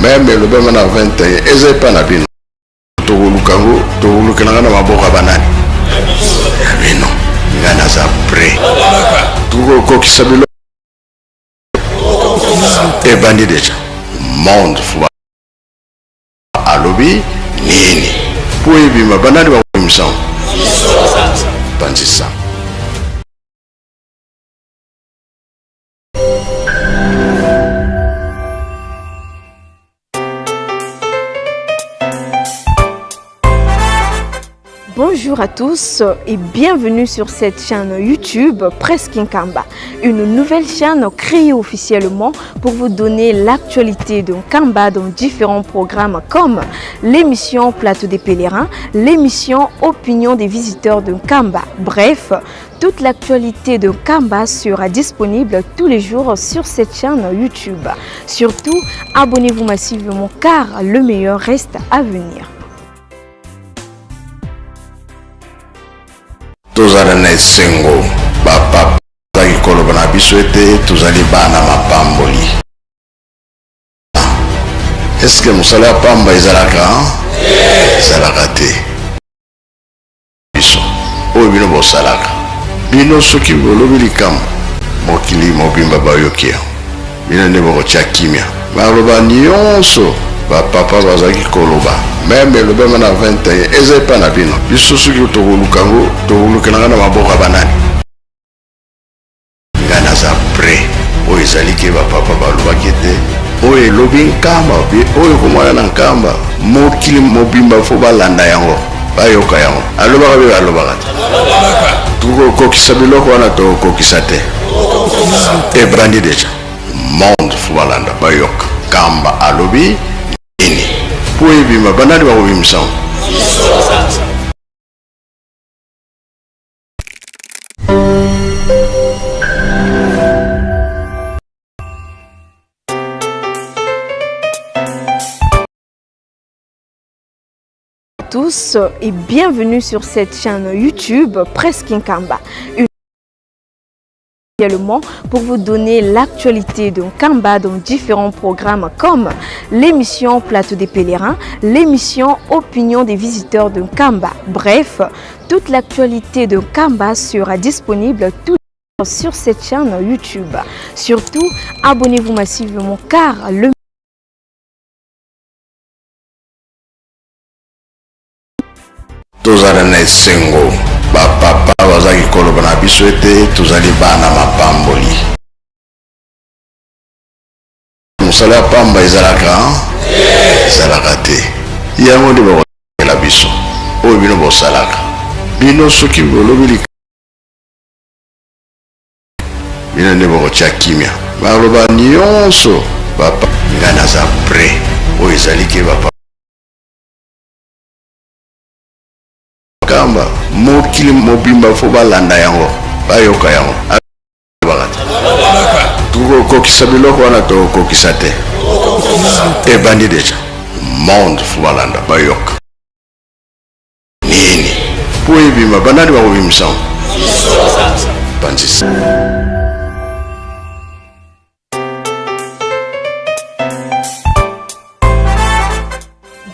Meme elobama na 21 eza epa na bino. Tokoluka yango, tokolukela nga na maboko ya banani? Ya bino. Nga naza prêt. Tokokokisa biloko ebandi deja. Monde fou alobi nini? Po ebima banani bakobimisa yango? Panzisa. Bonjour à tous et bienvenue sur cette chaîne YouTube Presse Nkamba, une nouvelle chaîne créée officiellement pour vous donner l'actualité de Nkamba dans différents programmes comme l'émission Plateau des pèlerins, l'émission Opinion des visiteurs de Nkamba. Bref, toute l'actualité de Nkamba sera disponible tous les jours sur cette chaîne YouTube. Surtout, abonnez-vous massivement car le meilleur reste à venir. Tozala na esengo, bapapa bazalaki koloba na biso ete tozali bana mapamboli. Eske mosala ya pamba ezalaka? Ezalaka te. Biso oyo bino bosalaka, bino soki bolobi likambo, mokili mobimba bayoki yango. Bino nde bokotia kimia. Maloba nionso ba papa bazalaki koloba meme elobama na 21 eza epa na bino. Biso soki tokoluka yango, tokolukela yango na maboko ya banani? Nga naza près. Oyo ezali ke ba papa balobaki ete oyo elobi Nkamba obi oyo ekomona na Nkamba, mokili mobimba fo balanda yango, bayoka yango. Alobaka be alobaka te? Tokokokisa biloko wana, tokokokisa te? Ebandi deja. Monde fo balanda, bayoka. Nkamba alobi nini? Po ebima, banani bakobimisa yango? Tous et bienvenue sur cette chaîne YouTube Presse Nkamba. Une également pour vous donner l'actualité de Nkamba dans différents programmes comme l'émission Plateau des pèlerins, l'émission Opinion des visiteurs de Nkamba. Bref, toute l'actualité de Nkamba sera disponible tout sur cette chaîne YouTube. Surtout, abonnez-vous massivement car le Tozala na esengo, bapapa bazalaki koloba na biso ete tozali bana mapamboli. Mosala ya pamba ezalaka? Ezalaka te. Yango nde bakosala biso oyo bino bosalaka. Bino soki bolobi bino nde bokotia kimia. Maloba nionso bapa nga naza prêt. Oyo ezali ke bapa Kamba mokili mobimba fo balanda yango, bayoka yango. Tokokokisa biloko wana, tokokokisa te? Ebandi deja. Monde fo balanda, bayoka nini po ebima. Banani bakobimisa yango? Panzisa.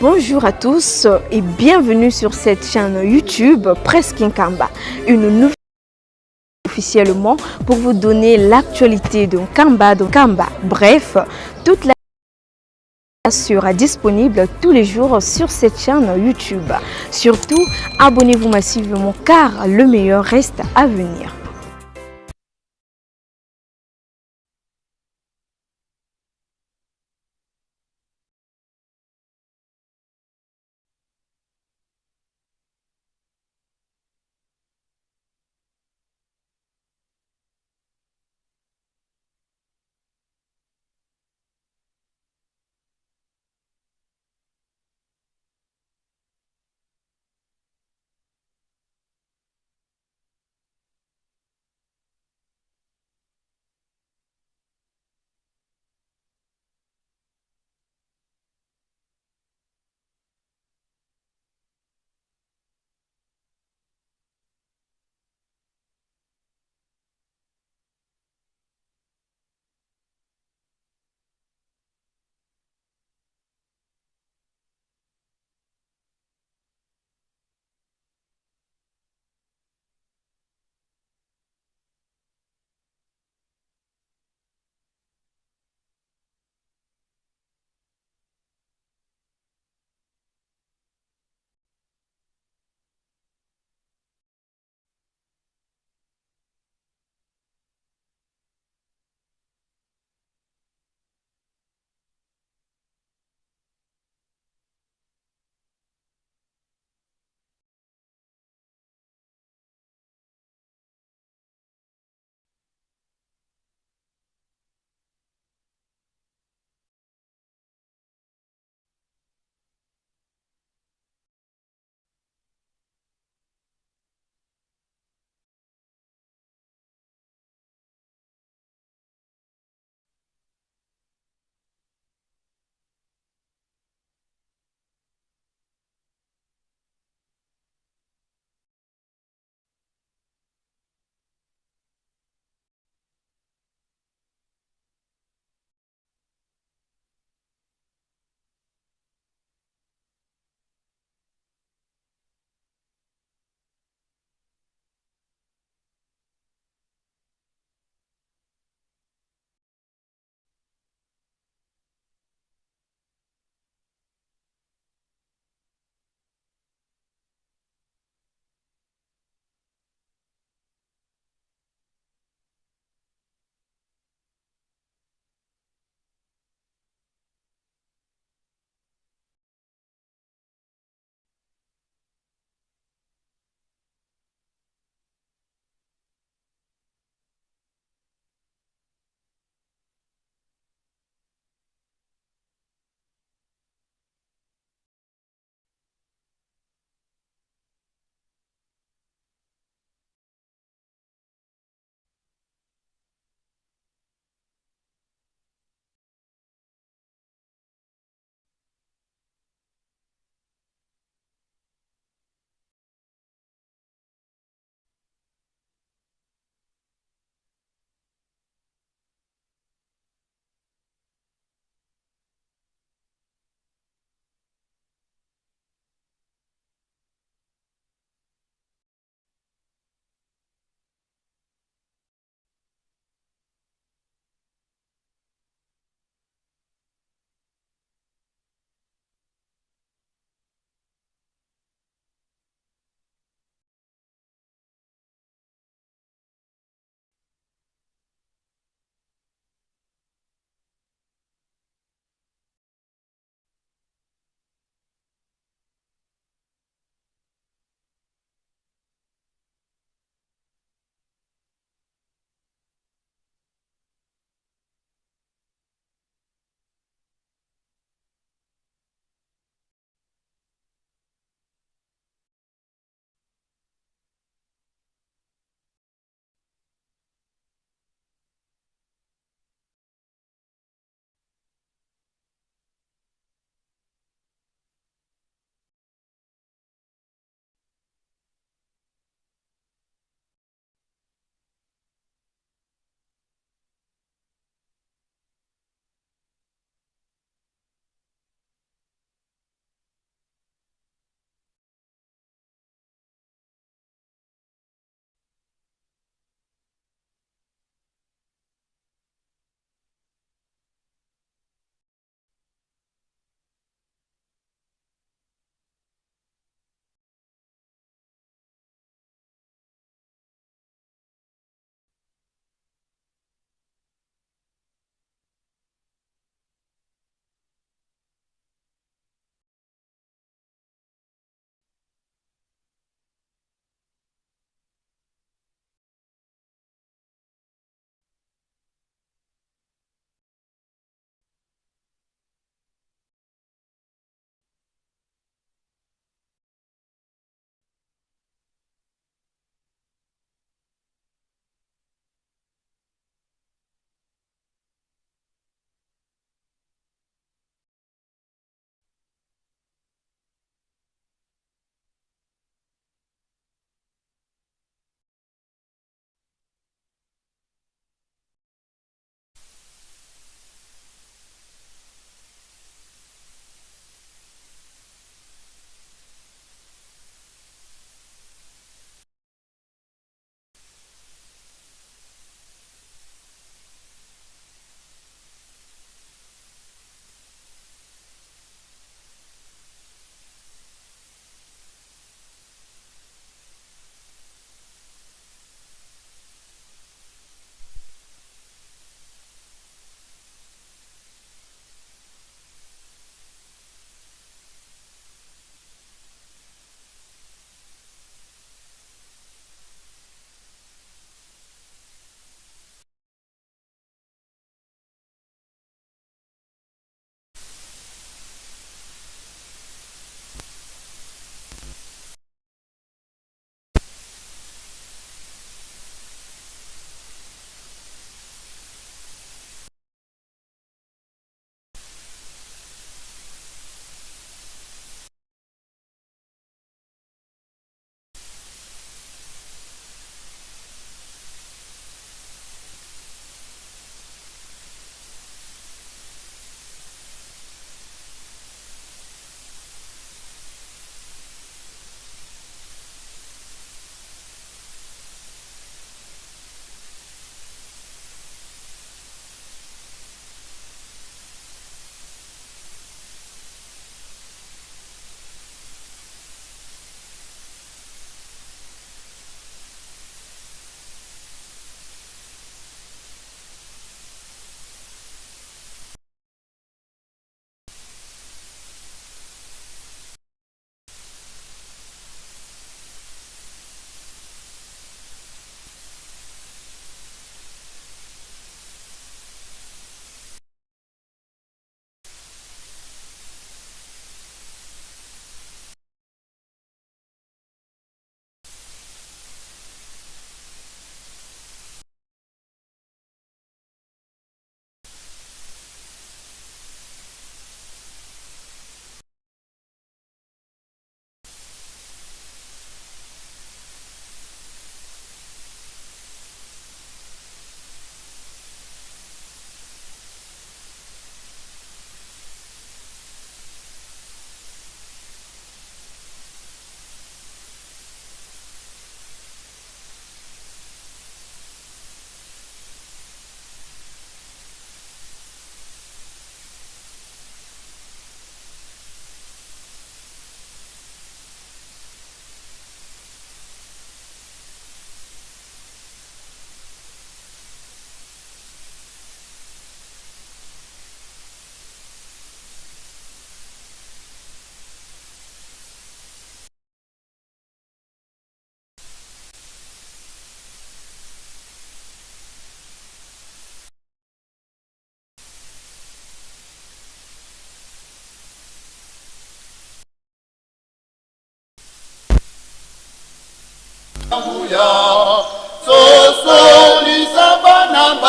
Bonjour à tous et bienvenue sur cette chaîne YouTube Presse Nkamba, une nouvelle officiellement pour vous donner l'actualité de Nkamba, de Nkamba. Bref, toute la sera disponible tous les jours sur cette chaîne YouTube. Surtout, abonnez-vous massivement car le meilleur reste à venir. nguya sosolisa bana ba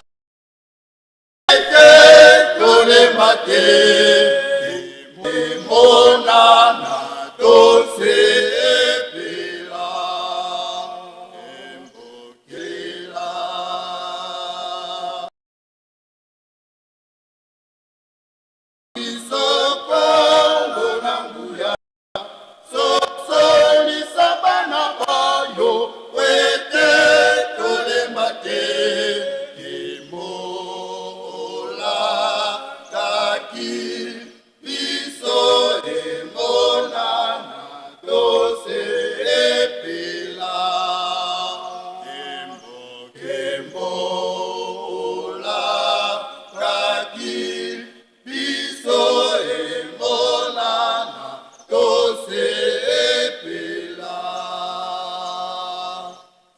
ete tolemba te emonana tosepela embokela biso Kongo na nguya sosolisa bana bayo ete tolemba te emolataki biso emonana tosepela embolataki biso emonana tosepela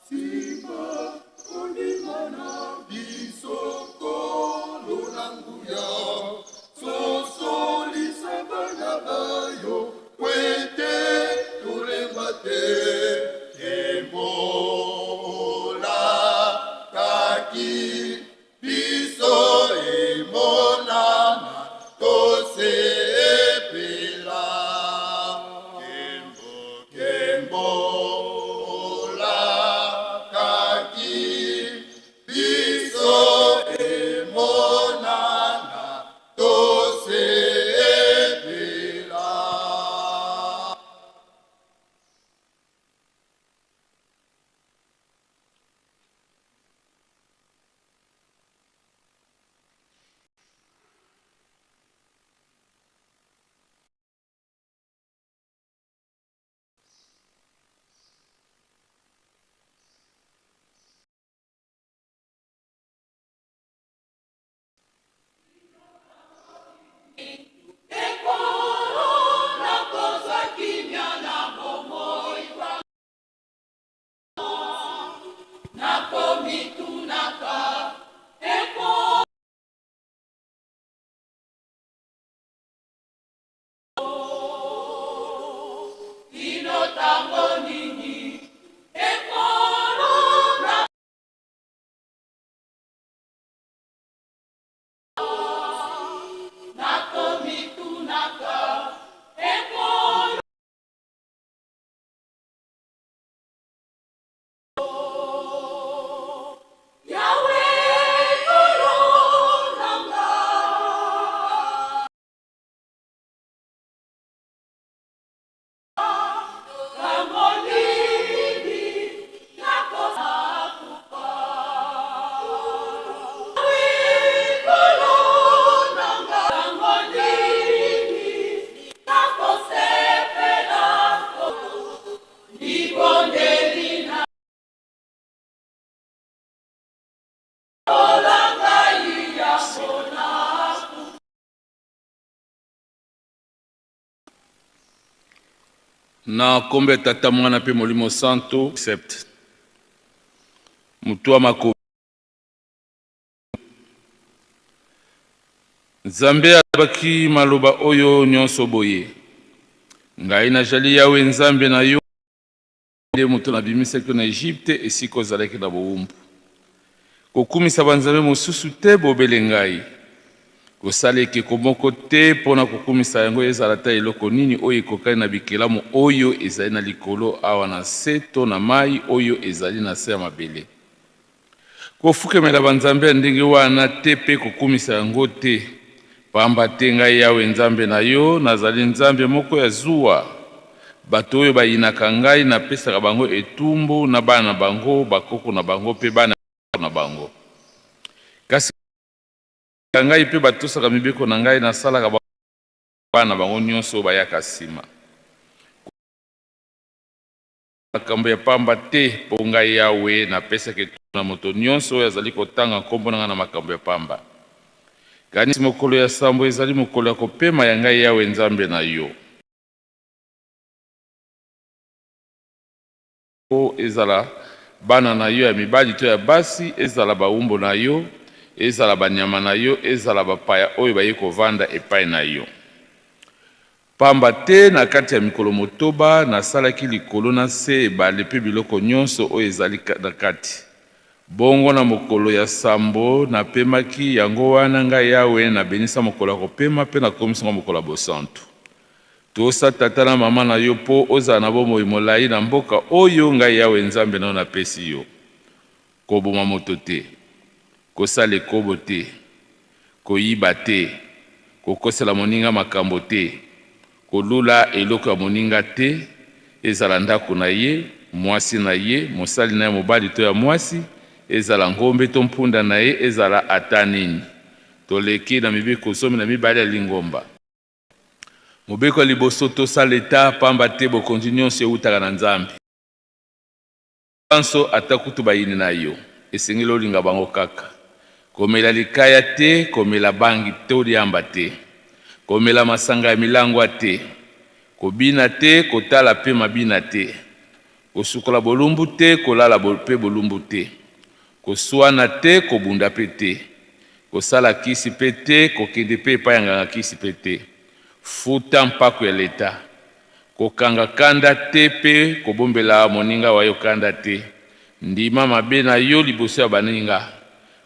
nsima kondima na biso Nkolo na nguya sosolisa bana bayo po ete tolemba te emolataki biso emonana tosepela kembolakaki biso emonana tosepela. Na nkombo ya Tata, Mwana mpe Molimo Santo, sept. Moto wa makomi. Nzambe alobaki maloba oyo nyonso boye: Ngai najali Yawe Nzambe na yo, nde moto nabimisaki yo na Egypte, esika ozalaki na bowumbu. Kokumisa banzambe mosusu te, bobele ngai. Kosala ekeko moko te mpo na kokumisa yango, ezala ata eloko nini oyo ekokani na bikelamu oyo ezali na likolo awa na nse to na mai oyo ezali na nse ya mabele. Kofukemela banzambe ya ndenge wana te mpe kokumisa yango te, pamba te ngai Yawe Nzambe na yo, nazali Nzambe moko ya zuwa. Bato oyo bayinaka ngai, napesaka bango etumbu na bana na bango, bakoko na bango mpe bana na bango. Kasi ngai mpe batosaka mibeko na ngai, nasalaka bana na bango nyonso oyo bayaka nsima. Makambo ya pamba te, mpo ngai Yawe napesaka etumbu na moto nyonso oyo azali kotanga nkombo na ngai na makambo ya pamba. Kanisi mokolo ya sambo ezali mokolo ya kopema ya ngai Yawe Nzambe na yo. Ezala bana na yo ya mibali to ya basi, ezala bawumbu na yo, ezala banyama na yo, ezala bapaya oyo bayei kovanda epai na yo. Pamba te na kati ya mikolo motoba nasalaki likolo na nse, ebale mpe biloko nyonso oyo ezali na kati. Bongo na mokolo ya sambo napemaki, yango wana ngai Yawe nabenisa mokolo ya kopema mpe nakomisi yango mokolo ya bosantu. Tosa tata na mama na yo mpo ozala na bomoi molai na mboka oyo ngai Yawe Nzambe na yo napesi yo. Koboma moto te, kosala ekobo te, koyiba te, kokosela moninga makambo te, kolula eloko ya moninga te, ezala ndako na ye, mwasi na ye, mosali na ye mobali to ya mwasi, ezala ngombe to mpunda na ye, ezala ata nini. Toleki na mibeko 12 ya lingomba. Mobeko ya liboso, Tosa Leta, pamba te bokonzi nyonso ewutaka na Nzambe. Banso, ata kutu bayini na yo, esengeli olinga bango kaka. Komela likaya te, komela bangi to diamba te, komela masanga ya milangwa te, kobina te, kotala mpe mabina te, kosukola bolumbu te, kolala mpe bolumbu te, koswana te, kobunda mpe te, kosala kisi mpe te, kokende mpe epai ya nganga kisi mpe te. Futa mpako ya Leta. Kokanga kanda te mpe kobombela moninga wa yo kanda te. Ndima mabe na yo liboso ya baninga.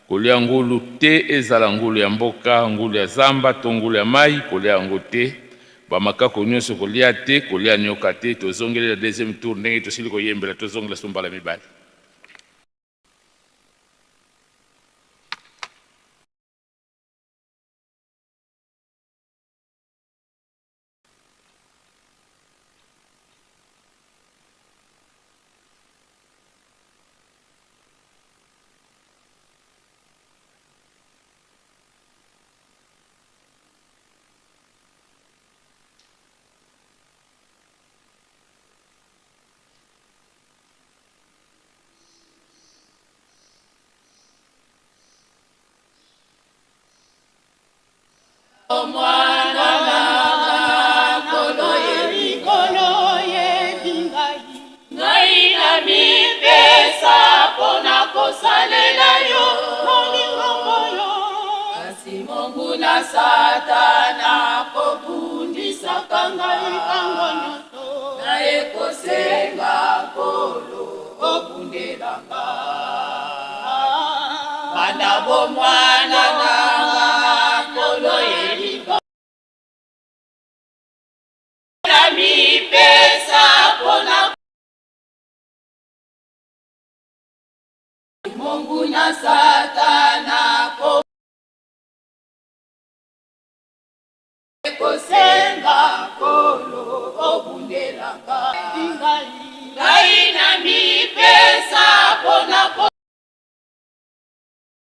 Kolia ngulu te, ezala ngulu ya mboka, ngulu ya zamba to ngulu ya mayi, kolia yango te. Ba makako nionso kolia te, kolia nioka te. Tozongeli na deuxième tour ndenge tosili koyembela, tozongela lisusu mbala mibale. Satana kobundisaka ngai ntango nyonso naye kosenga Nkolo obundela nga banda bomwana na nga Nkolo yelinga na mipesa mpona monguna Satana ko Kosenga Nkolo obundelaka ngai, ngai na mipesa mpona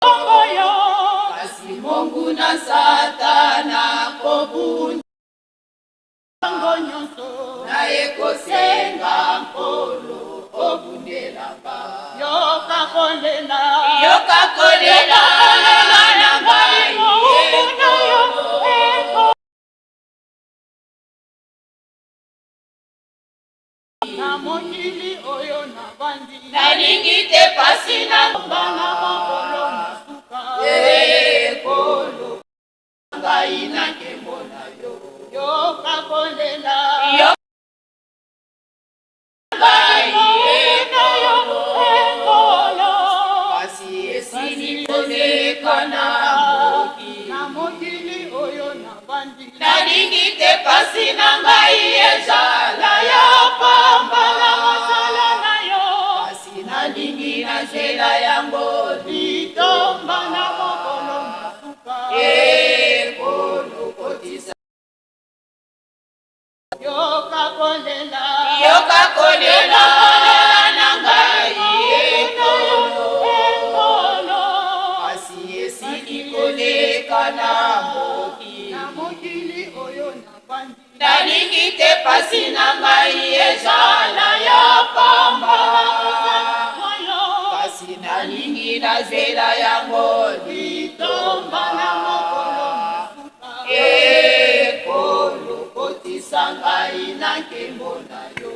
kombo yo, kasi monguna Satana kobunda bango nyonso, naye kosenga Nkolo obundelaka. Yoka kolela, yoka kolela na ngai, na mokili oyo navandi, nalingi te pasi na bana mokolo na suka, ekolo ngai na nkembo na yo, yoka kolela. Nalingi te pasi na ngai ezala ya pamba na mosala na yo, kasi nalingi nazela yango litomba na mokolo na suka ekolo kotisa. Yoka kolela, yoka kolela na ngai ekolo, ekolo, kasi esili koleka na mokili, na mokili oyo navandi, nalingi te pasi na ngai ezala ya pamba, kasi nalingi nazela yango litomba na mokolo na Ekolo kotisa ngai na nkembo na yo.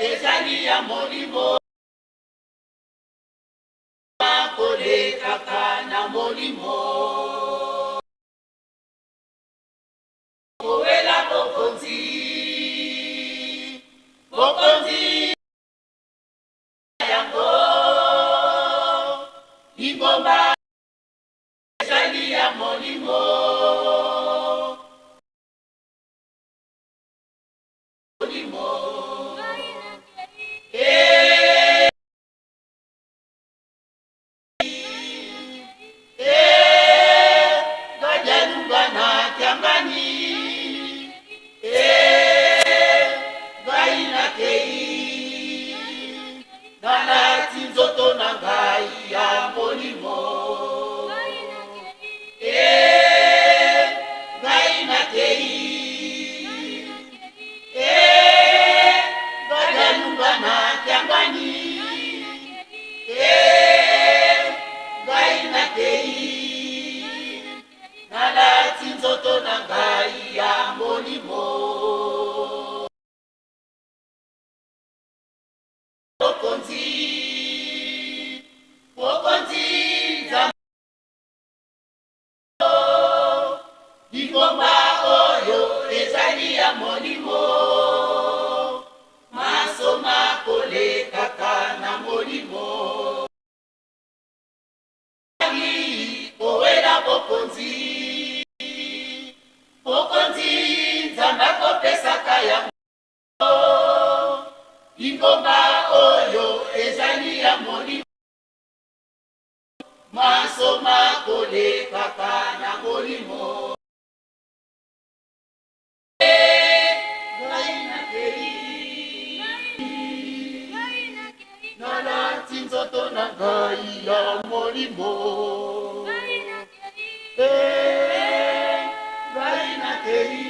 ezali ya molimo kolekaka na molimo kowela bokonzi bokonzi yango lingomba ezali ya molimo molimo eh. Eh, ngajalunga na kiangani Eh, ngai nakei nalati nzoto na ngai ya molimo Eh, ngai nakei Eh, ngajalunga na kiangani Eh, ngai nakei nalati nzoto na ngai ya molimo mokonzi mokonzi nzambe lingomba oyo ezali ya molimo masoma kolekaka na molimo kowela bokonzi bokonzi nzambe akopesaka yango lingomba oyo ezali ya molimo masoma kolekaka na molimo ngai nakei nalati nzoto na ngai ya molimo Eh, ngai nakei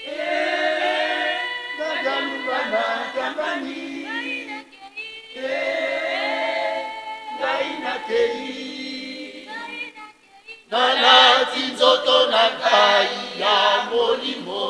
Eh, ngajalunga na kiangani Eh, ngai nakei nalati nzoto na ngai ya molimo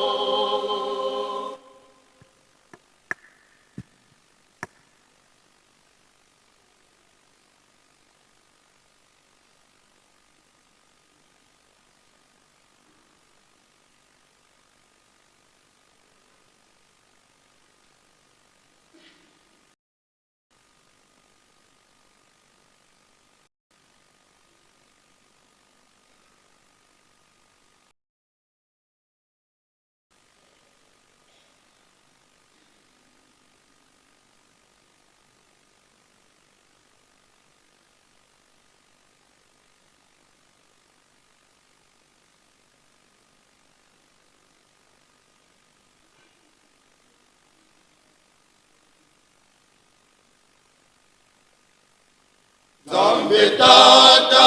Nzambe tata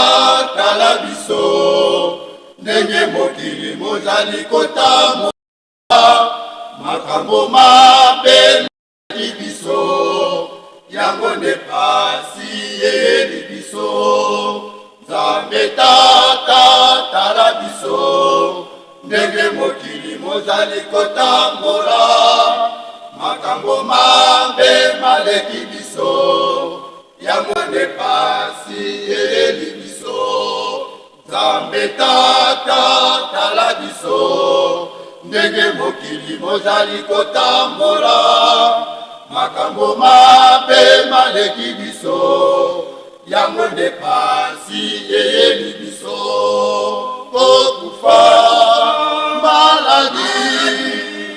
tala biso ndenge mokili mozali kotambola makambo mabe mali biso yango nde pasi eyeli biso Nzambe tata tala biso ndenge mokili mozali kotambola makambo mabe maleki biso yango nde pasi eyeli biso Nzambe tata tala biso ndenge mokili mozali kotambola makambo mabe maleki biso yango nde pasi eyeli biso kokufa maladi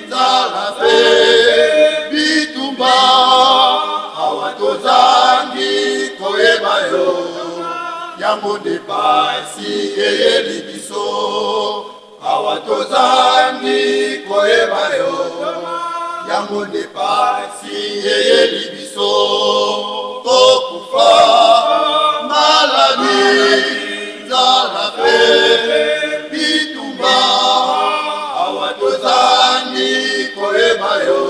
nzala mpe bitumba awa tozangi koyeba yo yango nde pasi eyeli biso awa tozangi koyeba yo yango nde pasi eyeli biso kokufa maladi nzala mpe bitumba awa tozangi koyeba yo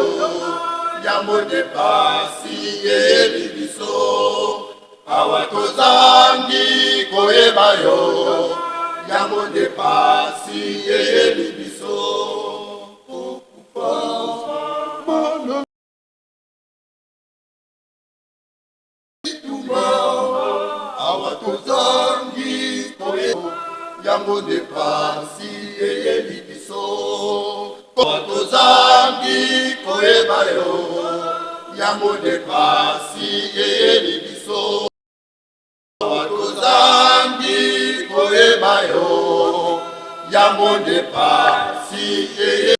yango nde pasi eyeli biso awa tozangi koyeba yo yango nde pasi eyeli biso kokufa. Yango nde pasi eyeli biso, po tozangi koyeba yo. Yango nde pasi eyeli biso, po tozangi koyeba yo. Yango nde pasi eyeli.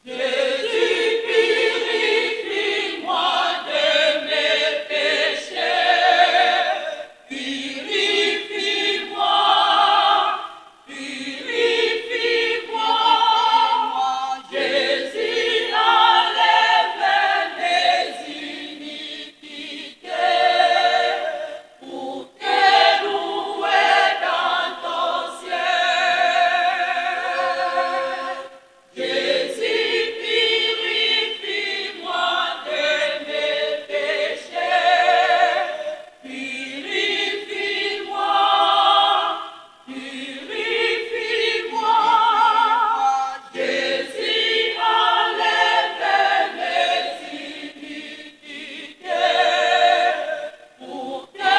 Jésus, purifie-moi de mes péchés, purifie-moi, purifie-moi. Jésus, enlève mes iniquités pour te louer dans ton ciel. Jésus, purifie-moi de mes péchés, purifie-moi, purifie-moi. Jésus, enlève mes iniquités pour te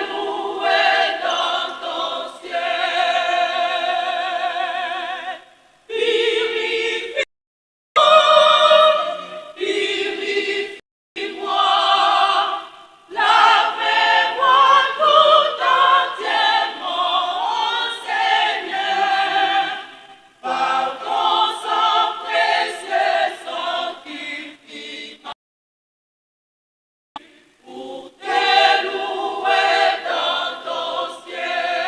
louer dans ton ciel. Purifie-moi, purifie-moi, lave-moi tout entièrement, Seigneur, par ton sang précieux, sanctifie pour te louer dans ton ciel,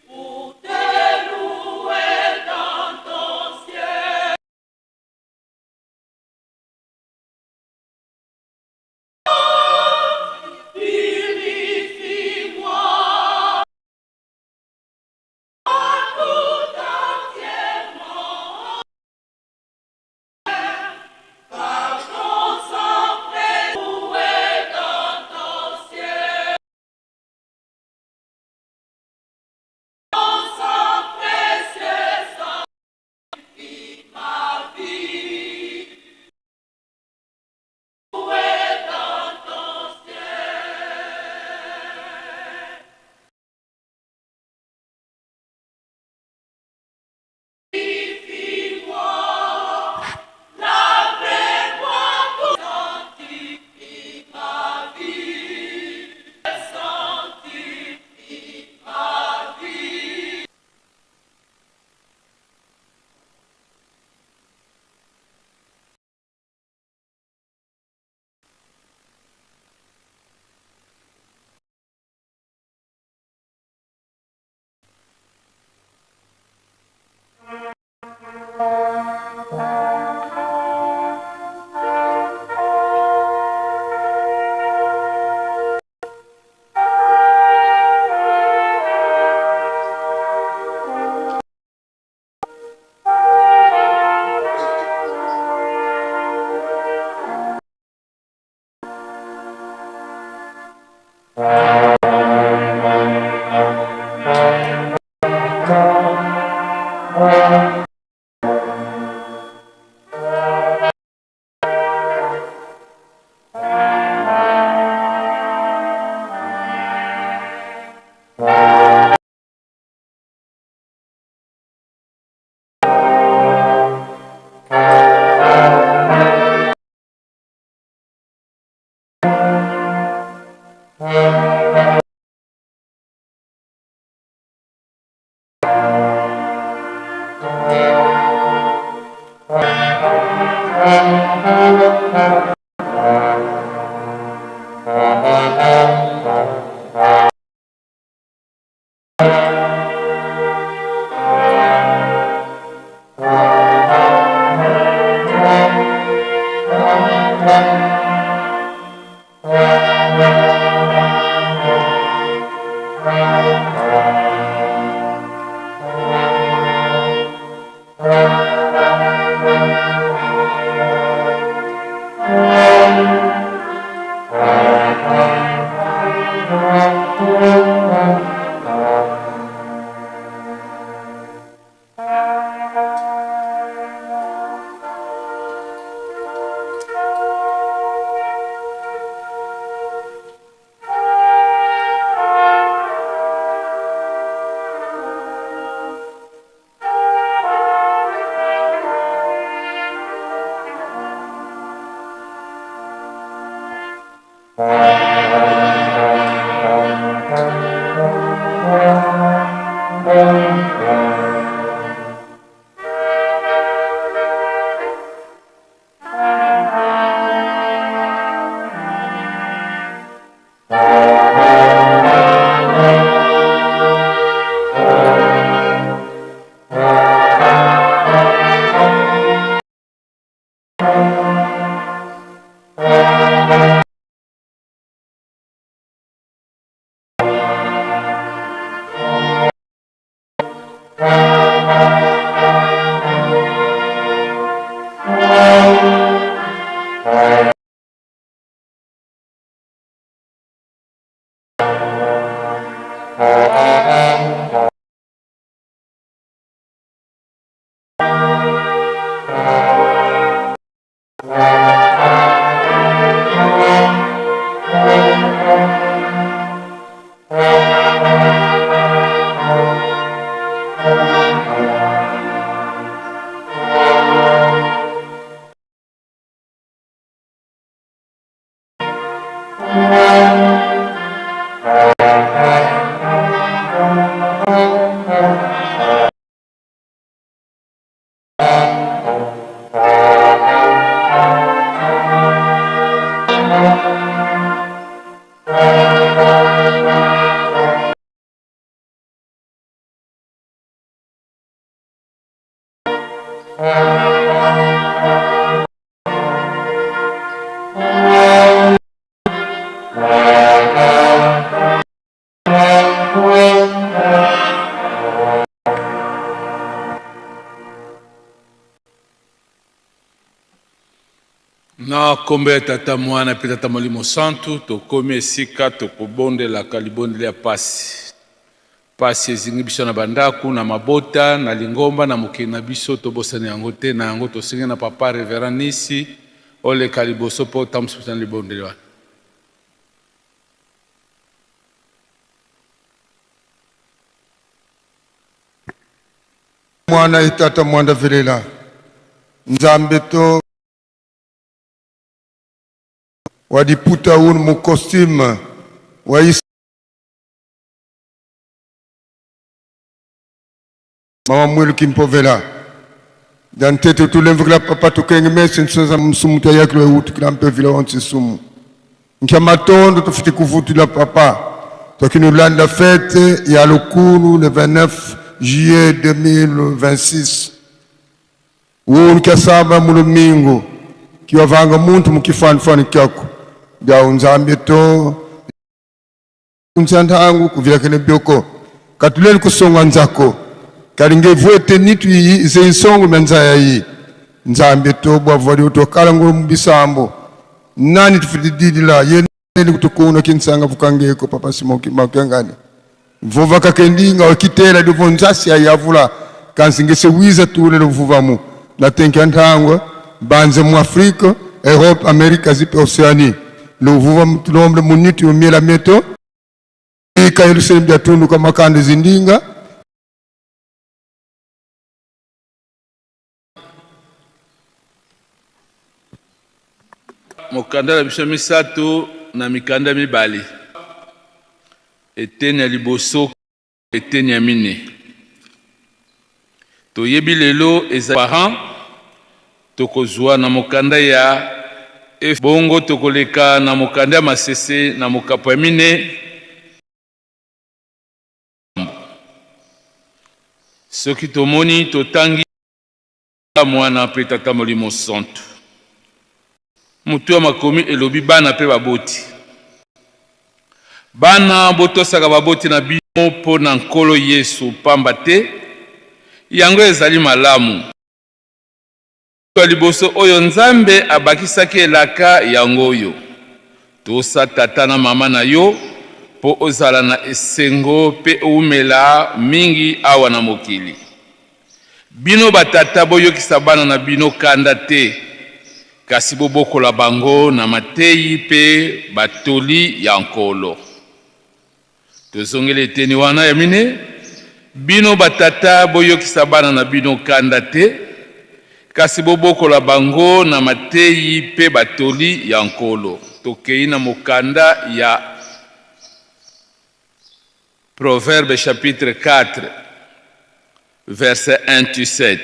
pour te louer dans ton ciel. Purifie-moi tout entièrement, par ton sang précieux dans ton ciel. Ton sang précieux sanctifie ma vie. Louer dans ton ciel. Purifie-moi, lave-moi tout, sanctifie ma vie, sanctifie ma vie. Na nkombo ya Tata, Mwana mpe Tata Molimo Santu, tokomi esika tokobondelaka libondeli ya pasi. Pasi ezingi biso na bandako, na mabota, na lingomba, na mokili na biso, tobosani yango te. Na yango tosengi na Papa Reverend Nisi oleka liboso mpo otambwisa biso na libondeli wana. Mwana etata mwanda velela Nzambe to wadiputa un mu costume wa mama mwilu kimpovela dantete tulemvukila papa tukenge mese nsoza msumu tayakilo eutukila mpevila onsi sumu Nkia matondo tufiti kuvutula papa tokinulanda fete ya lukulu le 29 juillet 2026 wunu kia samba mulumingu kiwavanga muntu mukifanifani kyako bya unzambi to nzantangu kuvilakene byoko katuleli kusonga nzako kalinge vwete nitu iyi ze insongo mya nzaya iyi nzambi to bwavwali utokala ngulu mubisambo nani tufidididila ye kutukuna kinsanga vukangeko papa simoki makengani vuva kakendinga wakitela divo nzasi ayavula kansi ngese wiza tule luvuvamu natenkia ntangwa banze mu Afrika Europe Amerika Asie pe Oceanie luvuva mutulombe munitu yomiela mieto ika Yerusalemu byatunduka makanda zindinga Mokanda na biso misato na mikanda mibale, eteni ya liboso, eteni ya mine. Toyebi lelo eza parent, tokozwa na mokanda ya bongo tokoleka na mokanda ya Masese na mokapo ya mine. Soki tomoni totangi Mwana mpe Tata Molimo Santu. Motu ya makomi elobi bana mpe baboti. Bana, botosaka baboti na bino mpo na Nkolo Yesu, pamba te yango ezali malamu. Ya liboso oyo Nzambe abakisaki elaka yango oyo, Tosa tata na mama na yo mpo ozala na esengo mpe oumela mingi awa na mokili. Bino batata, boyokisa bana na bino kanda te, kasi bobokola bango na mateyi mpe batoli ya Nkolo. Tozongeli eteni wana ya mine. Bino batata, boyokisa bana na bino kanda te, kasi bobokola bango na mateyi mpe batoli ya Nkolo. Tokei na mokanda ya Proverbe chapitre 4 verset 1 tu 7.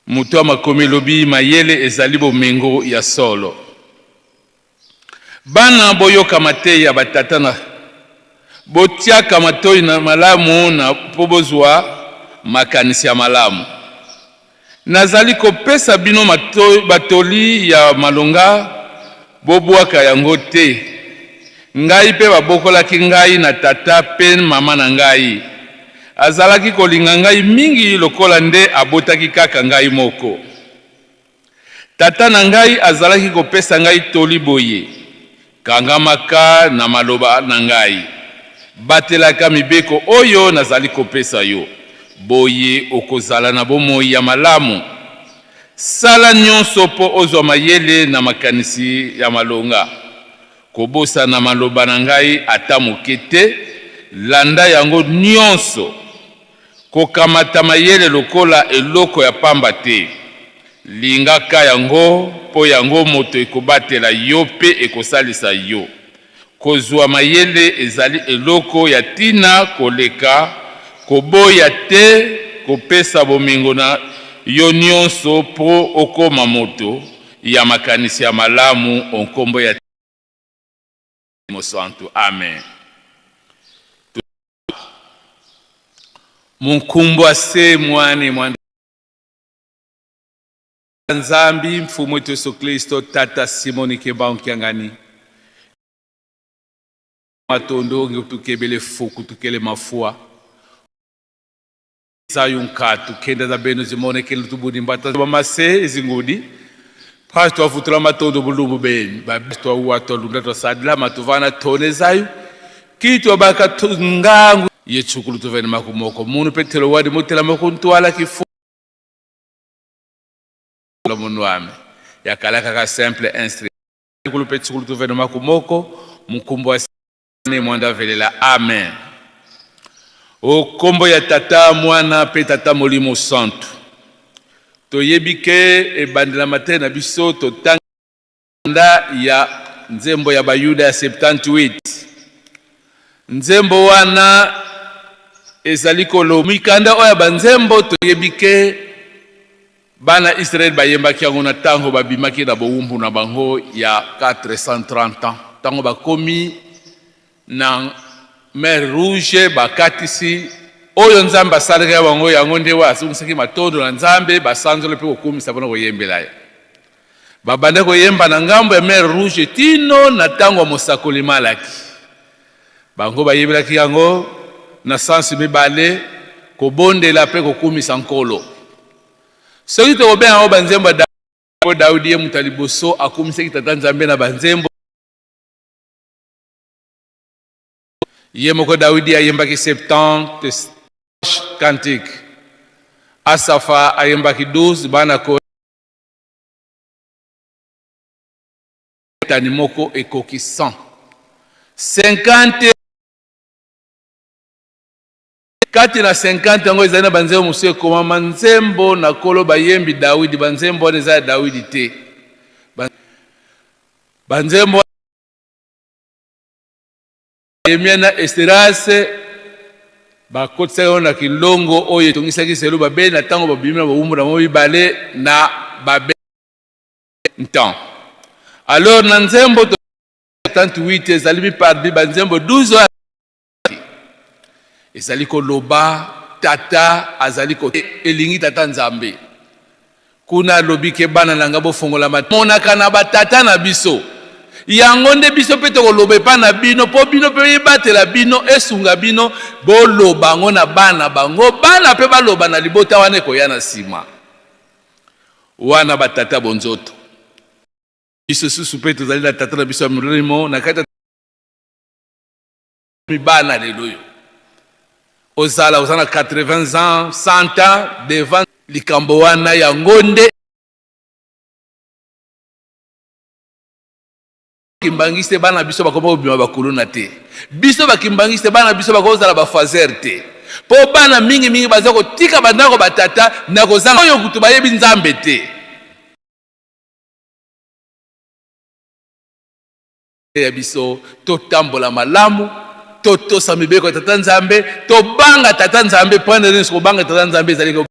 Moto ya makomi elobi mayele ezali bomengo ya solo. Bana, boyoka mateyi ya batata na botiaka matoi na malamu na mpo bozwa makanisi ya malamu. Nazali kopesa bino batoli ya malonga, bobwaka yango te. Ngai mpe babokolaki ngai na tata mpe mama na ngai. Azalaki kolinga ngai mingi lokola nde abotaki kaka ngai moko. Tata na ngai azalaki kopesa ngai toli boye, Kangamaka na maloba na ngai, batelaka mibeko oyo nazali kopesa yo, boye okozala na bomoi ya malamu. Sala nyonso mpo ozwa mayele na makanisi ya malonga. Kobosana maloba na ngai ata moke te, landa yango nyonso. Kokamata mayele lokola eloko ya pamba te. Lingaka yango, mpo yango moto ekobatela yo mpe ekosalisa yo. Kozwa mayele ezali eloko ya ntina koleka. Koboya te kopesa bomengo na yo nyonso mpo okoma moto ya makanisi ya malamu o nkombo ya Mosantu. Amen. Munkumbwa se mwane mwana. Nzambi Mfumu wetu Yesu Kristo, Tata Simoni Kimbangu Kiangani, matondo ngi tukebele fuku tukele mafua zayu nkatu kenda za benu zimonekele tubudi mbata bamase izingudi phasi twavutula matondo bulumbu benu babi twauwa twalunda twasadila matuvana tone zayu kitu abaka ngangu yechukulu tuvene makumoko munu petelo wadi mutela makuntwala kifu munhu wami yakala kaka simple instrument kulu pe tshikulu tuvene makumoko mukumbu wa ne mwanda velela amen. O kombo ya tata mwana pe tata molimo santu toyebi ke ebandela mateya na biso totanga ya nzembo ya bayuda ya 78 nzembo wana ezali kolo mikanda oyo ya banzembo toyebi ke bana Israel bayembaki yango na ntango babimaki na bowumbu na bango ya 430 ans ntango bakomi na mer Rouge bakatisi oyo Nzambe asalaki ya bango yango nde oyo azongisaki matondo na Nzambe basanzoli mpe kokumisa mpona koyembela ye. Babanda koyemba na ngambo ya mer Rouge tino na ntango ya mosakoli Malaki. Bango bayembelaki yango na sansi mibale, kobondela mpe kokumisa Nkolo. Soki tokobenga yango banzembo ya Daudi, Daudi ye moto ya liboso akumisaki Tata Nzambe na banzembo. Ye moko Dawidi ayembaki 70 cantiques. Asafa ayembaki 12, bana Kore tani moko ekoki 100. 50 kati na 50 yango ezali na banzembo mosusu ekomama nzembo na kolo bayembi Dawidi. Banzembo wana eza ya Dawidi te. Banzembo Nehemia na Esdras bakotisaki yango na kilongo oyo etongisaki Zelubabeli na ntango babimi na bowumbu na bango mibale na Babele ntan. Alors na nzembo 78 ezali miparbi banzembo 12 oyo ezali koloba tata azali ko elingi tata Nzambe Kuna alobi ke bana na nga bofongola monaka na ba tata na biso. Yango nde biso pe tokoloba epa na bino po bino pe ebatela bino esunga bino boloba yango na bana bango bana pe baloba na libota wana ekoya na sima. Wana ba tata bonzoto. Biso susu pe tozali na tata na biso ya molimo na kati bana lelo oyo ozala oza na 80 ans 100 ans devant likambo wana yango nde kimbangiste bana biso bakoma kobima bakuluna te biso bakimbangiste bana biso bakozala bafazer te mpo bana mingimingi baza kotika bandako batata na kozanga oyo kutu bayebi nzambe te ya biso totambola malamu totosa mibeko ya tata nzambe tobanga tata nzambe mpo na nini kobanga tata nzambe ezali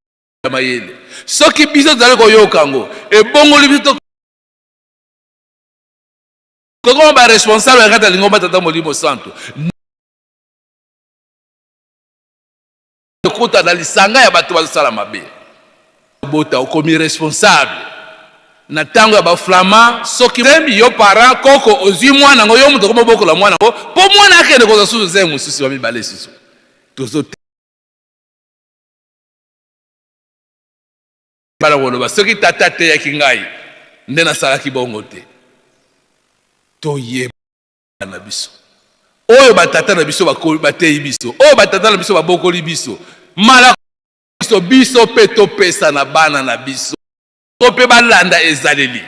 mayele soki biso tozali koyoka yango ebongoli biso tokoma baresponsable ya kati ya lingomba tata molimo santu Kota na lisanga ya bato bazosala mabe. Bota okomi responsable na ntango ya baflama soki zemi yo parent koko ozwi mwana yango yo moto okoma bokola mwana yango mpo mwana akende kozwa susu zemi mosusu ya mibale susu tozo bana koloba soki tata ateyaki ngai nde nasalaki bongo te toyeba na biso oyo batata na biso bateyi biso oyo batata na biso babokoli biso mala biso biso mpe topesa na bana na biso to mpe balanda ezaleli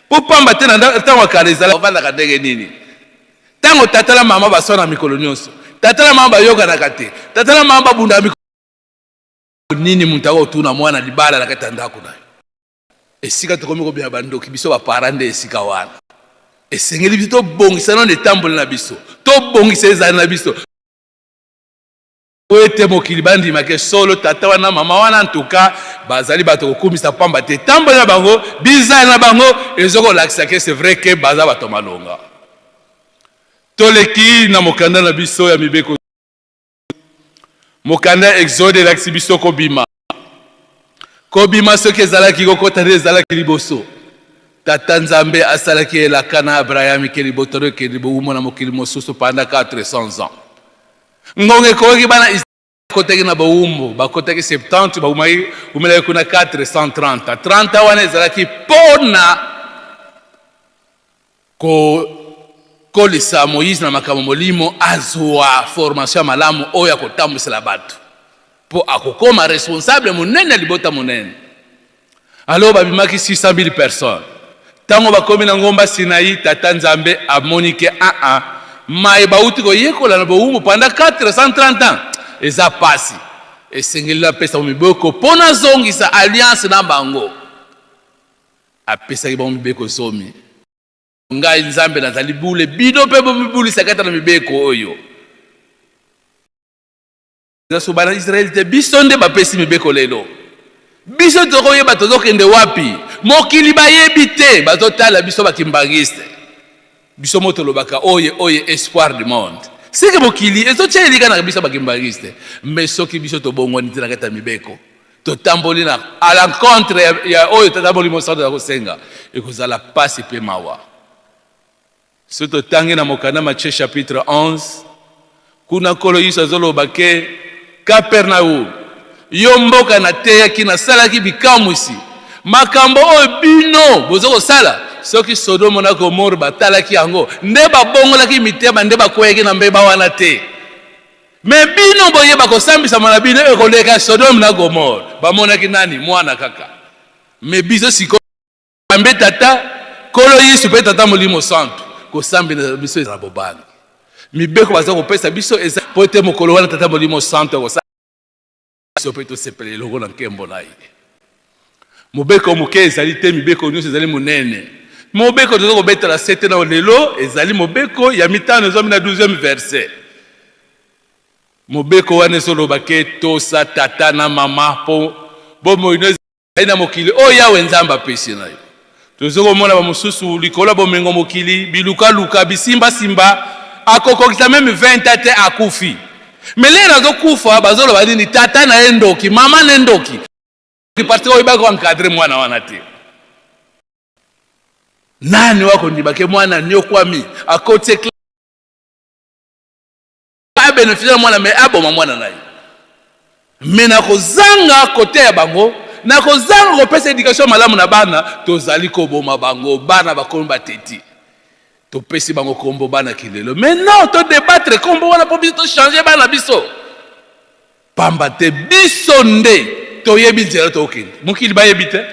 mpo pamba te na ntango ya kala ezala bavandaka ndenge nini ntango tata na mama baswana mikolo nyonso tata na mama bayokanaka te tata na mama babundaka mikolo nini moto akotuna mwana libala na kati ya ndako na yo Esika tokomi kobima bandoki biso ba parents nde esika wana. Esengeli biso tobongisa nano etamboli na biso, tobongisa ezali na biso po ete mokili bandima ke solo tata wana mama wana ntuka bazali bato kokumisa pamba te etamboli na bango bizali na bango ezokolakisa ke c'est vrai ke baza bato malonga. Toleki na mokanda na biso ya mibeko. Mokanda ya Exode elakisi biso kobima. Kobima soki ezalaki kokota nde ezalaki liboso. Tata Nzambe asalaki elaka na Abraham ke libota no ekende bowumbu na mokili mosusu pendant 400 ans. Ngonga ekokaki bana Israël bakotaki na bowumbu, bakotaki 70 bawumaki wumelaki kuna 430. 30 ans wana ezalaki pona kokolisa Moïse na makambo molimo, azwa formation ya malamu oyo akotambwisela bato mpo akokoma responsable monene ya libota monene. Alors babimaki 600 000 personnes. Ntango bakomi na ngomba Sinai, tata Nzambe amoni ke aa ah, ah, maye bauti koyekola na bowumbu pendant 430 ans eza pasi, esengeli napesa mibeko mpo nazongisa alliance na bango. Apesaki bango mibeko zomi. Ngai Nzambe nazali bule, bino mpe bomibulisa kati na mibeko oyo. Eza so bana Israël te, biso nde bapesi mibeko lelo. Biso tokoyeba tozokende wapi. Mokili bayebi te, bazotala biso ba kimbanguiste. Biso mo tolobaka oye oye espoir du monde. Seke mokili ezotia elika na biso ba kimbanguiste. Mais soki biso tobongwani te na kati ya mibeko, totamboli na à l'encontre ya, ya oyo Tata Molimo Santu akosenga, ekozala pasi pe mawa. Soki totangi na mokanda Matthieu chapitre 11, kuna Nkolo Yesu azoloba ke Kapernaum, yo mboka nateyaki, nasalaki bikamwisi, makambo oyo bino bozo kosala, soki Sodomo na Gomore batalaki yango, nde babongolaki mitema, nde bakweyaki na mbeba wana te. Me bino boyeba kosambisama na bino ekoleka Sodome na Gomore. Bamonaki nani? Mwana kaka. Me biso sikoyo Nzambe Tata, Nkolo Yesu mpe Tata Molimo Santu, kosambela biso ezala bobangi. Mibeko baza kopesa biso eza mpo ete mokolo wana Tata Molimo Santu akosala biso mpe tosepela elongo na nkembo na ye. Mobeko moke ezali te, mibeko nyonso ezali monene. Mobeko toza kobetela sete na lelo ezali mobeko ya mitano ezwami na 12e verset. Mobeko wana ezoloba ke tosa tata na mama mpo bomoi no ezali na mokili oyo Yawe Nzambe apesi na yo. Tozo komona ba mosusu likolo ya bomengo mokili, bilukaluka, bisimbasimba, akokokisa meme 20 ans te akufi. Mais lelo azokufa bazoloba nini? Tata na ye ndoki, mama na ye ndoki. Parce que oyebaki ko encadrer mwana wana te. Nani wakondima ke mwana anyokwami, akoti a beneficie na mwana me aboma mwana na ye me na kozanga koteya bango na kozanga kopesa education malamu na bana tozali koboma bango bana bakomi bateti topesi bango kombo bana kilelo mais non todebatre kombo wana mpo biso tochange bana biso Pamba te biso nde toyebi nzela tokende, mokili bayebi te.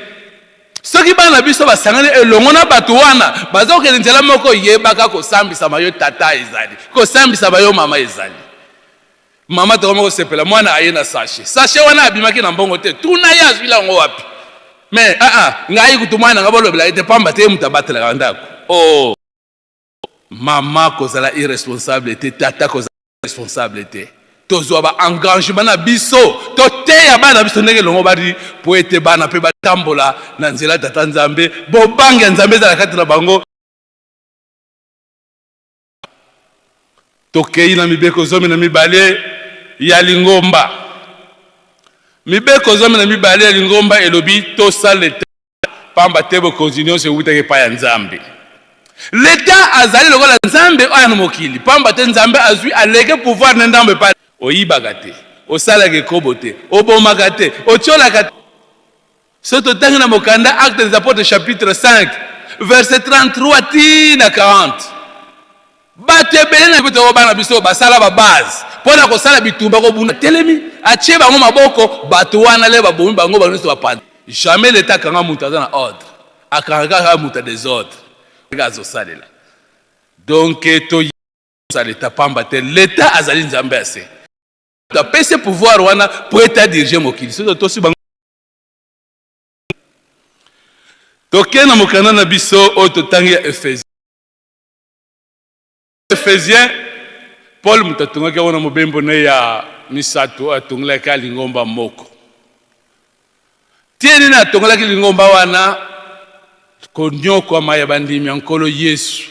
Soki bana biso basangani elongo na bato wana baza kokende nzela moko, yebaka kosambisama yo tata ezali, kosambisama yo mama ezali. Mama tokoma kosepela mwana aye na sachet, sachet wana abimaki na mbongo te, tuna ye azwili yango wapi? Mais ah ah, ngai kutu mwana ngai bolobela ye te, pamba te ye moto abatelaka ndako. Oh mama kozala irresponsable te, tata kozala responsable te. Tozwa ba engagement na biso, toteya bana biso ndenge elongo bali, po ete bana pe batambola na nzela tata Nzambe, bobangi ya Nzambe ezala kati na bango. Tokei na mibeko 12 ya lingomba. Mibeko 12 ya lingomba elobi tosala pamba te bokonzi nyonso ewutaki epai ya Nzambe. Leta azali lokola Nzambe oyo na mokili, pamba te Nzambe azwi aleke pouvoir na ndambo epai. Oyibaka te, osalaka ekobo te, obomaka te, otiolaka te. Soki totangi na mokanda Actes des Apôtres chapitre 5 verset 33 ti na 40, Bato ebele na biso bana biso basala ba base mpo na kosala bitumba kobunda telemi atie bango maboko bato wana le babomi bango bango nyonso bapanzi. Jamais l'etat akanga moto aza na ordre, akanga kaka moto ya desordre kaka azosalela. Donc toyeba l'etat pamba te l'etat azali Nzambe ya se. Apesi pouvoir wana mpo ete adirige mokili. Soki totosi bango toke na mokanda na biso oyo totangi ya Ephésiens. Ephésien, Paul moto atongaki yango na mobembo na ye ya misato oyo atongelaki kaka lingomba moko. Ntina nini atongelaki lingomba wana? Konyokwama ya bandimi ya Nkolo Yesu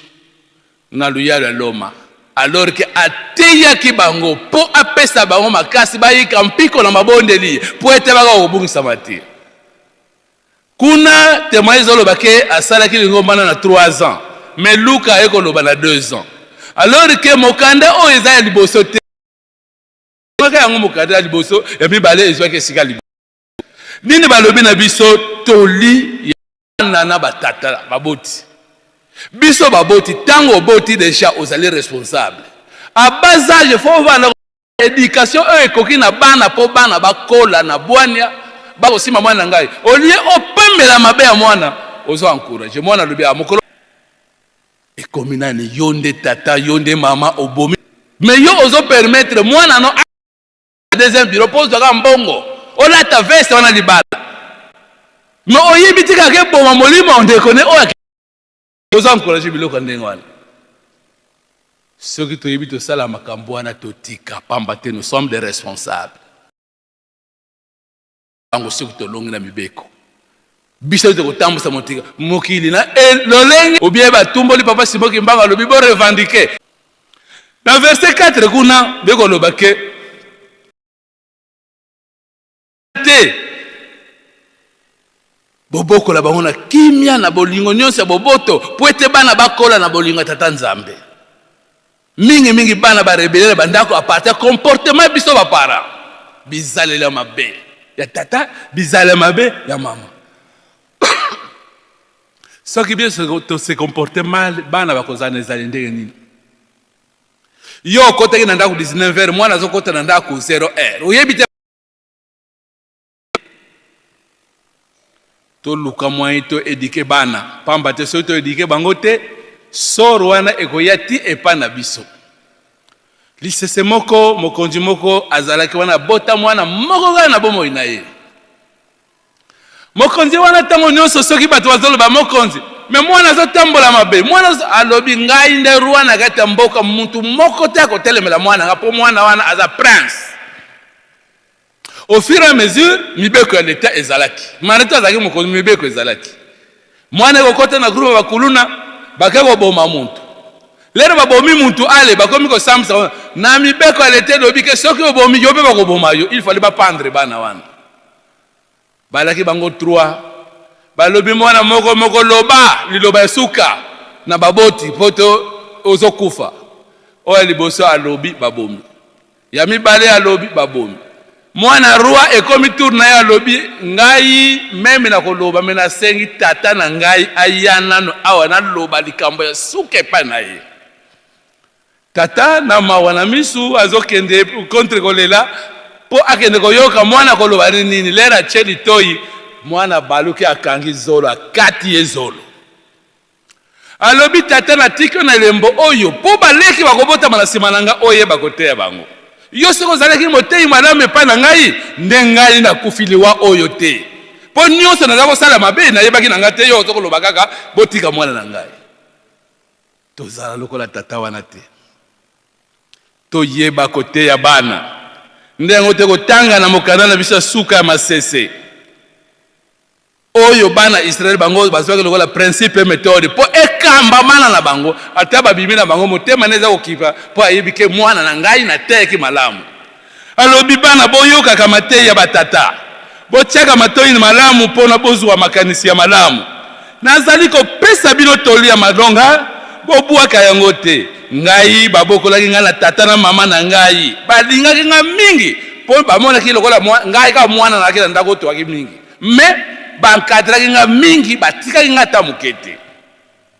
na luyalo ya Loma, alors que ateyaki bango mpo apesa bango makasi bayika mpiko na mabondeli mpo ete bakoka kobungisama te. Kuna temoignage ezoloba ke asalaki lingomba na na 3 ans, mais Luka aye koloba na 2 ans. Alors ke mokanda oyo eza ya liboso te. Maka yango mokanda ya liboso ya mibale ezwaki esika liboso. Nini balobi na biso toli ya bana na batata baboti. Biso baboti ntango oboti deja ozali responsable. A bas age faut ovanda Education oyo ekoki na bana po bana bakola na bwania bakosimba mwana na ngai au lieu opamela mabe ya mwana ozo encourager mwana alobi ah mokolo ekomi nani yo nde tata yo nde mama obomi mais yo ozo permettre mwana no deuxième bureau po ozwaka mbongo olata veste wana libala mais oyebi ti kaka eboma molimo ndeko ne oyo Tozo encourager biloko ya ndenge wana. Soki toyebi tosala makambo wana totika, pamba te nous sommes des responsables. Bango soki tolongi na mibeko biso tokotambusa motika mokili na e, lolenge obie batumboli papa Simon Kimbangu alobi bo revendiquer na verset 4 kuna bekoloba ke te. Bobokola bango na kimia, na bolingo nyonso ya boboto, mpo ete bana bakola na bolingo ya Tata Nzambe. Mingi mingi bana ba rebelle na bandako à partir ya comportement biso ba parents, bizaleli ya mabe ya tata, bizaleli ya mabe ya mama. Soki biso to se comporter mal, bana bakozala na ezaleli ndenge nini? Yo okotaki na ndako 19 heures, mwana azokota na ndako 0 heure, oyebi te. Toluka moyen to eduquer bana, pamba te soki to eduquer bango te, sort wana ekoya ti epa na biso. Lisese moko, mokonzi moko azalaki wana, abota mwana moko kaka na bomoi na ye. Mokonzi wana ntango nyonso soki bato bazoloba mokonzi, me mwana azotambola mabe, mwana alobi ngai nde roi na kati ya mboka, mutu moko te akotelemela mwana nga mpo mwana wana aza prince. Au fur et à mesure mibeko ya leta ezalaki, Marito azalaki mokonzi, mibeko ezalaki. Mwana ekokota na groupe ya bakuluna, bake koboma muntu. Lero babomi muntu ale bakomi kosambisa na mibeko ya leta elobi ke soki obomi yo mpe bakoboma yo. Il fallait bapendre bana wana. Balaki bango 3 balobi mwana moko moko loba liloba ya suka na baboti mpo to ozokufa. Oyo ya liboso alobi babomi, ya mibale alobi babomi. Mwana roi ekomi tour na ye alobi ngai meme na koloba me nasengi tata na ngai aya nano awa naloba likambo ya suka epai na ye. Tata na mawa na misu azokende contre kolela po akende koyoka mwana koloba ni nini. Lere atie litoyi, mwana abaluki akangi zolo, akati ye zolo. Alobi, Tata, natiki yo na elembo oyo po baleki bakobotama na sima na nga oyeba koteya bango. Yo soki ozalaki moteyi malamu epai na ngai, nde ngai nakufi liwa oyo te. Po nionso naza kosala mabe, nayebaki na ngai te, yo ozo koloba kaka botika mwana na ngai. Tozala lokola tata wana te. Toyeba koteya bana. Nde yango te kotanga na mokanda na biso ya suka ya Masese, oyo bana Israël bango bazwaki lokola principe et methode mpo ekamba bana na bango, ata babimi na bango motema na eza kokipa mpo ayebi ke mwana na ngai nateyaki malamu. Alobi, Bana, boyokaka mateyi ya batata, botiaka matoyi malamu mpo na bozwa makanisi ya malamu. Nazali kopesa bino toli ya malonga, bobwaka yango te. Ngai, babokolaki ngai na tata na mama na ngai, balingaki ngai mingi mpo bamonaki lokola ngai kaka mwana nazalaki na ndako otoaki mingi, mais ba encadraki ngai mingi, batikaki ngai ata moke te.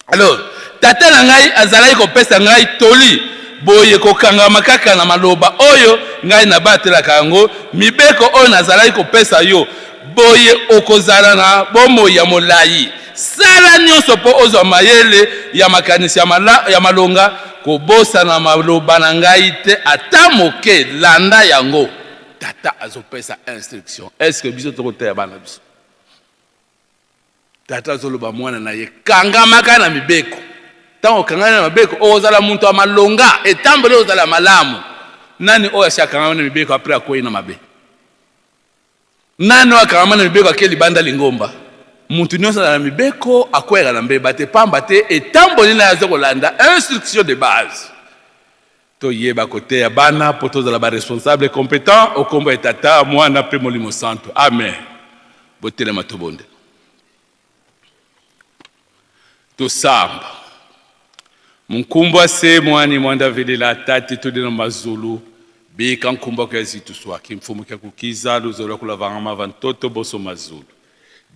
Alors, tata na ngai azalaki kopesa ngai toli boye, kokangama kaka na maloba oyo ngai nabatelaka yango, mibeko oyo nazalaki kopesa yo, boye okozala na bomoi ya molai. Sala nyonso mpo ozwa mayele ya makanisi ya, mala, ya malonga, kobosana maloba na ngai te ata moke, landa yango. Tata azopesa instruction. Est-ce que biso tokoteya bana biso? Tata azoloba mwana na ye, kangamaka na mibeko. Ntango okangami na mibeko, okozala moto ya malonga, etamboli okozala malamu. Nani oyo asi akangama na mibeko apres akwei na mabe? Nani oyo akangama na mibeko ake libanda lingomba? Moto nyonso azala na mibeko akweyaka na mbeba te, pamba te etamboli na ye aza kolanda instruction de base. Toyeba koteya bana mpo tozala ba responsable competent o kombo ya Tata, Mwana mpe Molimo Santu. Amen. Botelema tobondela. Tosamba. Munkumbwa se mwani mwanda velela tate tode na mazulu bika nkumba kwa zitu swaki mfumu kya kukiza luzola kulavanga mava ntoto boso mazulu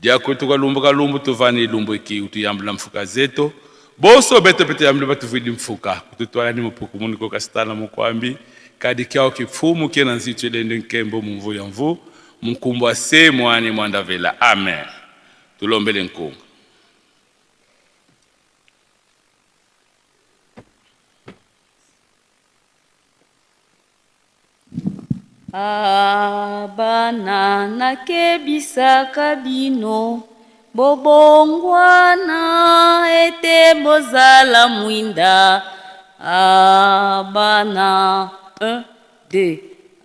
diako tukalumbu kalumbu tuvani ilumbu iki utuyambula mfuka zetu boso beto pete yambula batuvidi mfuka kututwala ni mupuku muniko kasitana mukwambi kadi kyao kifumu kena nzitu elende nkembo mumvu ya mvu munkumbwa se mwani mwanda vela amen. Tulombele nkumba. Ah, bana nakebisaka bino bobongwana ete bozala mwinda. Ah, bana 1 2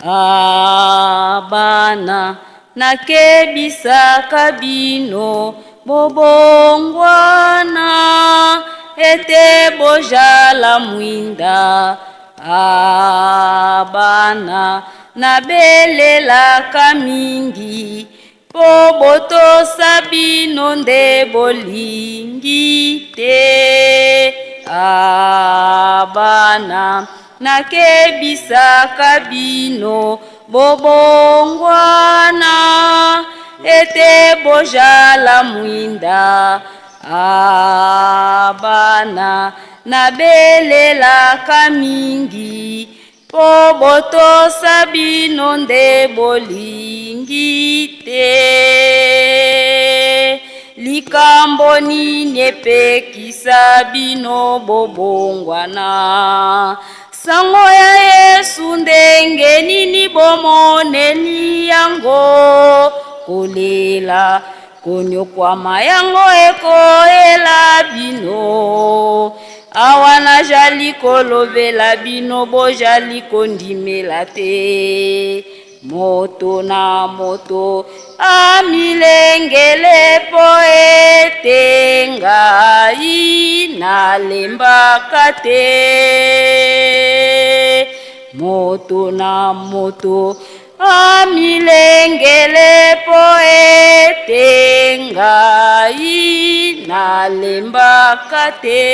Ah, bana nakebisaka bino bobongwana ete bozala mwinda. Ah, bana nabelelaka mingi mpo botosa bino nde bolingi te. Ah, bana nakebisaka bino bobongwana ete bozala mwinda. Ah, bana nabelelaka mingi mpo botosa bino nde bolingi te. Likambo nini epekisa bino bobongwana? Sango ya Yesu ndenge nini bomoneli yango? Kolela konyokwama yango ekoyela bino. Awa najali kolobela bino bojali kondimela te. Moto na moto amilengele po ete ngai nalembaka te. Moto na moto amilengele po ete ngai nalembaka te.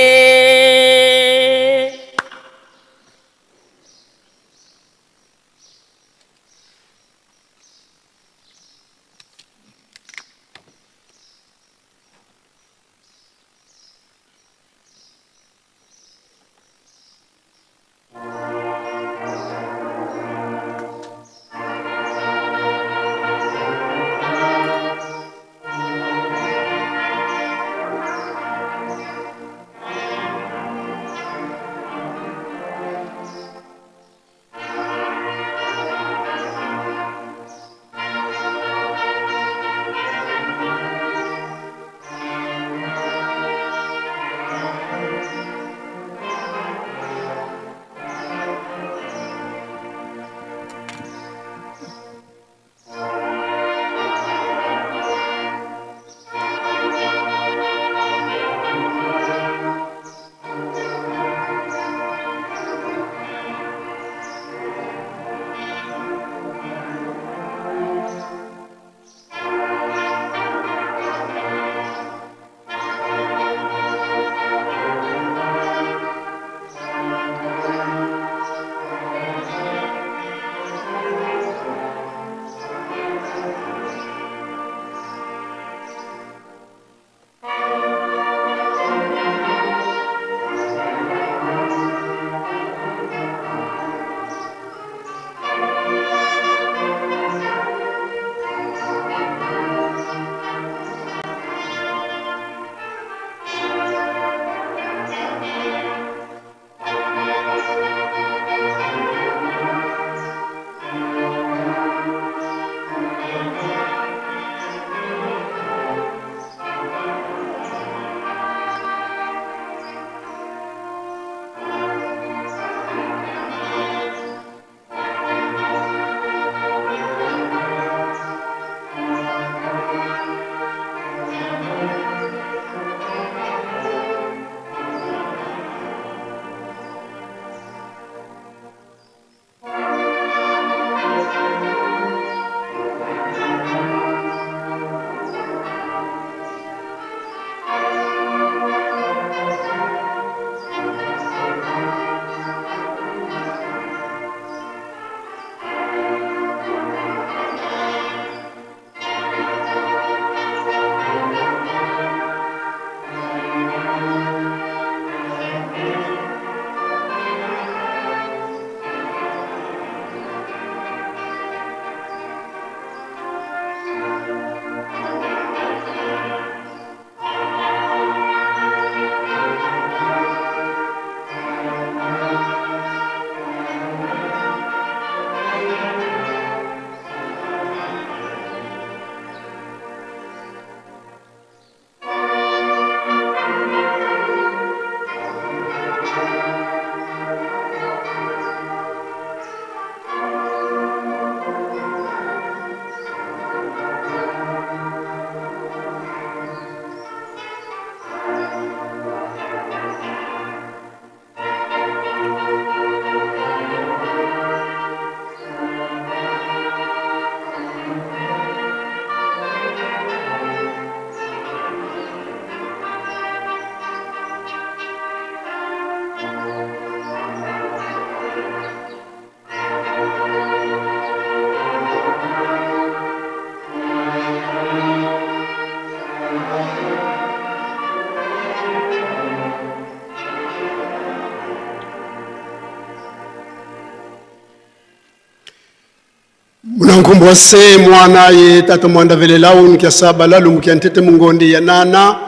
Nkumbu wa se mwana ye tata mwanda velelau nkiasaba lalu mukia ntete mungondi ya nana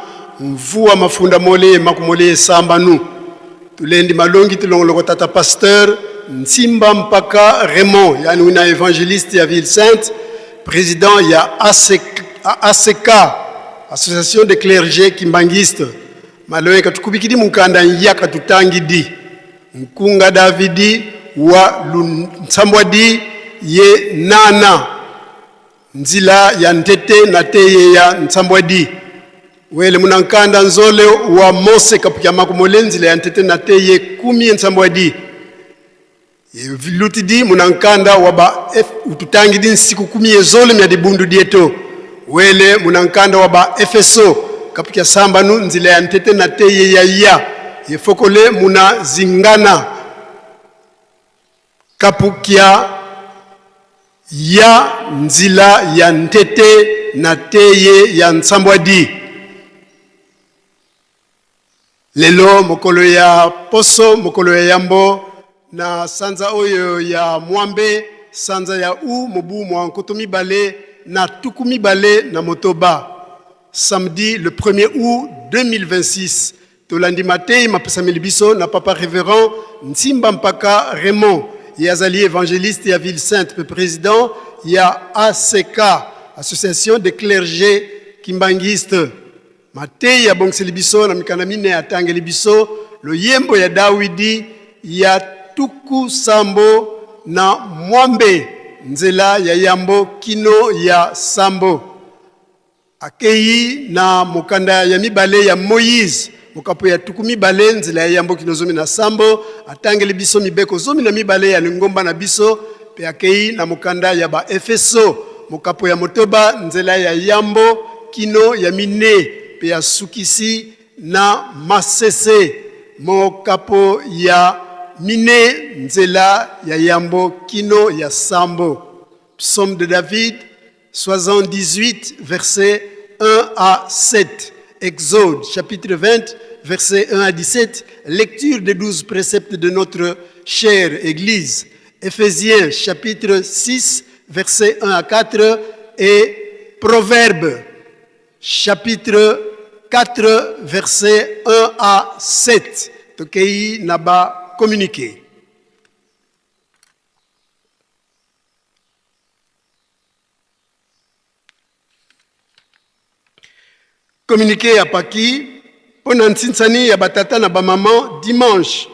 mvua mafunda mole makumole sambanu tulendi malongi tulongoloko tata pasteur Nsimba mpaka Raymond, yani una évangéliste ya ville sainte, président ya ACK, ACK Association de clergé kimbanguiste. Maloe katukubikidi mukanda yaka tutangidi nkunga Davidi wa lunsambwadi ye nana nzila ya ntete na teye ya nsambwadi wele munankanda nzole wa Mose kapukia makumole nzila ya ntete na teye kumi nsambwadi lutidi munankanda wa ba ututangidi nsiku kumi yezole mya dibundu dieto wele munankanda wa ba Efeso kapukia sambanu nzila ya ntete na teye ya ya yefokole muna zingana kapukia ya nzila ya ntete na teye ya nsambwadi. Lelo mokolo ya poso, mokolo ya yambo na sanza oyo ya mwambe, sanza ya u mobu mwa nkoto mibale na tuku mibale na motoba, samedi le 1er août 2026. Tolandi matei mapesameli biso na papa révérend Nsimba Mpaka Raymond, ye azali évangéliste ya ville sainte pe président ya ACK, Association de clergé kimbanguiste. Matei abongiseli biso na mikanda mine atangeli biso loyembo ya Dawidi ya tuku sambo na mwambe nzela ya yambo kino ya sambo. Akei na mokanda ya mibale ya Moïse mokapo ya tuku mibale nzela ya yambo kino zomi na sambo, atangeli biso mibeko zomi na mibale ya lingomba na biso, pe akei na mokanda ya ba Efeso mokapo ya motoba nzela ya yambo kino ya mine, pe asukisi na masese mokapo ya mine nzela ya yambo kino ya sambo. Psaume de David 78 verset 1 à 7. Exode chapitre 20 verset 1 à 17. Lecture des 12 préceptes de notre chère Église. Éphésiens chapitre 6 verset 1 à 4 et Proverbes chapitre 4 verset 1 à 7. Tokei naba communiqué. Communiqué ya Paki mpo na nsinsani ya batata na bamama dimanche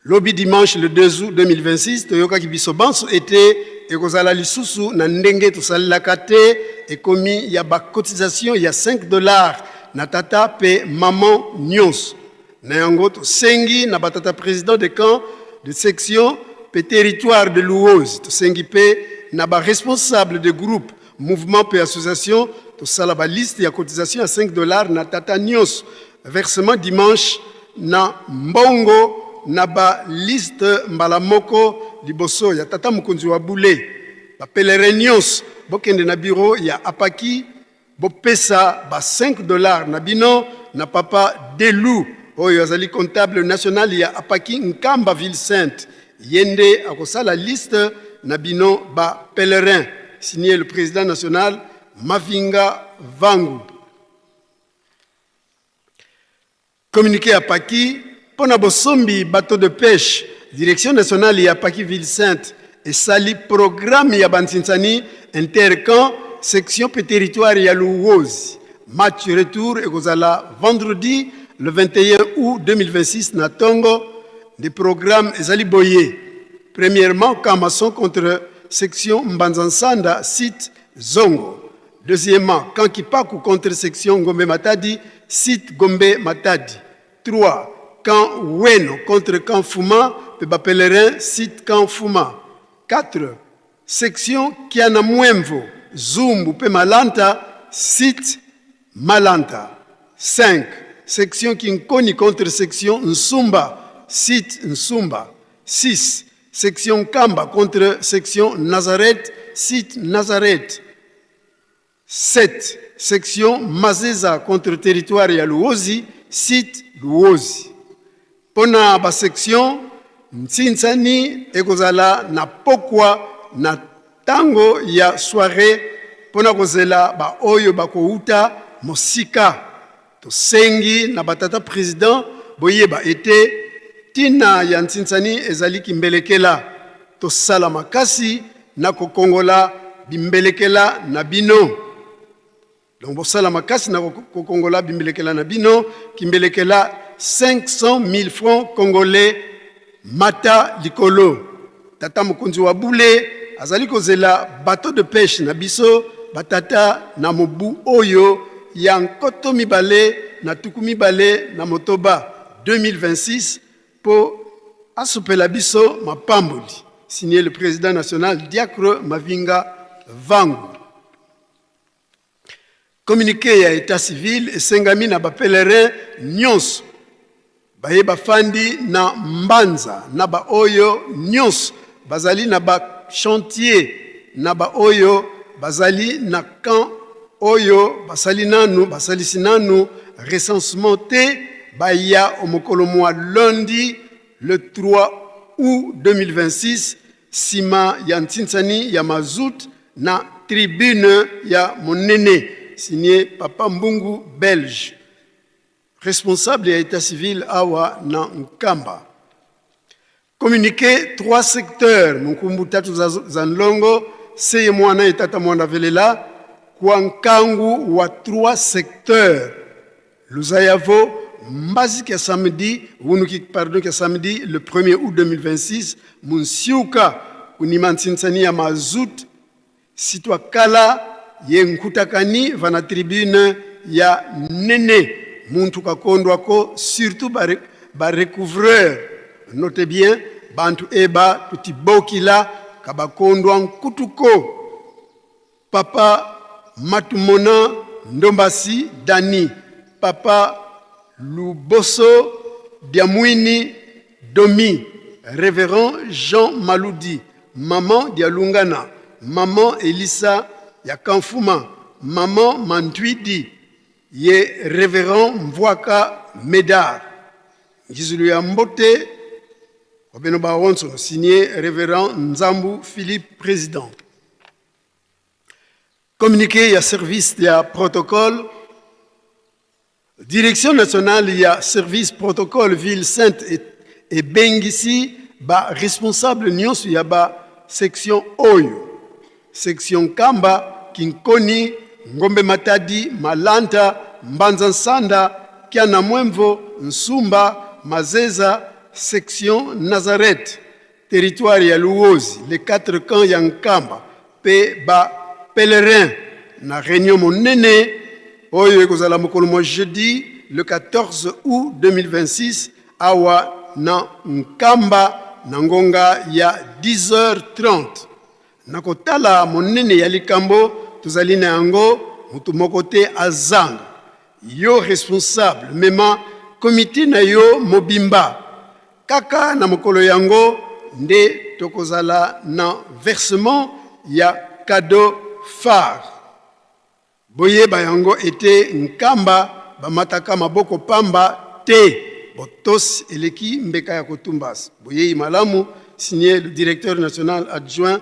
lobi dimanche le 2 août 2026. Toyokaki biso banso ete ekozala lisusu na ndenge tosalelaka te, ekomi ya bacotisation ya 5 $ na tata pe mama nyonso. Na yango tosengi na batata président de camp, de section pe territoire de Luozi, tosengi mpe na baresponsable de groupe, mouvement pe association, tosala baliste ya cotisation ya 5 $ na tata nyonso. Versement dimanche na mbongo na baliste mbala moko liboso ya tata mokonzi wa bule. Bapèlerins nyonso bokende na bureau ya Apaki, bopesa ba 5 $ na bino na papa Delu oyo azali comptable national ya Apaki Nkamba ville sainte. Ye nde akosala liste na bino bapèlerin. Signé le président national Mavinga Vangu. Communiqué ya Paki mpo na bosombi bateau de pêche. Direction nationale ya Paki ville sainte esali programme ya bansinsani intercamp, section pe territoire ya Luozi. Match retour ekozala vendredi le 21 août 2026 na ntongo. Nde programme ezali boye: premièrement, camp maçon contre section Mbanza-Nsanda, site Zongo; deuxièmement, camp Kipaku contre section Ngombe Matadi, site Gombe Matadi; 3, camp Weno contre camp Fuma pe bapèlerin, site camp Fuma; 4, section Kiana Mwemvo, Zumbu pe Malanta, site Malanta; 5, section Kinkoni contre section Nsumba, site Nsumba; 6, section Kamba contre section Nazareth, site Nazareth; 7, section Mazeza contre territoire ya Luozi, site Luozi. Mpo na basection, ntsinsani ekozala na pokwa na. tango ya soiree mpo na kozela ba oyo bakowuta mosika. Tosengi na ba tata president boyeba ete tina ya ntsinsani ezali kimbelekela. Tosala makasi na kokongola bimbelekela na bino. Donc bosala makasi na kokongola bimbelekela na bino, kimbelekela 500 000 francs congolais mata likolo. Tata mokonzi wa bule azali kozela bateau de pêche na biso batata na mobu oyo ya 2026 2026 mpo asopela biso mapamboli. Signé le président national Diacre Mavinga Vangu. Communiqué ya etat civil esengami na ba pèlerins nyonso baye bafandi na Mbanza na ba oyo nyonso bazali na ba chantier na ba oyo bazali na camp oyo basali nanu basalisi nanu recensement te baya omokolo mwa lundi le 3 août 2026 sima ya ntsinsani ya mazout na tribune ya monene. Signé Papa Mbungu Belge, responsable ya etat civil awa na Nkamba. Communiqué trois secteurs monkumbu tatu za, za nlongo seye mwana etata mwana velela kwa nkangu wa trois secteurs Luzayavo mbazi kia samedi wunuki pardon kia samedi le 1er août 2026 munsiuka kunima ntsinsani ya mazut sitwa kala ye nkutakani vana tribune ya nene muntu kakondwako surtout ba, ba recouvreur. Note bien bantu eba tutibokila kabakondwa nkutuko. Papa Matumona Ndombasi Dani, Papa Luboso Diamuini Domi, Reverend Jean Maludi, Maman Dialungana, Maman Elisa ya Kamfuma, Maman Mantuidi ye Reverend Mvuaka Medard. Ngizulu ya mbote wabeno ba wonso, signé Reverend Nzambu Philippe, président. Communiqué ya service ya protocole. Direction nationale ya service protocole ville sainte ebengisi ba responsable nyonso ya ba section oyo: section Nkamba, Kinkoni, Ngombe Matadi, Malanta, Mbanza Nsanda, Kiana Mwemvo, Nsumba, Mazeza, section Nazareth, territoire ya Luozi, les quatre camps ya Nkamba pe ba pèlerins na réunion monene oyo ekozala mokolo mwa jeudi le 14 août 2026 awa na Nkamba na ngonga ya 10h30. Na kotala monene ya likambo tozali na yango, moto moko te azanga. Yo responsable, mema komite na yo mobimba. Kaka na mokolo yango nde tokozala na versement ya cadeau phare. Boyeba yango ete Nkamba bamataka maboko pamba te. Botosi eleki mbeka ya kotumba. Boyeyi malamu. Signé le directeur national adjoint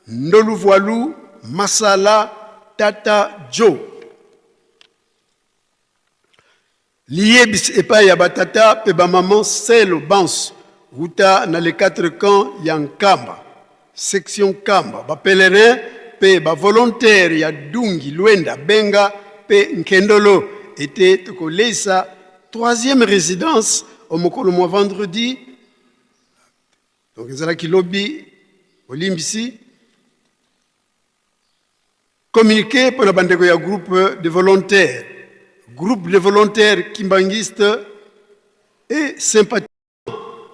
Ndoluvualu Masala Tata Joe. Liyebisi epai ya batata mpe bamama selo banso wuta na les quatre camps ya Nkamba, section Nkamba, ba pèlerins mpe ba volontaires ya Dungi, Luenda, Benga mpe Nkendolo ete tokoleisa troisième résidence o'mokolo mwa vendredi, donc ezalaki lobi, bolimbisi. Communiqué pour la bandeko ya groupe de volontaires, groupe de volontaires kimbanguistes et sympathisants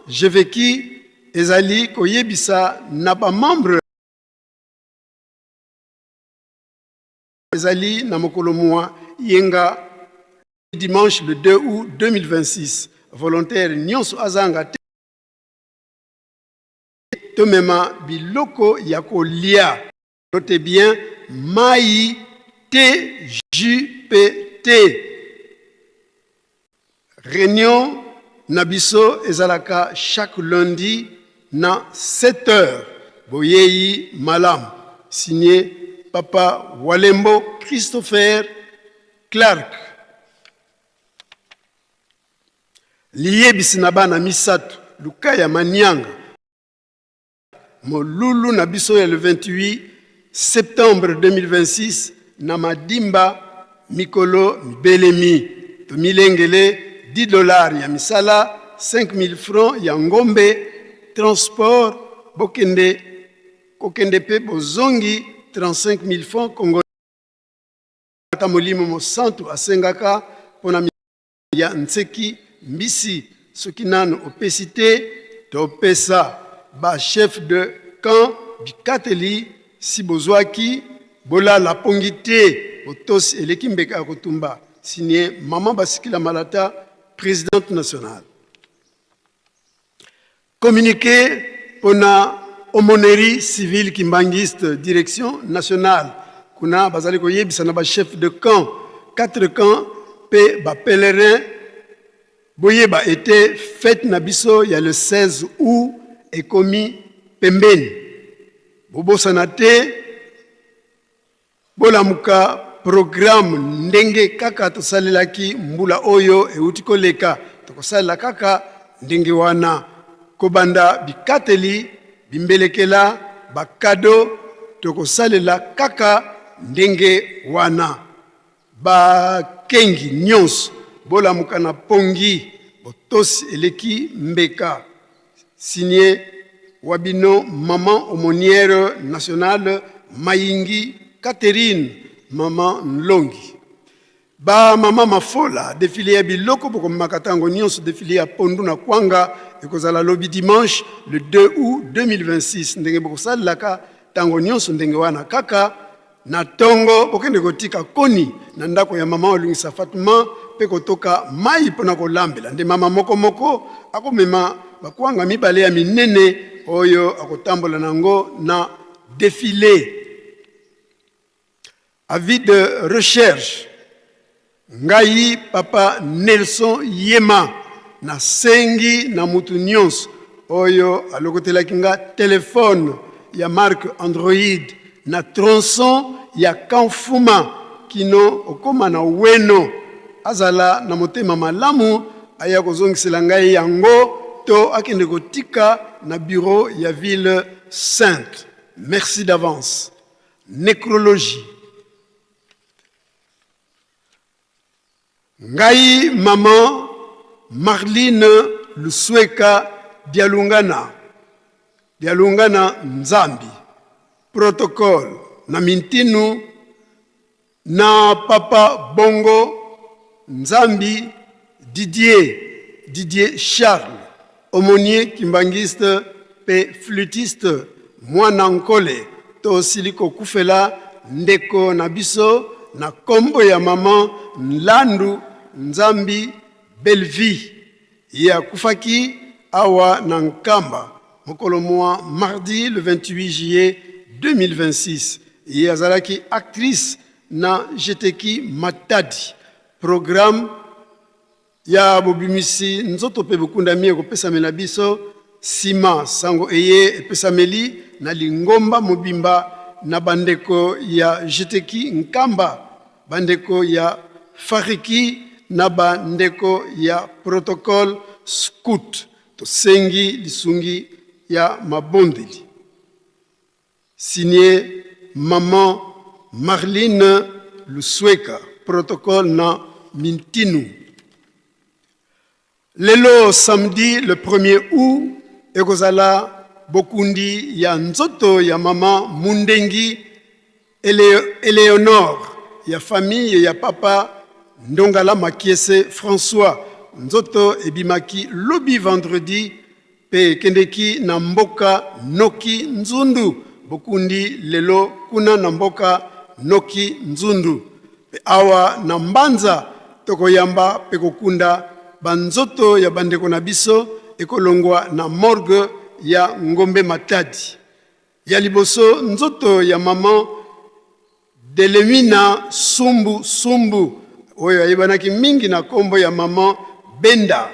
GVKI ezali koyebisa na ba membre ezali na mokolo mwa yenga dimanche le 2 août 2026 volontaire nyonso azanga te tomema biloko ya kolia. Note bien, mayi te, jus pe te. Reunion na biso ezalaka chaque lundi na 7 heures. Boyeyi malamu. Signé Papa Walembo Christopher Clark. Liyebisi na bana misato Lukaya Manianga. Molulu na biso ya le 28 septembre 2026 na Madimba mikolo mibelemi. Tomilengele 10 dollars ya misala, 5000 francs ya ngombe, transport bokende kokende pe bozongi 35000 francs congolais. Ata Molimo Mosantu asengaka mpo na ya nseki mbisi soki nanu opesi te topesa ba chef de camp bikateli si bozwaki bolala pongi te botosi eleki mbeka ya kotumba signe maman Basikila Malata presidente nationale. Communiqué pona Aumônerie civile kimbanguiste direction nationale kuna bazali koyebisa na ba chef de camp quatre camps pe ba pèlerins boyeba ete fete na biso ya le 16 août ekomi pembeni bobosana te. Bolamuka programme ndenge kaka tosalelaki mbula oyo euti koleka, tokosalela kaka ndenge wana. Kobanda bikateli, bimbelekela, ba cadeaux, tokosalela kaka ndenge wana. Bakengi nionso bolamuka na pongi, botosi eleki mbeka. Signe wa bino maman aumonière nationale Mayingi Catherine maman Nlongi. Ba mama mafola defile ya biloko bokomemaka tango nionso defile ya pondu na kwanga ekozala lobi dimanche le 2 aout 2026 ndenge bokosalelaka tango nionso ndenge wana kaka Na tongo, bokende kotika koni na ndako ya mama Olungisa Fatuma mpe kotoka mayi mpo na kolambela. Nde mama moko moko akomema bakwanga mibale ya minene oyo akotambola na yango na defile. Avis de recherche. Ngai papa Nelson Yema na sengi na mutu nionso oyo alokotelaki nga telephone ya marque Android na tronçon ya Kamfuma kino okoma na Weno azala na motema malamu aya kozongisela ngai yango to akende kotika na bureau ya ville sainte. Merci d'avance. Necrologie. Ngai maman Marline Lusueka Dialungana Dialungana Nzambi protocole na Mintinu na papa Bongo Nzambi Didier Didier Charles aumonier kimbanguiste pe flutiste mwana Nkole tosili kokufela ndeko na biso na kombo ya maman Nlandu Nzambi Bellevie ye akufaki awa na Nkamba mokolo mua mardi le 28 juillet 2026 ye azalaki actrice na Jeteki Matadi programme Ya bobimisi nzoto mpe bokundami ekopesamela biso nsima. Sango eye epesameli na lingomba mobimba na bandeko ya Jeteki Nkamba, bandeko ya Fariki na ba ndeko ya Protocole Scout. Tosengi lisungi ya mabondeli. Signe maman Marline Lusueka, protocole na Mintinu. Lelo samedi le premier aout ekozala bokundi ya nzoto ya maman Mundengi Eleonore ya famille ya papa Ndongala Makiese François. Nzoto ebimaki lobi vendredi Pe ekendeki na mboka Noki Nzundu, bokundi lelo kuna na mboka Noki Nzundu. Pe awa na Mbanza tokoyamba pe kokunda ba nzoto ya bandeko na biso ekolongwa na morgue ya Ngombe Matadi. Ya liboso nzoto ya maman Delemina Sumbu Sumbu oyo ayebanaki mingi na kombo ya maman Benda.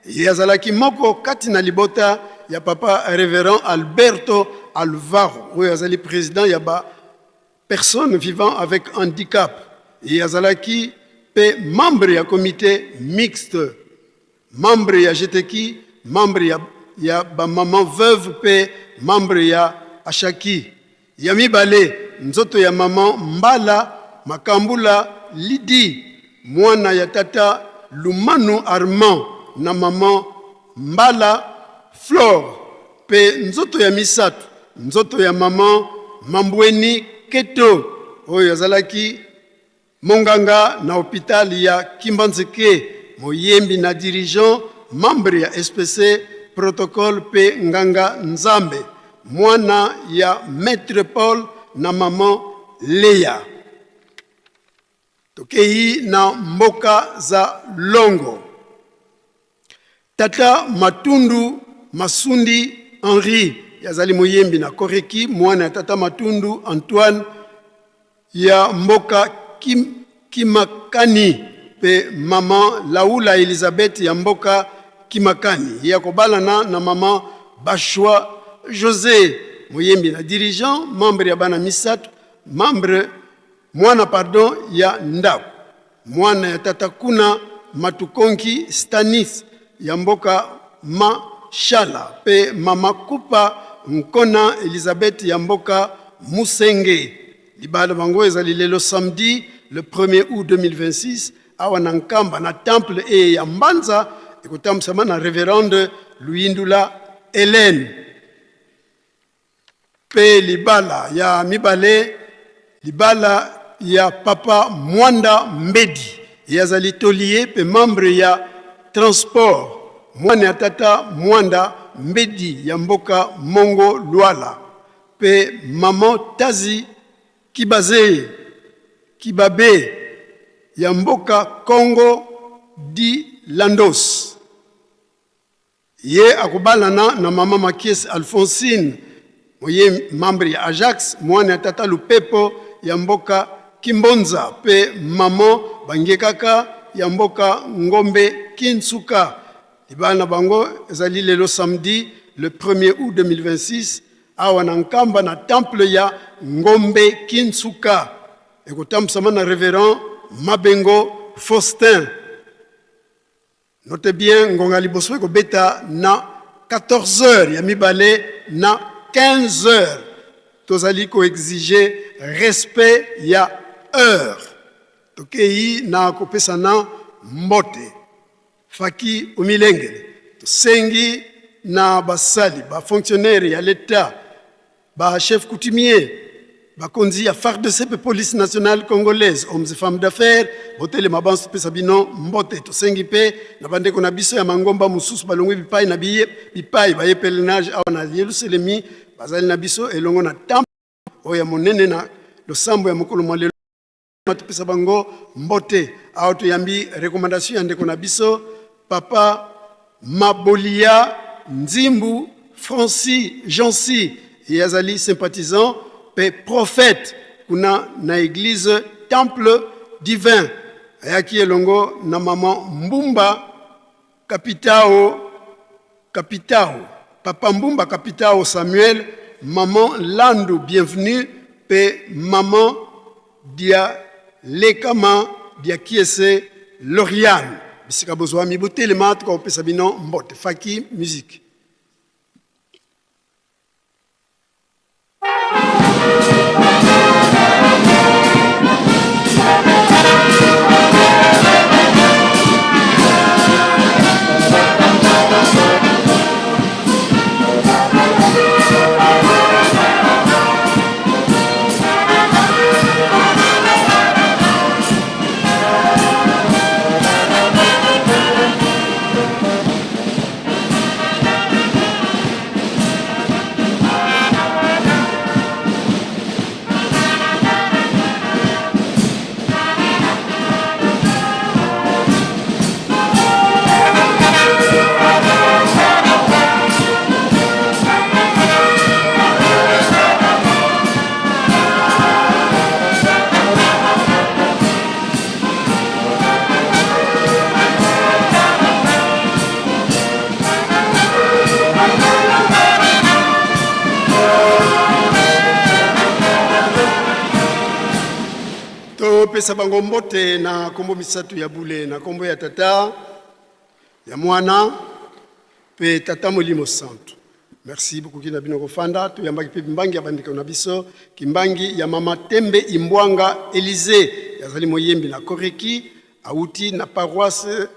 Ye azalaki moko kati na libota ya papa Reverend Alberto Alvaro oyo azali president ya ba personnes vivant avec handicap. Ye azalaki mpe membre ya comité mixte, membre ya GTQ, membre ya, ya ba maman veuve mpe membre ya Ashaki. Ya mibale, nzoto ya maman Mbala Makambula Lydie, mwana ya tata Lumanu Armand na maman Mbala Flore, mpe nzoto ya misato, nzoto ya maman Mambweni Keto oyo azalaki Monganga na hopital ya Kimbanseke, moyembi na dirigeant, membre ya SPC, protocole pe nganga nzambe. Mwana ya Maitre Paul na maman Lea. Tokeyi na mboka za Longo. Tata Matundu Masundi Henri azali moyembi na Koreki, mwana ya tata Matundu Antoine ya mboka Kim, Kimakani mpe mama Laula Elizabeth ya mboka Kimakani. Ye akobalana na mama Bashwa Jose, moyembi na dirigeant, membre ya bana misato, membre mwana pardon ya ndako, mwana ya tata kuna Matukonki Stanis ya mboka Mashala mpe mama Kupa Nkona Elizabeth ya mboka Musenge. Libala bango ezali lelo samedi le 1er août 2026 awa na Nkamba na temple eye ya Mbanza, ekotambwisama na reverende Luyindula Helène. Mpe libala ya mibale, libala ya papa Mwanda Mbedi, ye azali tolier mpe membre ya transport, mwana ya tata Mwanda Mbedi ya mboka Mongo Luala, mpe maman Tazi Kibazeye Kibabe ya mboka Congo di Landos. Ye akobalana na mama Makiese Alphonsine, moye membre ya Ajax, mwana ya tata Lupepo ya mboka Kimbonza pe maman Bangekaka ya mboka Ngombe Kinsuka. Libala na bango ezali lelo samedi le 1er août 2026 awa na Nkamba na temple ya Ngombe Kinsuka. Ekotambusama na reverend Mabengo Faustin. Note bien, ngonga liboso ekobeta na 14 heures, ya mibale na 15 heures. Tozali ko exiger respect ya heure. Tokeyi na kopesana mbote. Faki omilengele. Tosengi na basali, ba fonctionnaires ya l'Etat, ba chefs coutumiers, bakonzi ya FARDC mpe police nationale congolaise, hommes et femmes d'affaires, botelema banso topesa bino mbote. Tosengi mpe na bandeko na biso ya mangomba mosusu balongwi bipai na biye bipai baye pèlerinage awa na Yelusalemi, bazali na biso elongo na temple oyo ya monene na losambo ya mokolo mwa lelo. Topesa bango mbote. Awa toyambi recommandation ya ndeko na biso papa Mabolia Nzimbu Francis Jancy, ye azali sympathisant pe prophète kuna na église Temple Divin. Ayaki elongo na mama Mbumba Kapitao, Kapitao, papa Mbumba Kapitao Samuel, maman Landu Bienvenue pe maman Dia Lekama Dia Kiese Lauriane. Bisika bozwami botelema tokopesa bino mbote. Faki musique. Topesa bango mbote na kombo misatu ya bule, na kombo ya Tata, ya Mwana pe Tata Molimo Santu. Merci bokoki na bino kofanda. Toyambaki pe mbangi ya bandeko na biso, kimbangi ya mama Tembe Imbwanga Elysee, azali moyembi na Koreki, awuti na paroisse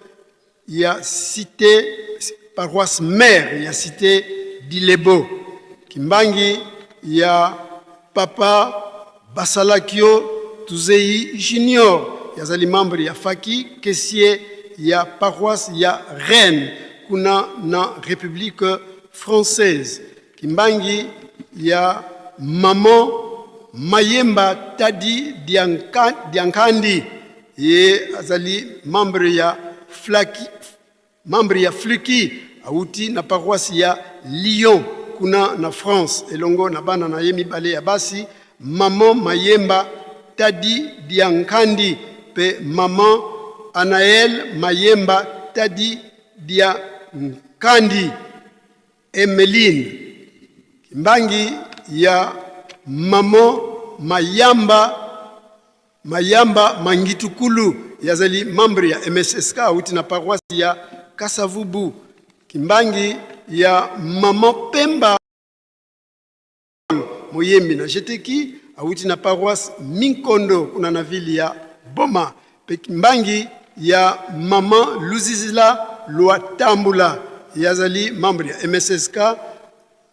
ya cité paroisse mère ya cité Dilebo, kimbangi ya papa Basalakio Tuzei Junior, yazali membre ya faki caissier ya paroisse ya Rennes kuna na République française, kimbangi ya maman Mayemba Tadi Diankandi, ye azali membre ya Flaki, membre ya Fluki, awuti na paroisse ya Lyon kuna na France, elongo na bana na ye mibale ya basi, maman Mayemba Tadi Diankandi pe maman Anaël Mayemba Tadi Diankandi. Emeline Kimbangi ya maman Mayamba Mayamba Mangitukulu yazali membre ya MSSK awuti na paroisse ya Kasavubu. Kimbangi ya maman Pemba Moyembi na Jeteki awuti na paroisse Minkondo kuna na ville ya Boma. Pe Kimbangi ya maman Luzizila Luatambula yazali membre ya MSSK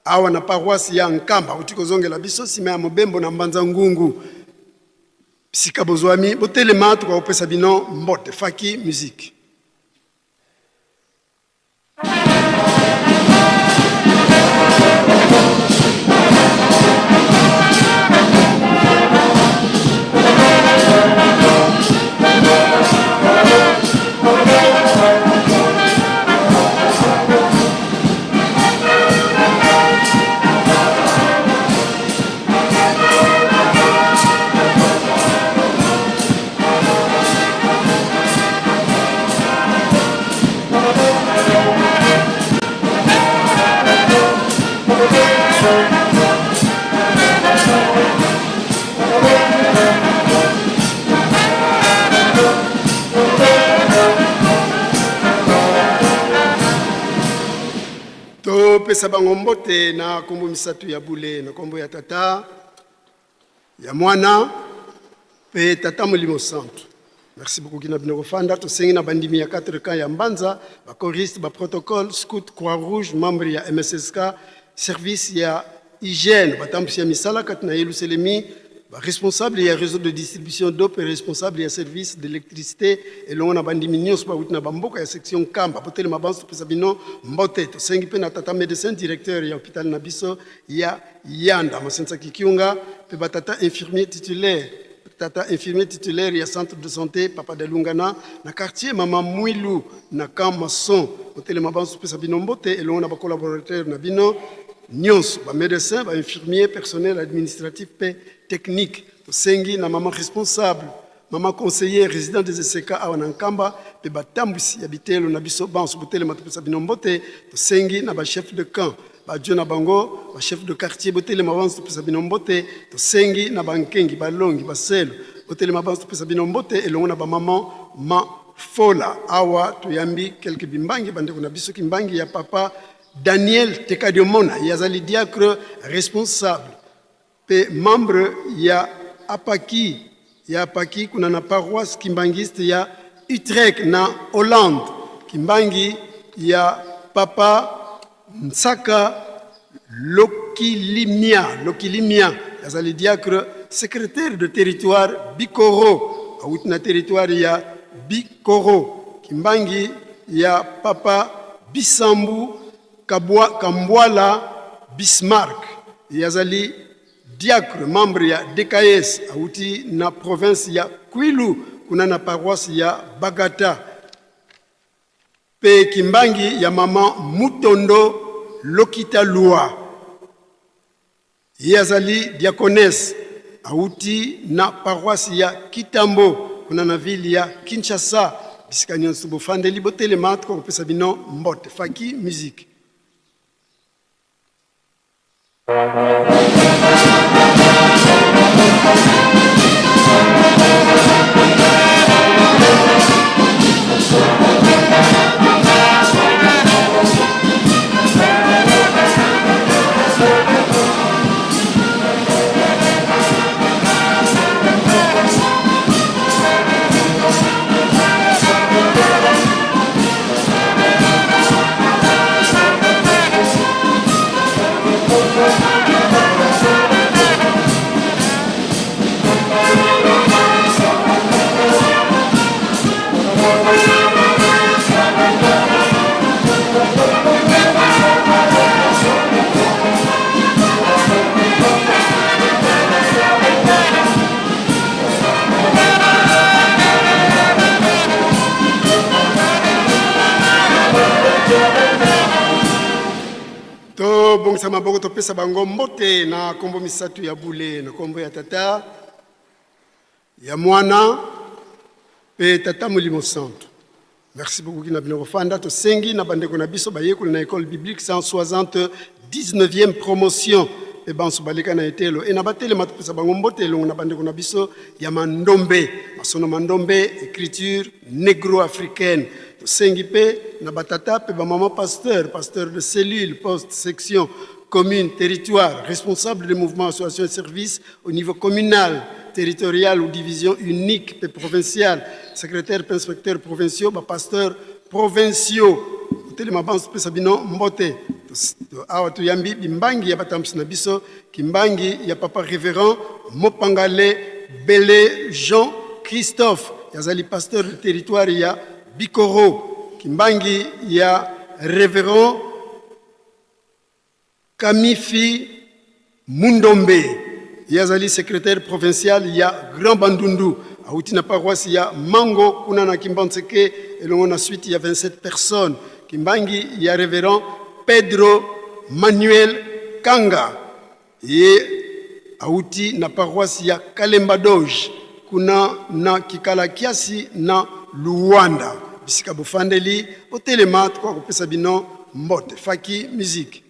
awa na paroisse ya Nkamba, awuti kozongela biso sima ya mobembo na Mbanza Ngungu. Bisika bozwami botelema, tokopesa bino mbote. Faki musique. Topesa bango mbote na kombo misatu ya bule, na kombo ya Tata, ya Mwana pe Tata Molimo Santu. Merci beaucoup kina bino kofanda. Tosengi na bandimi ya 4 camps ya Mbanza, ba choristes, ba protocole, scout, Croix-Rouge, membre ya MSSK, service ya hygiène, batambusi ya misala kati na Yelusalemi, ba responsable ya réseau de distribution d'eau pe responsable ya service d'électricité elongo na bandimi nyonso bawuti na bamboka ya section Nkamba. Botelema banso, topesa bino mbote. Tosengi pe na tata médecin directeur ya hôpital na biso ya Yanda Masensa Kikiunga pe ba tata infirmier titulaire, tata infirmier titulaire ya centre de santé Papa Dalungana na quartier Mama Mwilu na camp Mason. Botelema banso, pesa bino mbote elongo na ba collaborateur na bino nyonso, ba médecin, ba infirmier, personnel administratif pe technique. Tosengi na mama responsable, mama conseiller résident des ESK awa na Nkamba pe batambwisi ya biteyelo na biso banso, botelema topesa bino mbote. Tosengi na ba chef de camp, ba adjoint na bango, ba chef de quartier, botelema banso topesa bino mbote. Tosengi na bankengi, balongi, baselo, botelema banso topesa bino mbote elongo na ba maman ma fola. Awa toyambi quelques bimbangi bandeko na biso, kimbangi ya papa Daniel Tekadiomona, ye azali diacre responsable pe membre ya Apaki, ya Apaki kuna na paroisse kimbangiste ya Utrecht na Hollande, kimbangi ya papa Nsaka Lokilimia, Lokilimia azali diacre secrétaire de territoire Bikoro, awuti na territoire ya Bikoro, kimbangi ya papa Bisambu Kabwa, Kambwala Bismarck, ye azali diacre membre ya DKS, awuti na province ya Kwilu kuna na paroisse ya Bagata, pe kimbangi ya mama Mutondo Lokita Lua, ye azali diaconesse, awuti na paroisse ya Kitambo kuna na ville ya Kinshasa. Bisika nyonso bofandeli, botelema, tokopesa bino mbote. Faki musique. Tobongisa maboko, topesa bango mbote na nkombo misato ya bule, na nkombo ya Tata, ya Mwana mpe Tata Molimo Santo. Merci beaucoup kina bino kofanda. Tosengi na bandeko na biso bayekoli na Ecole Biblique 179e promotion mpe banso baleka na etelo e na batelema, topesa bango mbote elongo na bandeko na biso ya Mandombe, masono Mandombe, écriture négro-africaine. Tosengi mpe na batata mpe bamama pasteur, pasteur de cellule, poste, section, commune, territoire, responsable de mouvement, association et service au niveau communal, territorial ou division unique mpe provinciale, secrétaire mpe inspecteur provinciaux, bapasteur provinciaux, otelema banso, topesa bino mbote. Awa toyambi bimbangi ya batambusi na biso, kimbangi ya papa révérend Mopangale Bele Jean Christophe, yazali pasteur de territoire ya Bikoro, kimbangi ya révérend Kamifi Mundombe, ye azali secrétaire provincial ya Grand Bandundu, awuti na paroisse ya Mango kuna na Kimbanseke elongo na suite ya 27 personnes, kimbangi ya révérend Pedro Manuel Kanga, ye awuti na paroisse ya Kalemba Doge kuna na Kikala Kiasi na Luanda. Bisika bofandeli, botelema, tokoka kopesa bino mbote. Faki musique.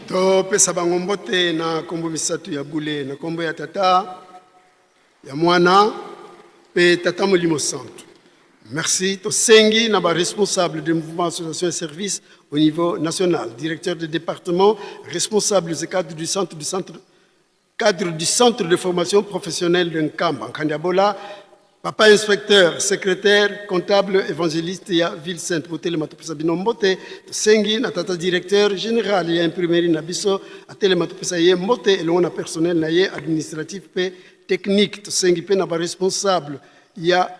Topesa bango mbote na nkombo misato ya bule, na nkombo ya Tata, ya Mwana mpe Tata Molimo Santo. Merci. Tosengi na baresponsable de mouvement, association et service au niveau national, directeur de département, responsable et cadre du centre cadre du centre de formation professionnelle de Nkamba, Nkandiabola, papa inspecteur, secrétaire, comptable, évangéliste ya Ville Sainte, botelema, topesa bino mbote. Tosengi na tata directeur général ya imprimerie na biso atelema, topesa ye mbote elongo na personnel na ye administratif mpe technique. Tosengi mpe na baresponsable ya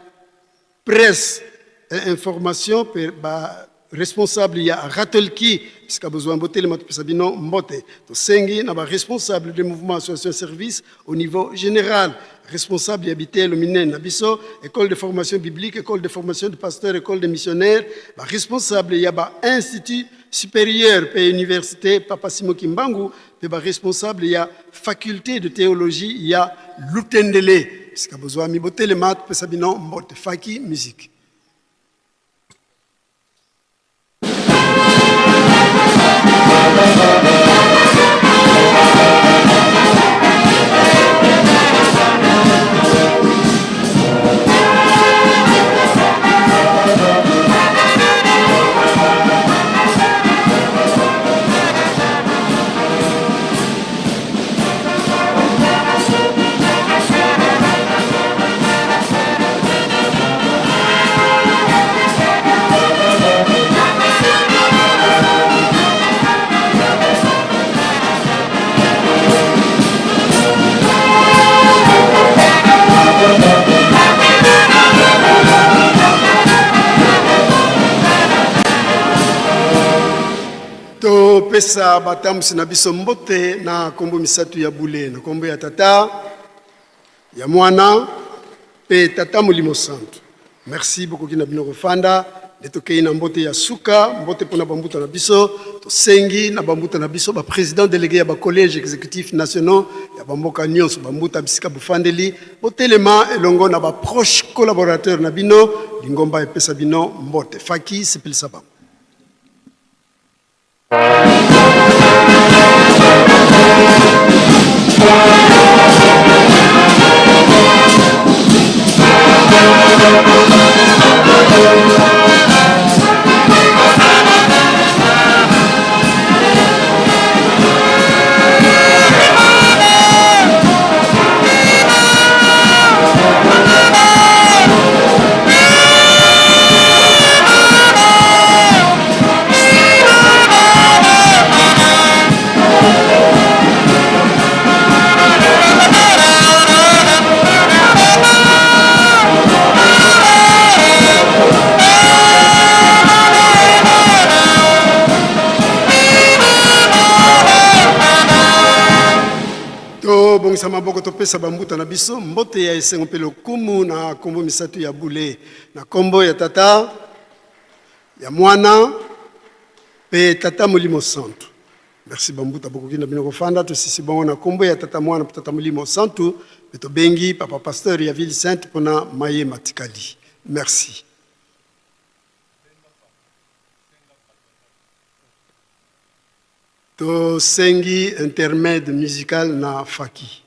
presse et information mpe ba responsable ya Ratelki, bisika bozwa, botelema, topesa bino mbote. Tosengi na baresponsable de mouvement, association service au niveau général, responsable ya bitelo minene na biso, école de formation biblique, école de formation de pasteur, école de missionnaire, baresponsable ya bainstitut supérieur mpe université Papa Simo Kimbangu mpe baresponsable ya faculté de théologie ya Lutendele, bisika bozwami, botelema, topesa bino mbote. Faki musique. Topesa batambusi na biso mbote na nkombo misato ya bule, na nkombo ya Tata, ya Mwana mpe Tata Molimo Santo. Merci, bokoki na bino kofanda. Nde tokei na mbote ya suka, mbote mpo na bambuta na biso. Tosengi na bambuta na biso, ba president delegue ya ba collège executif nationaux ya bamboka nyonso, bambuta bisika bofandeli, botelema elongo na ba proche collaborateur na bino. Lingomba epesa bino mbote. Faki, sepelisa bango. Tobongisa maboko, topesa bambuta na biso mbote ya esengo mpe lokumu na nkombo misato ya bule, na nkombo ya Tata, ya Mwana mpe Tata Molimo Santu. Merci bambuta, bokoki na bino kofanda. Tosisi bongo na nkombo ya Tata, Mwana mpe Tata Molimo Santu, mpe tobengi papa pasteur ya Ville Sainte mpona maye matikali. Merci. Tosengi intermède musical na Faki.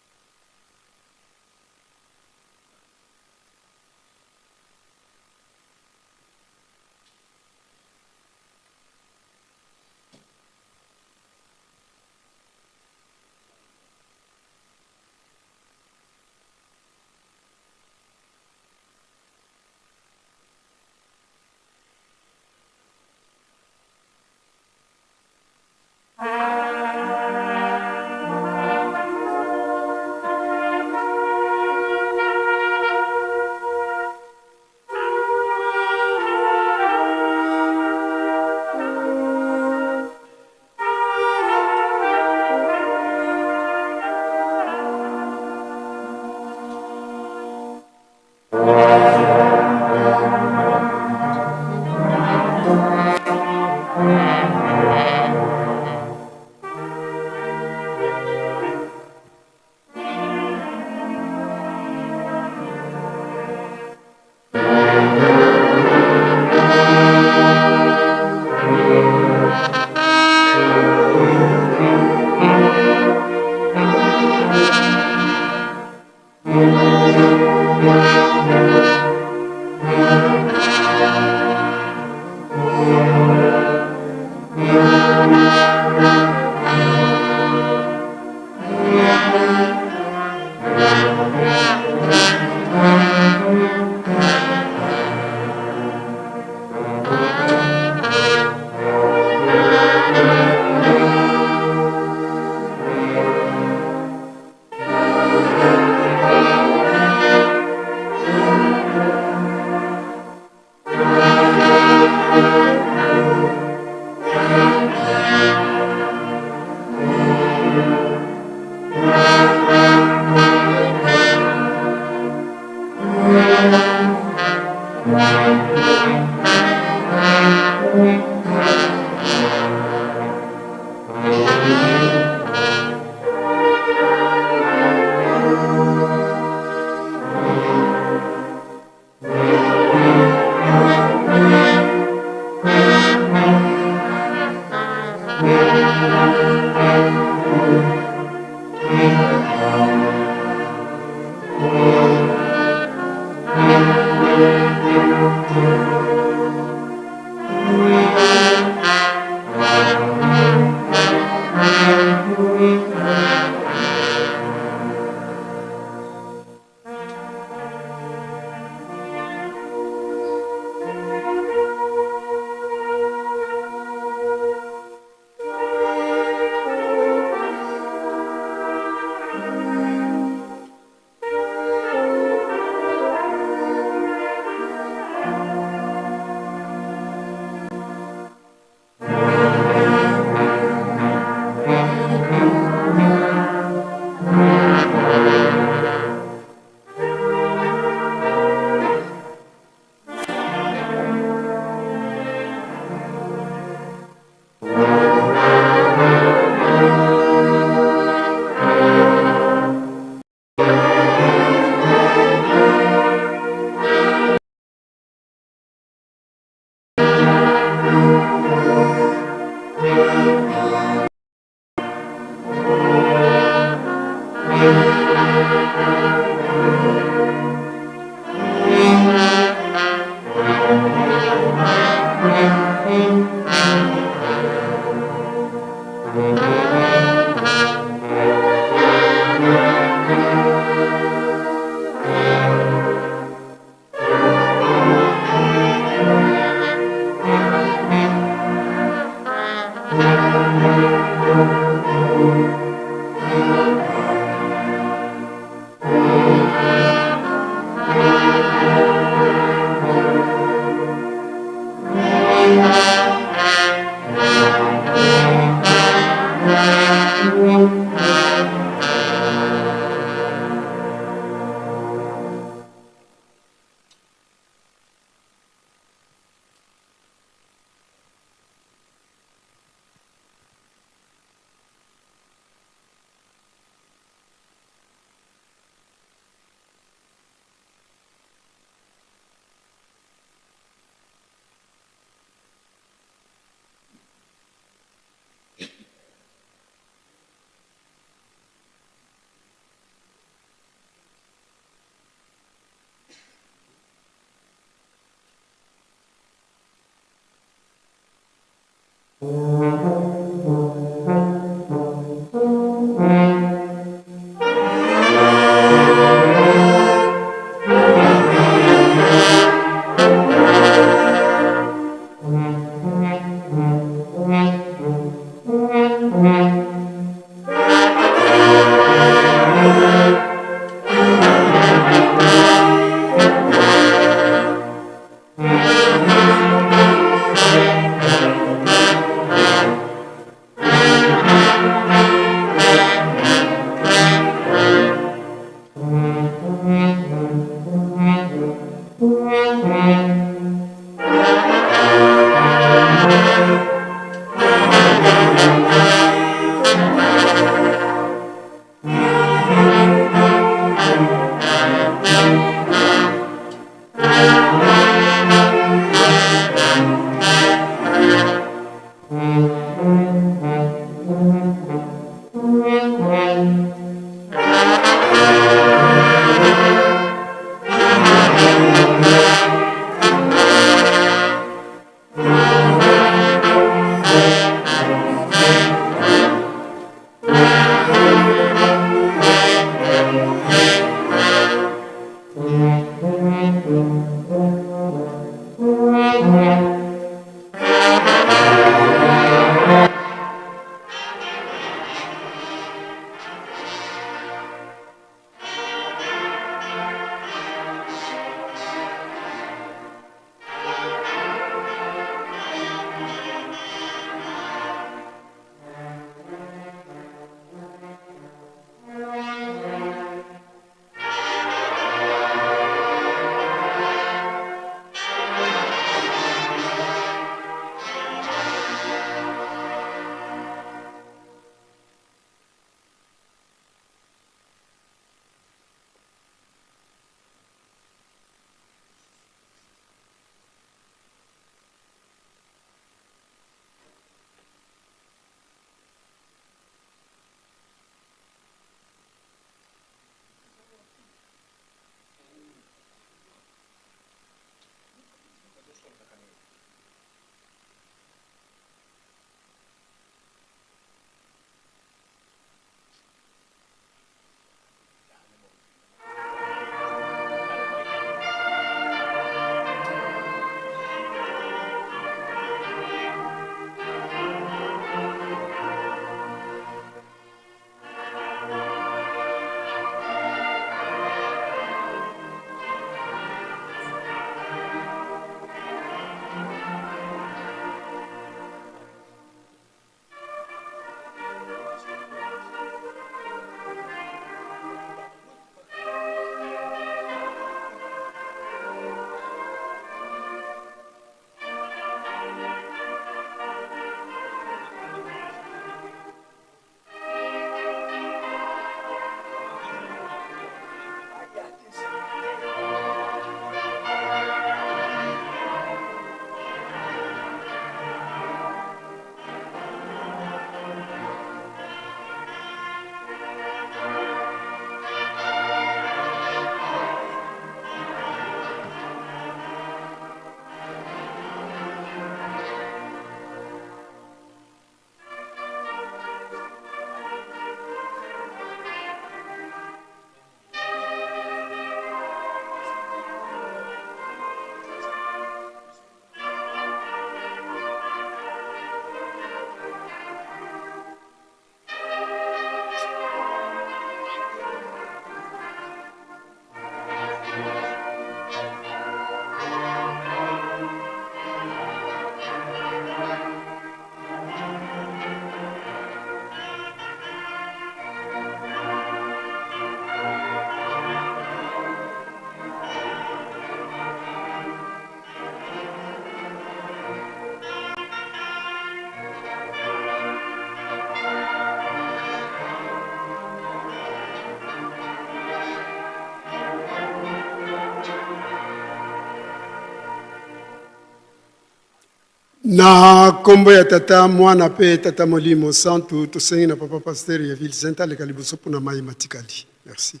Na kombo ya Tata, Mwana pe Tata Molimo Santu, tosengi na Papa Pasteur ya Ville Sainte aleka liboso pona maye matikali. Merci.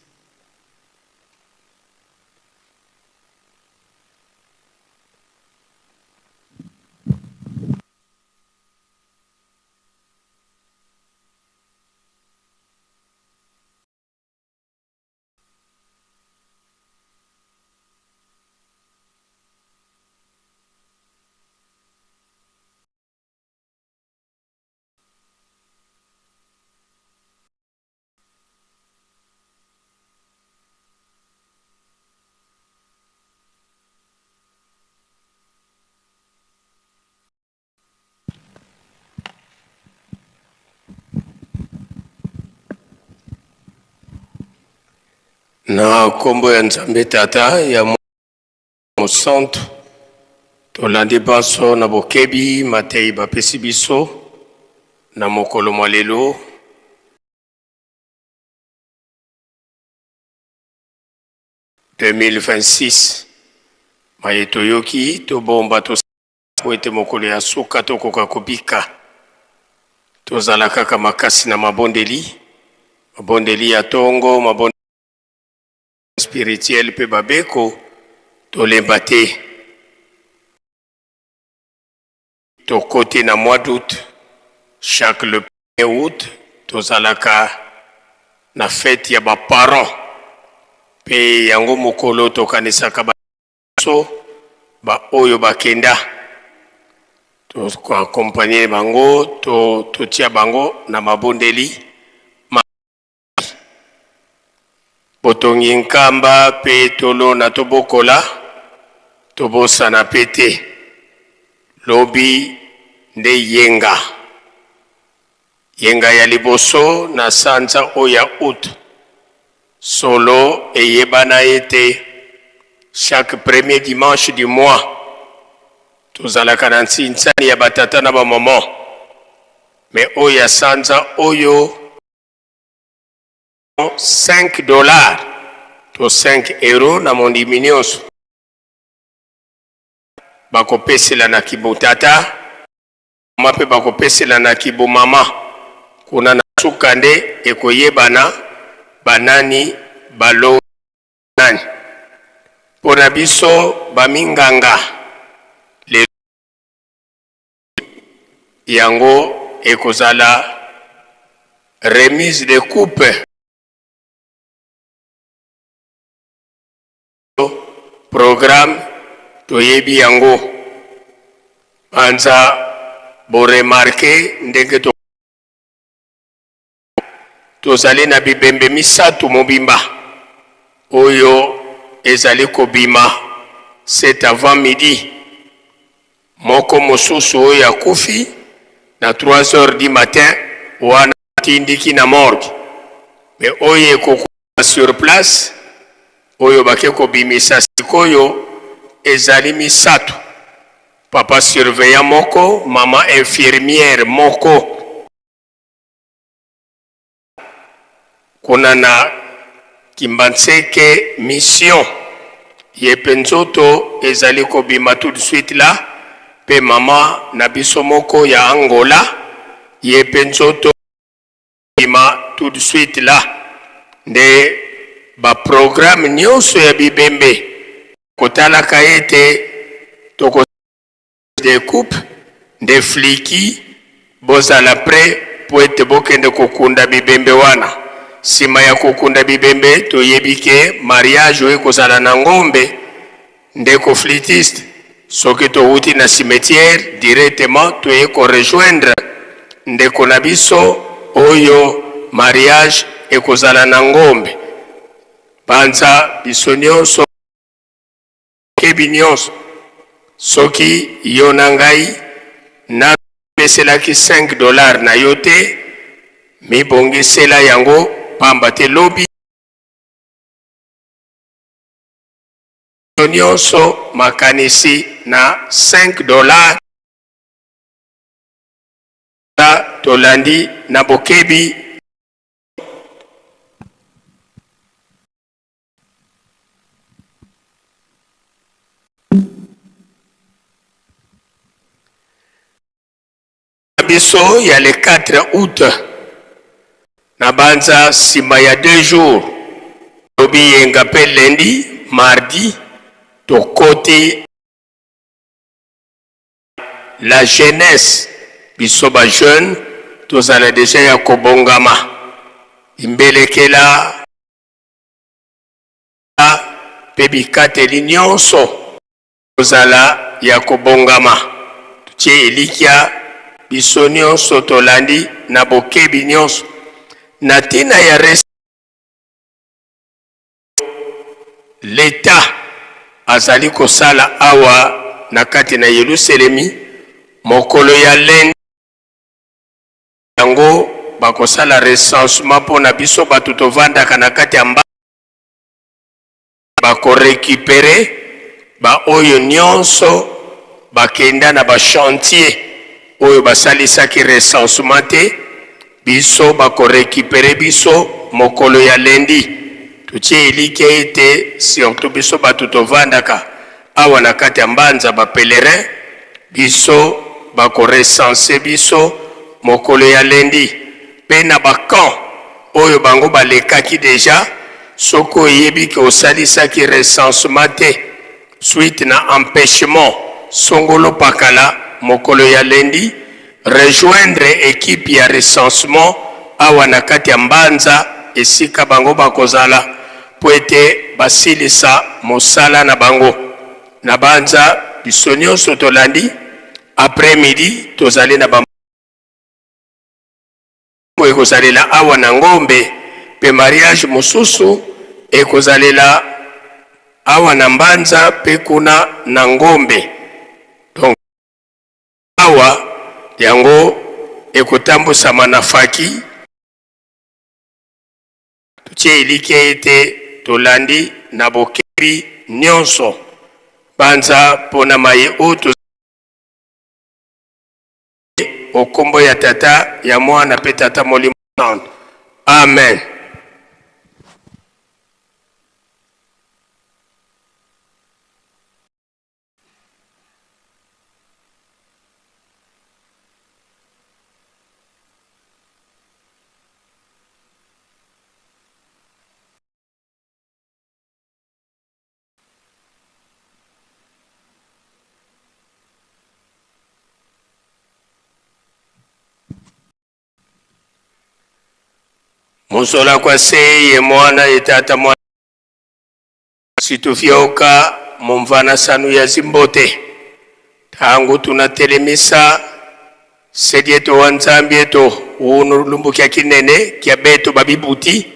Na nkombo ya Nzambe Tata ya Mosantu, tolandi banso na bokebi mateyi bapesi biso na mokolo mwa lelo. 2026 maye toyoki tobomba to Mpo ete mokolo ya suka tokoka kobika, tozala kaka makasi na mabondeli, mabondeli ya tongo, mabondeli spirituel mpe babeko, tolemba te. Tokoti na mois d'août, chaque le premier août tozalaka na fete ya ba parents mpe yango mokolo tokanisaka ba biso ba oyo bakenda to ko accompagner bango to totia bango na mabondeli ma botongi nkamba pe tolona tobokola tobosana pe te lobi nde yenga yenga ya liboso na sanza oyo ya aout Solo eyebana ete chaque premier dimanche du mois tozalaka na nsinsani ya ba tata na ba maman, mais oyo ya sanza oyo 5 dollars to 5 euros na mondimi nionso bakopesela na kibotata ma mpe bakopesela na kibomama kuna na suka nde ekoyebana banani balongi nani. Mpo na biso baminganga lelo yango ekozala remise de coupe Programme toyebi yango panza bo remarquer ndenge to tozali na bibembe misatu mobimba oyo ezali kobima cet avant midi moko mosusu oyo akufi na 3 heures du matin wana atindiki na morgue mais oyo ekoko Sur place oyo bake kobimisa sikoyo ezali misatu, papa surveillant moko, maman infirmière moko kuna na Kimbanseke mission ye pe nzoto ezali kobima tout de suite là pe maman na biso moko ya Angola ye pe nzoto Bima tout de suite là nde ba programme nionso ya bibembe kotalaka ete toko de coupe nde fliki bozala près po ete bokende kokunda bibembe wana sima ya kokunda bibembe toyebi ke mariage oyo ekozala na ngombe ndeko flitiste soki towuti na cimetière directement toye ko rejoindre ndeko na biso oyo mariage ekozala na ngombe panza biso nionso kebi nionso soki yo na ngai na peselaki 5 dollars na yo te mibongisela yango pamba te lobi Nionso makanisi na 5 dollars tolandi na bokebi. biso ya le 4 août na banza nsima ya 2 jours, lobi yenga mpe lundi mardi, tokoti la jeunesse. Biso ba jeune tozala deja ya kobongama imbelekela mpe bikateli nyonso tozala ya kobongama. Totie elikya biso nyonso tolandi na bokebi nyonso na ntina ya Leta azali kosala awa na kati na Yeluselemi mokolo ya lundi. Yango bakosala recensement mpo na biso bato tovandaka na kati ya mba, bakorekipere baoyo nyonso bakenda na bachantier oyo basalisaki recensement te. Biso bakorekipere biso mokolo ya lundi. Totie elikya ete surtout biso bato tovandaka awa na kati ya Mbanza, ba pèlerin, biso bakorecense biso mokolo ya lundi. Mpe na ba camp oyo bango balekaki deja, soki oyebi ke osalisaki recensement te suite na empechement songolo pakala, mokolo ya lundi rejoindre equipe ya recensement awa na kati ya Mbanza esika bango bakozala mpo ete basilisa mosala na bango. Na banza biso nyonso tolandi après midi tozali na ba ekozalela awa na Ngombe mpe mariage mosusu ekozalela awa na Mbanza mpe kuna na Ngombe. Donc awa yango ekotambusama na faki. Totie elikya ete tolandi na bokebi nyonso banza mpo na maye oyo o kombo ya Tata, ya Mwana mpe Tata Molimo Santu. Amen. Musola kwa seye mwana ye tata mwana situfyoka mumvana sanu ya zimbote tangu tunatelemisa sedieto wa nzambi eto unu lumbukia kinene kia beto babibuti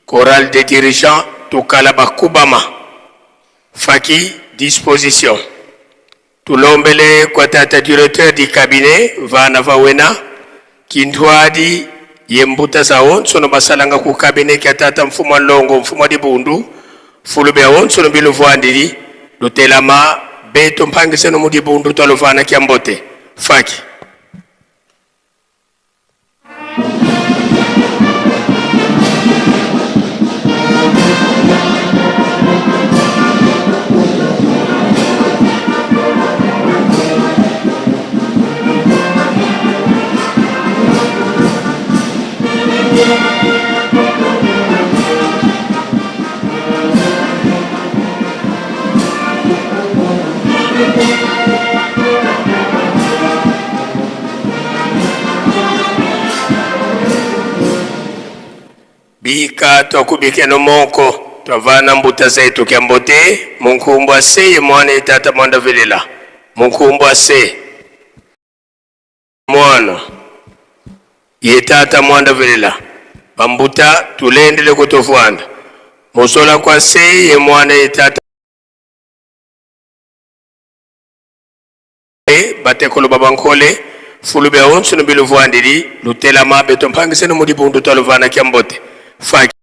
chorale des dirigeants tukala bakubama faki disposition tulombele kwa tata directeur du cabinet vana vawena kintwadi ye mbuta za onso basalanga ku cabinet kia tata mfumu wa longo mfumu wa dibundu fulube ya onso biluvwandili lutelama beto mpangiseno mu dibundu twaluvana kia mbote faki. Bika twakubikeno moko twavana mbuta zetu kya mbote munkumbu aseye mwana ye tata mwanda velela munkumbu ase mwana ye tata mwanda velela bambuta tulendele kutofwanda musola kwa seye mwana ye tata batekolo bankole fulube onso no biluvwandili lutelama beto mpangiseno mudi bundu twaluvana kya mbote faki.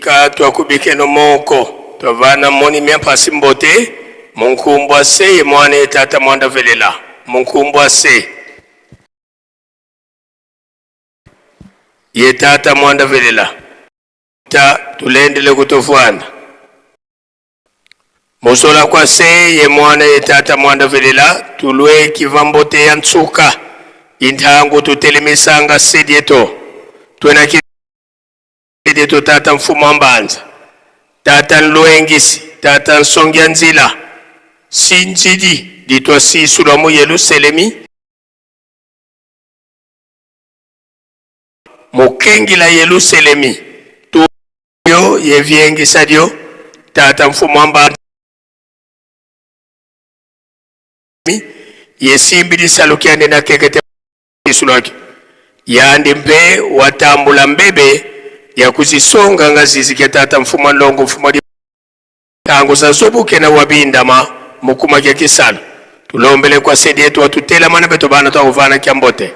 Bika twakubikeno moko twavana moni mya pasi mbote munkumbwa se ye mwana ye tata mwanda velela munkumbwa se ye tata mwanda velela ta tulendele kutofwana Mosola kwa se ye mwana ye tata mwanda velela tulwe kiva mbote ya nsuka intangu tutelemisanga sedieto twena dieto tata mfumu wa mbanza tata nlwengisi tata nsongi ya nzila sinzidi ditwa sisu lwa mu Yeluselemi mukengila Yeluselemi tu yo ye viengisa dio tata mfumu wa mbanza ye simbilisa lukiande na kekete isulaki yandi mpe watambula mbebe ya kuzisonga nga zizikia tata mfumu wa ndongo mfumu wa tango zazobuke na wabindama mukuma kya kisalo tulombele kwa sedi yetu watutelamana beto bana twakuvana kya mbote.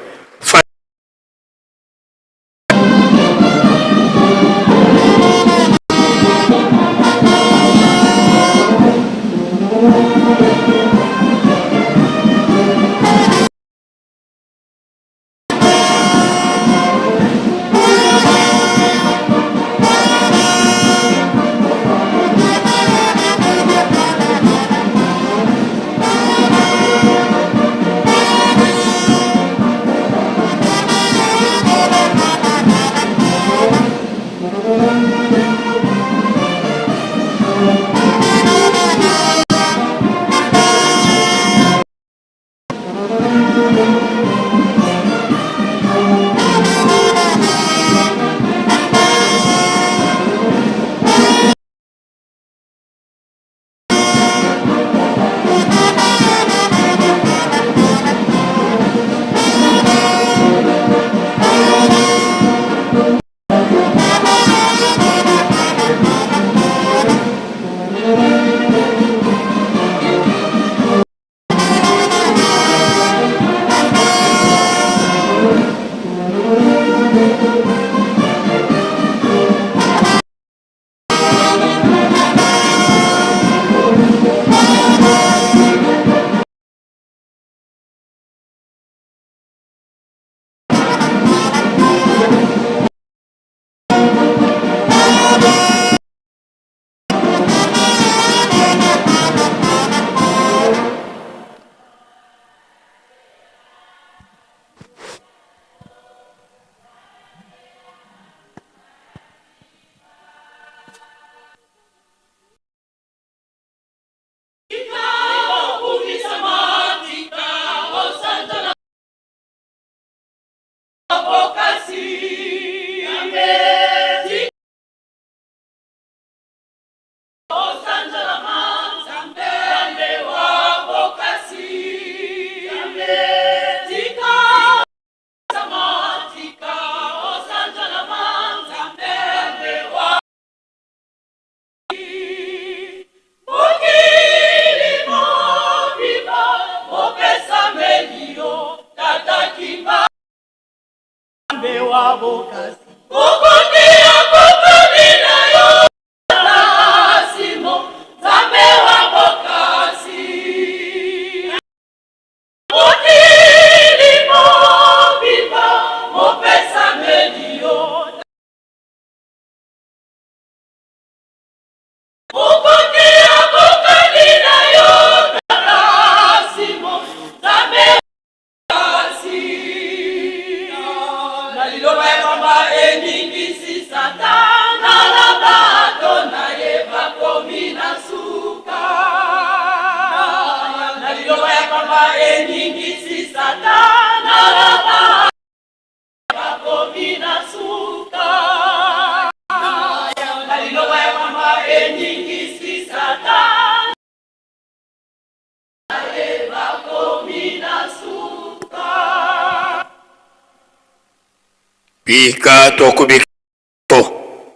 Bika tokubika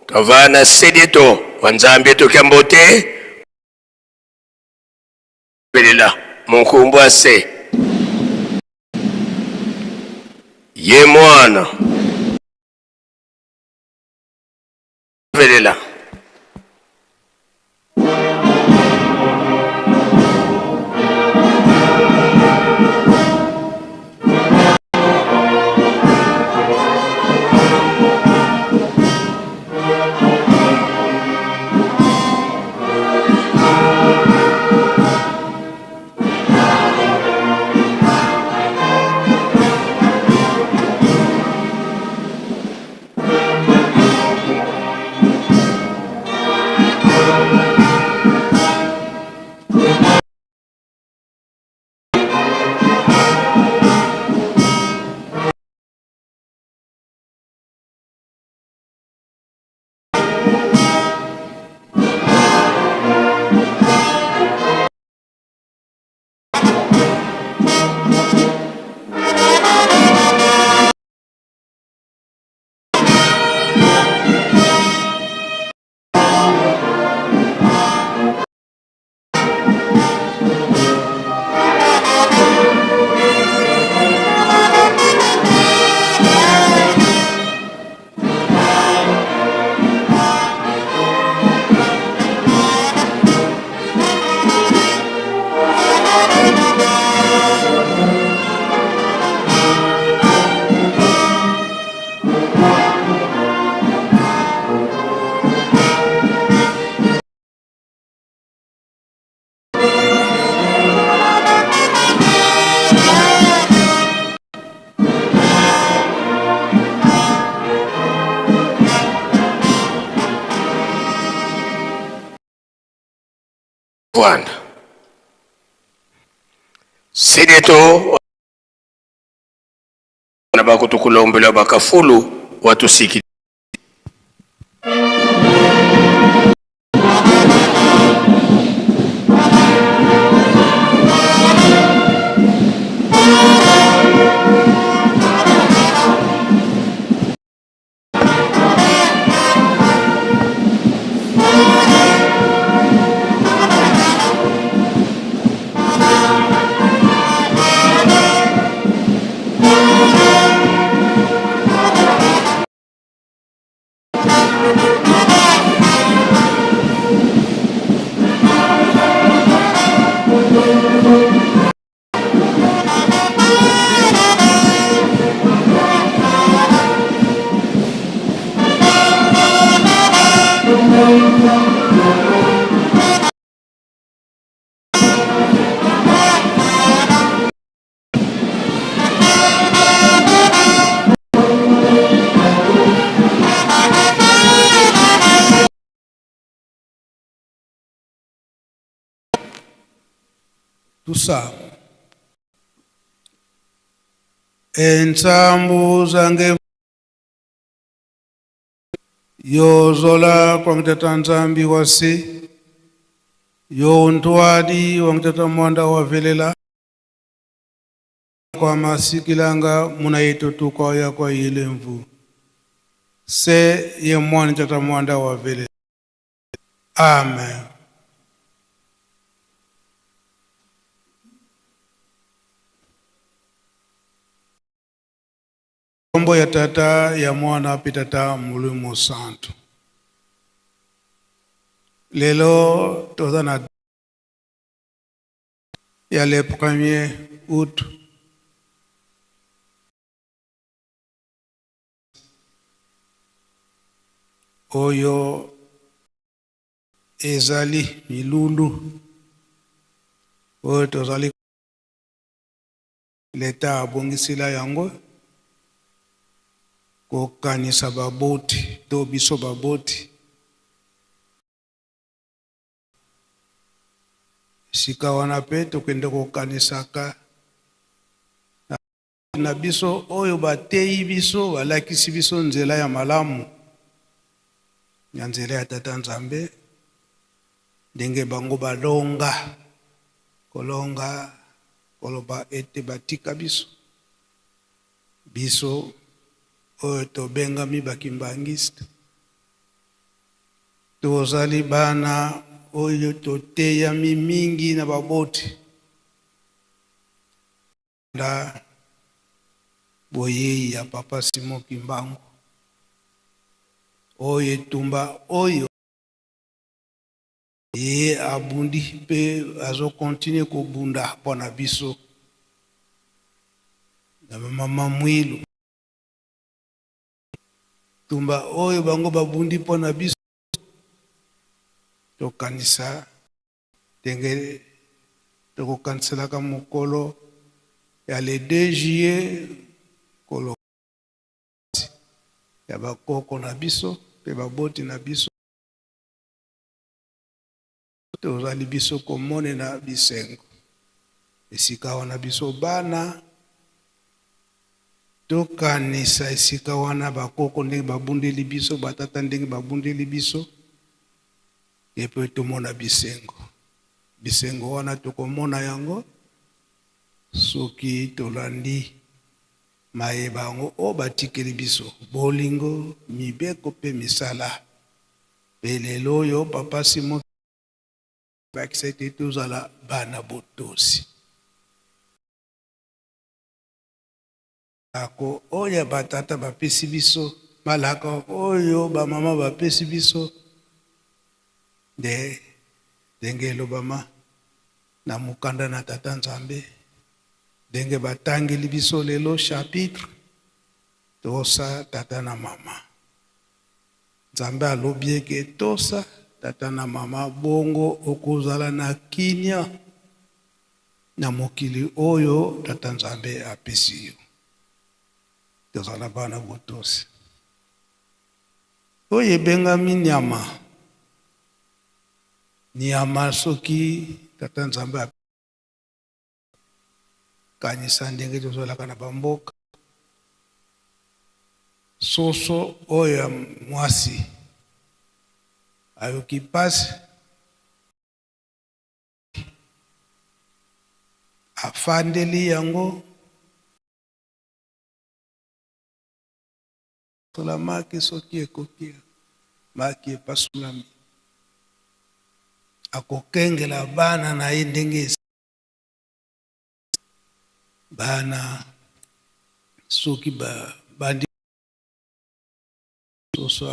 tovana sedieto wa Nzambe tokiambote belela munkumbu ase ye mwana velela. Rwanda. Sideto na bakutukulombela bakafulu watusiki. Tout ça. Ensambu zange yozola kwangitata Nzambi wasi yo ntwadi wangitata mwanda wa velela kwa masikilanga muna yetu kwa ya kwa ilemvu se ye mwana tata mwanda wa velela. Amen. Kombo ya tata ya mwana pe tata Molimo Santu. Lelo toza na ya le 1er août oyo ezali milulu oyo tozali leta abongisila yango kokanisa baboti to biso baboti sika wana pe tokende kokanisaka na biso oyo bateyi biso balakisi biso nzela ya malamu ya nzela ya tata Nzambe ndenge bango balonga kolonga koloba ete batika biso biso oyo tobengami bakimbangiste tozali bana oyo toteyami mingi na baboti nda boyei ya papa Simon Kimbangu oyo etumba oyo ye abundi mpe azokontinue kobunda mpo na biso na mama Mwilu tumba oyo bango babundi mpo na biso tokanisa ndenge tokokaniselaka mokolo ya le 2 juillet kolo ya bakoko na biso mpe baboti na biso. Tozali biso komonela bisengo. Esika wana biso bana tokanisa esika wana bakoko ndenge babundeli biso, batata ndenge babundeli biso, epe tomona bisengo. Bisengo wana tokomona yango soki tolandi maye bango oyo batikeli biso, bolingo, mibeko mpe misala. Mpe lelo oyo Papa Simon bakisa ete tozala bana botosi. Malako oyo batata bapesi biso, malako oyo bamama bapesi biso, nde ndenge elobama na mokanda na Tata Nzambe, ndenge batangeli biso lelo chapitre, tosa tata na mama. Nzambe alobi eke tosa tata na mama, bongo okozala na kimia na mokili oyo Tata Nzambe apesi yo. Tozala bana botosi. Oyo ebengami nyama, nyama soki Tata Nzambe akanisa ndenge tozalaka na bamboka, soso oyo ya mwasi ayoki pasi, afandeli yango sola maki soki ekoki maki epasolami, akokengela bana na ye ndenge bana soki bandi soso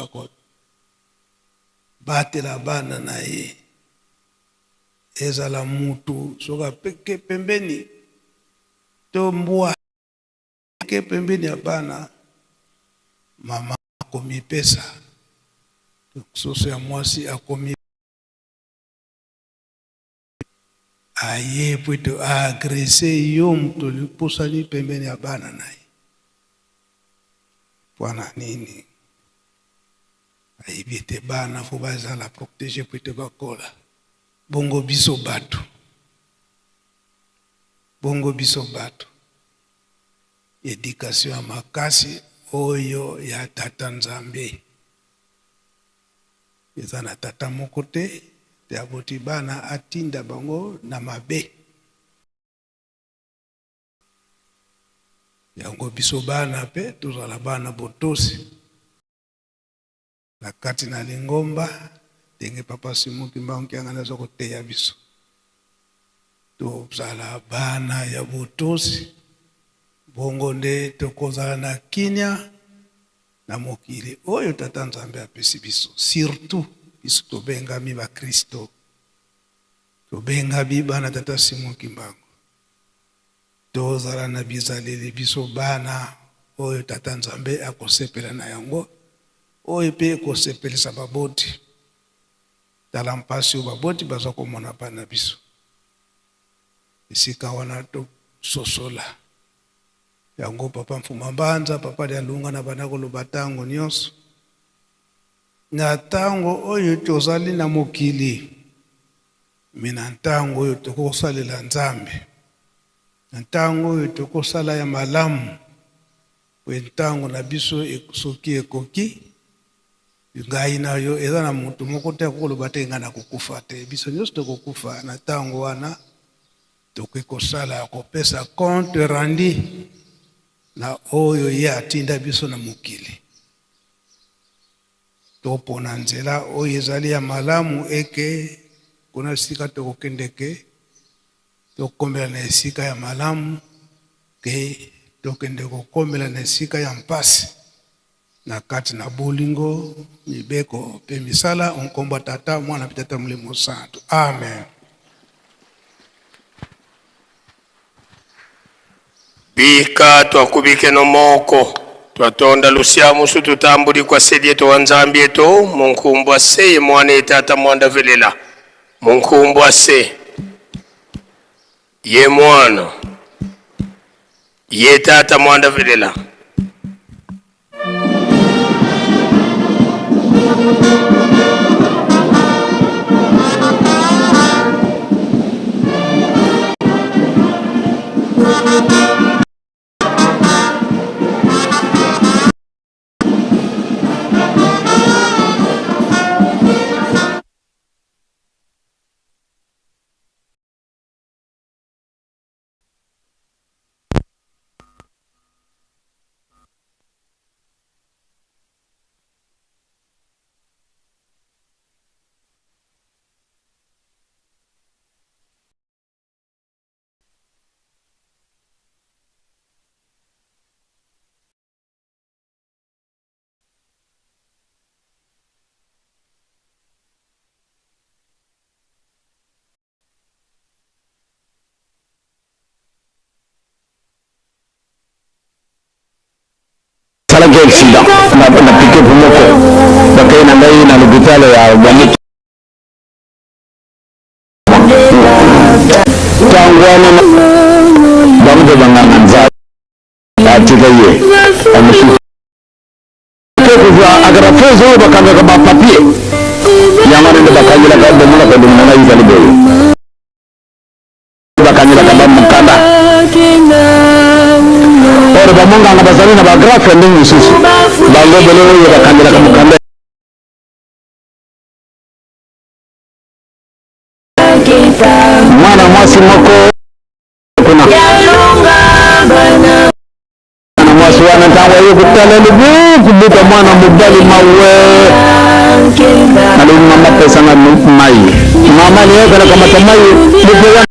akobatela bana na ye, ezala mutu soki apeke pembeni to mbwa ke pembeni ya bana, mama akomipesa, soso ya mwasi akomi aye po ete aagrese yo moto olipusani pembeni ya bana na ye. Mpona nini? Ayebi ete bana fo bazala protege po ete bakola. Bongo biso bato, bongo biso bato, education ya makasi oyo ya Tata Nzambe. Eza na tata moko te te aboti bana atinda bango na mabe. Yango biso bana pe tozala bana botosi na kati na lingomba, ndenge Papa Simon Kimbangu Kiangani aza koteya biso. Tozala bana ya botosi, bongo nde tokozala na kimia na mokili oyo Tata Nzambe apesi biso. Surtout biso tobengami ba Kristo, tobengami bana Tata Simon Kimbangu, tozala na bizaleli biso bana oyo Tata Nzambe akosepela na yango, oyo pe ekosepelisa baboti. Tala mpasi oyo baboti baza komona bana biso. Esika wana tososola yango. Papa Mfuma Mbanza, Papa Dialunga na banda koloba tango nyonso, na tango oyo tozali na mokili, me na ntango oyo tokosalela Nzambe, na ntango oyo tokosala ya malamu, po ntango na biso soki ekoki, ngai na yo eza na moto moko te akokoloba te ngai nakokufa te. Biso nyonso tokokufa. Na ntango wana tokoki kosala kopesa compte rendu na oyo ye atinda biso na mokili. Topona nzela oyo ezali ya malamu, eke kuna sika tokokendeke, tokomela na esika ya malamu ke tokende kokomela na esika ya mpasi. Na kati na bolingo, mibeko mpe misala, nkombo ya Tata, Mwana mpe Tata Molimo Santu. Amen. Bika twakubikeno moko twatonda lusia musu tutambuli kwa sedi eto wa Nzambi eto munkumbwa se ye mwana ye tata mwanda velela munkumbwa se ye mwana ye tata mwanda velela. Nasalaki accident na, na pick-up moko, bakei na ngai na lopitalo ya Bamito. Ntango wana bango mpe banganga nzambe atika ye amosusu te kozwa agrafeuse oyo bakangaka bapapier yango wana nde bakangelaka bomonaka elongi na ngai ezali boye bakangelaka bamokanda or bamonganga bazali na bagrafe ya ndenge mosusu bango ebele oyo bakangelaka mokanda. Mwana mwasi moko kuna, mwana mwasi wana ntango aye kotala elobi kubuka mwana mobali mawe. Nalobi mama pesanga mai, mama alingaki nakamata mai moto wana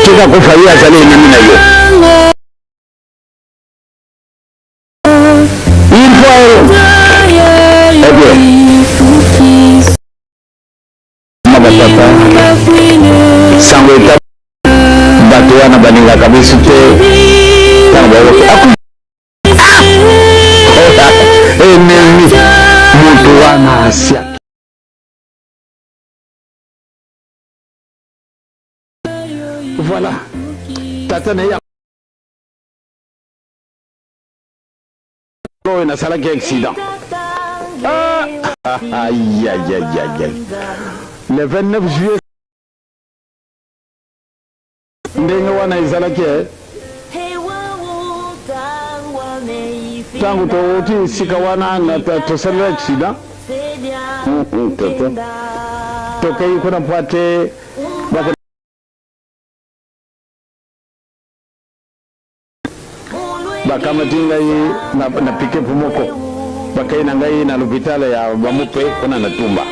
tika kufa ye azali enemi na yo. Il faut eh bien batata sango eta bato wana balingaka biso te ntango bayoki enemi moto wana asia. Voilà tata na ye oyo nasalaki accident ayayayay le 29 juillet ndenge wana ezalaki ntango towuti esika wana tosaleli accident tokei kuna mpo ate Bakamati ngai na pick-up moko, bakei na ngai na lopitalo ya bamupe kuna na Tumba.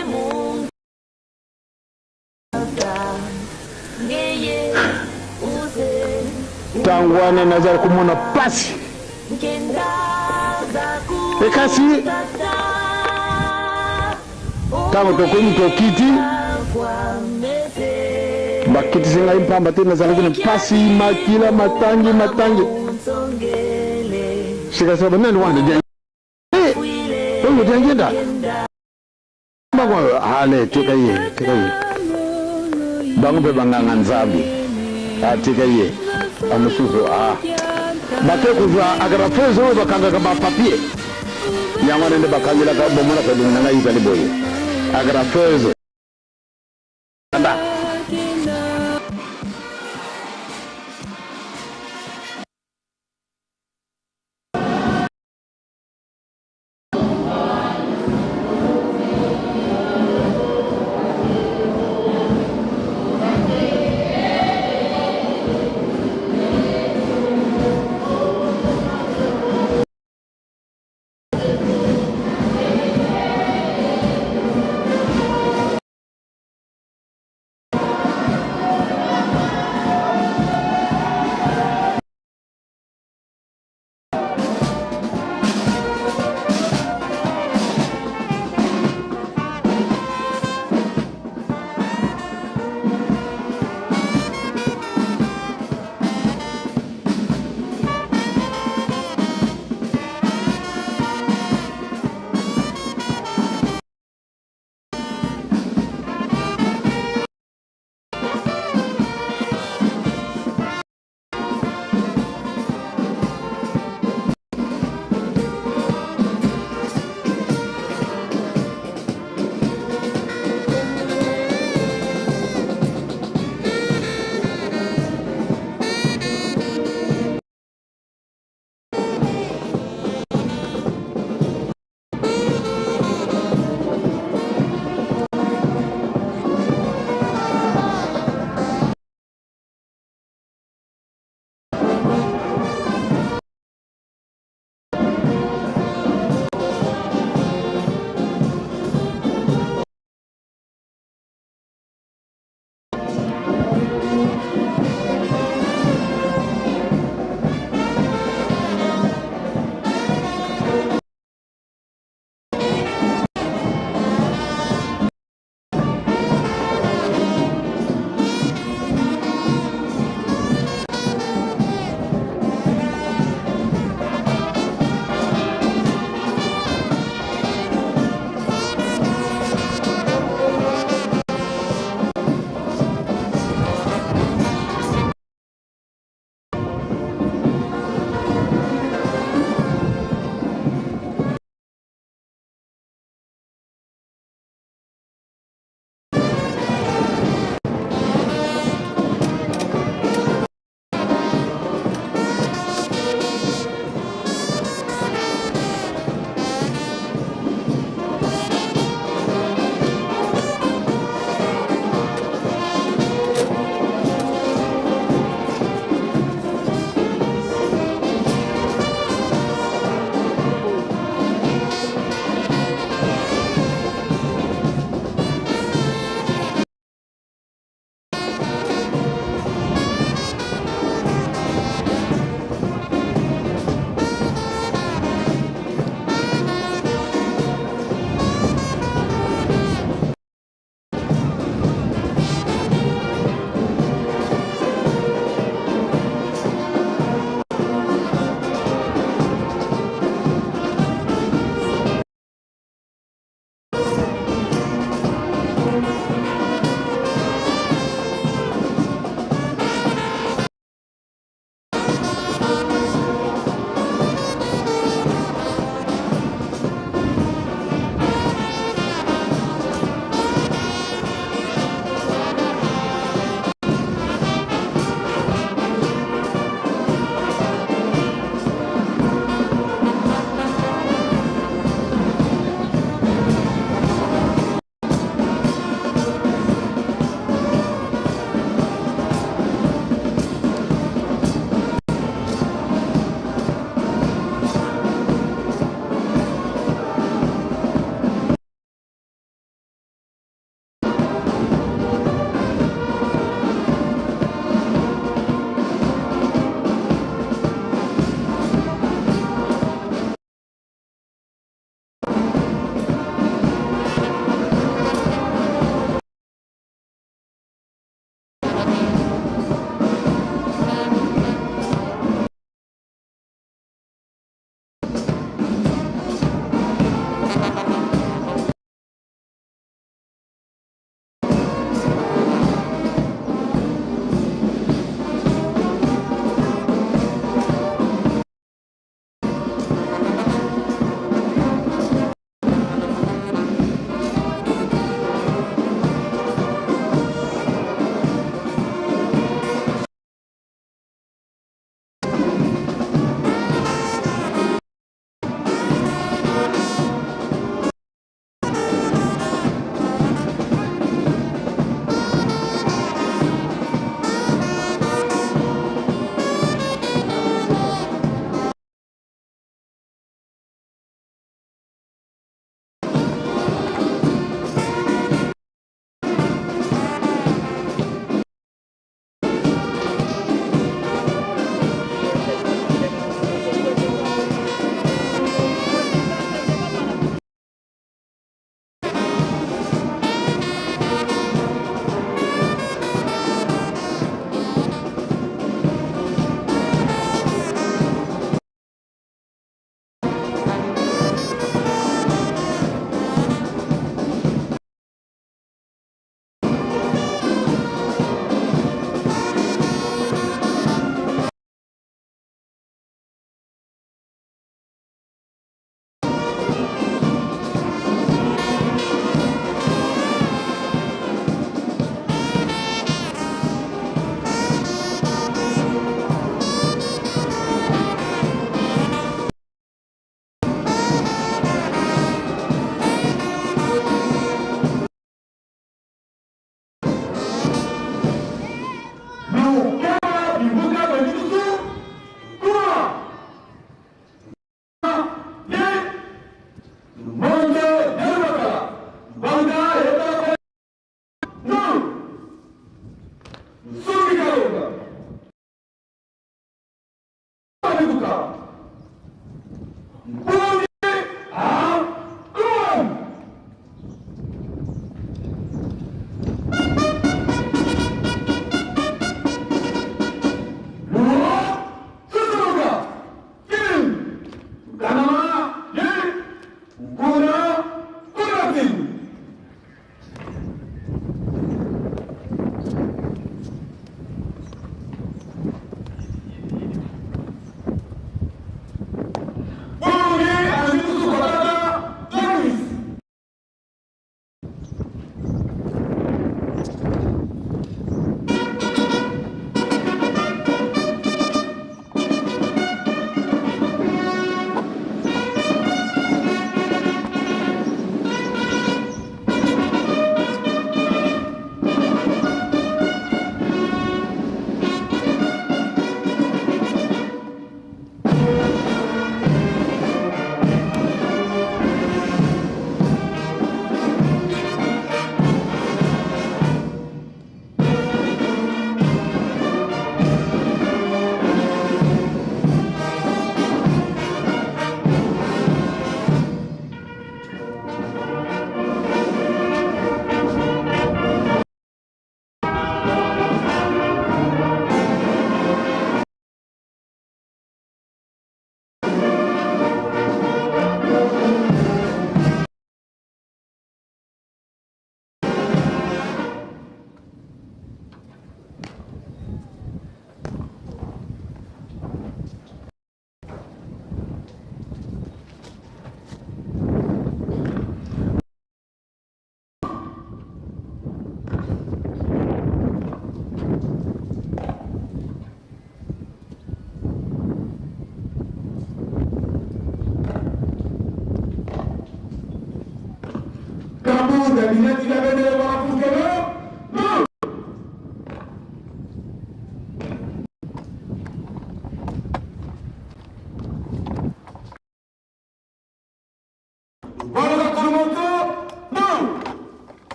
Ntango wana nazali komona pasi ekasi Ntango tokomi tokiti, bakitisi ngai mpamba te, nazalaki na mpasi, makila matangi matangi. Sikasika banani wana oyo diangenda bango ale tika ye tika ye bango mpe banganga nzambe atika ye amosusu ah bake kozwa agrafeuse oyo bakangaka bapapier Yango wana nde bakangelaka bomonaka elongi na ngai ezali boye agrafeuse.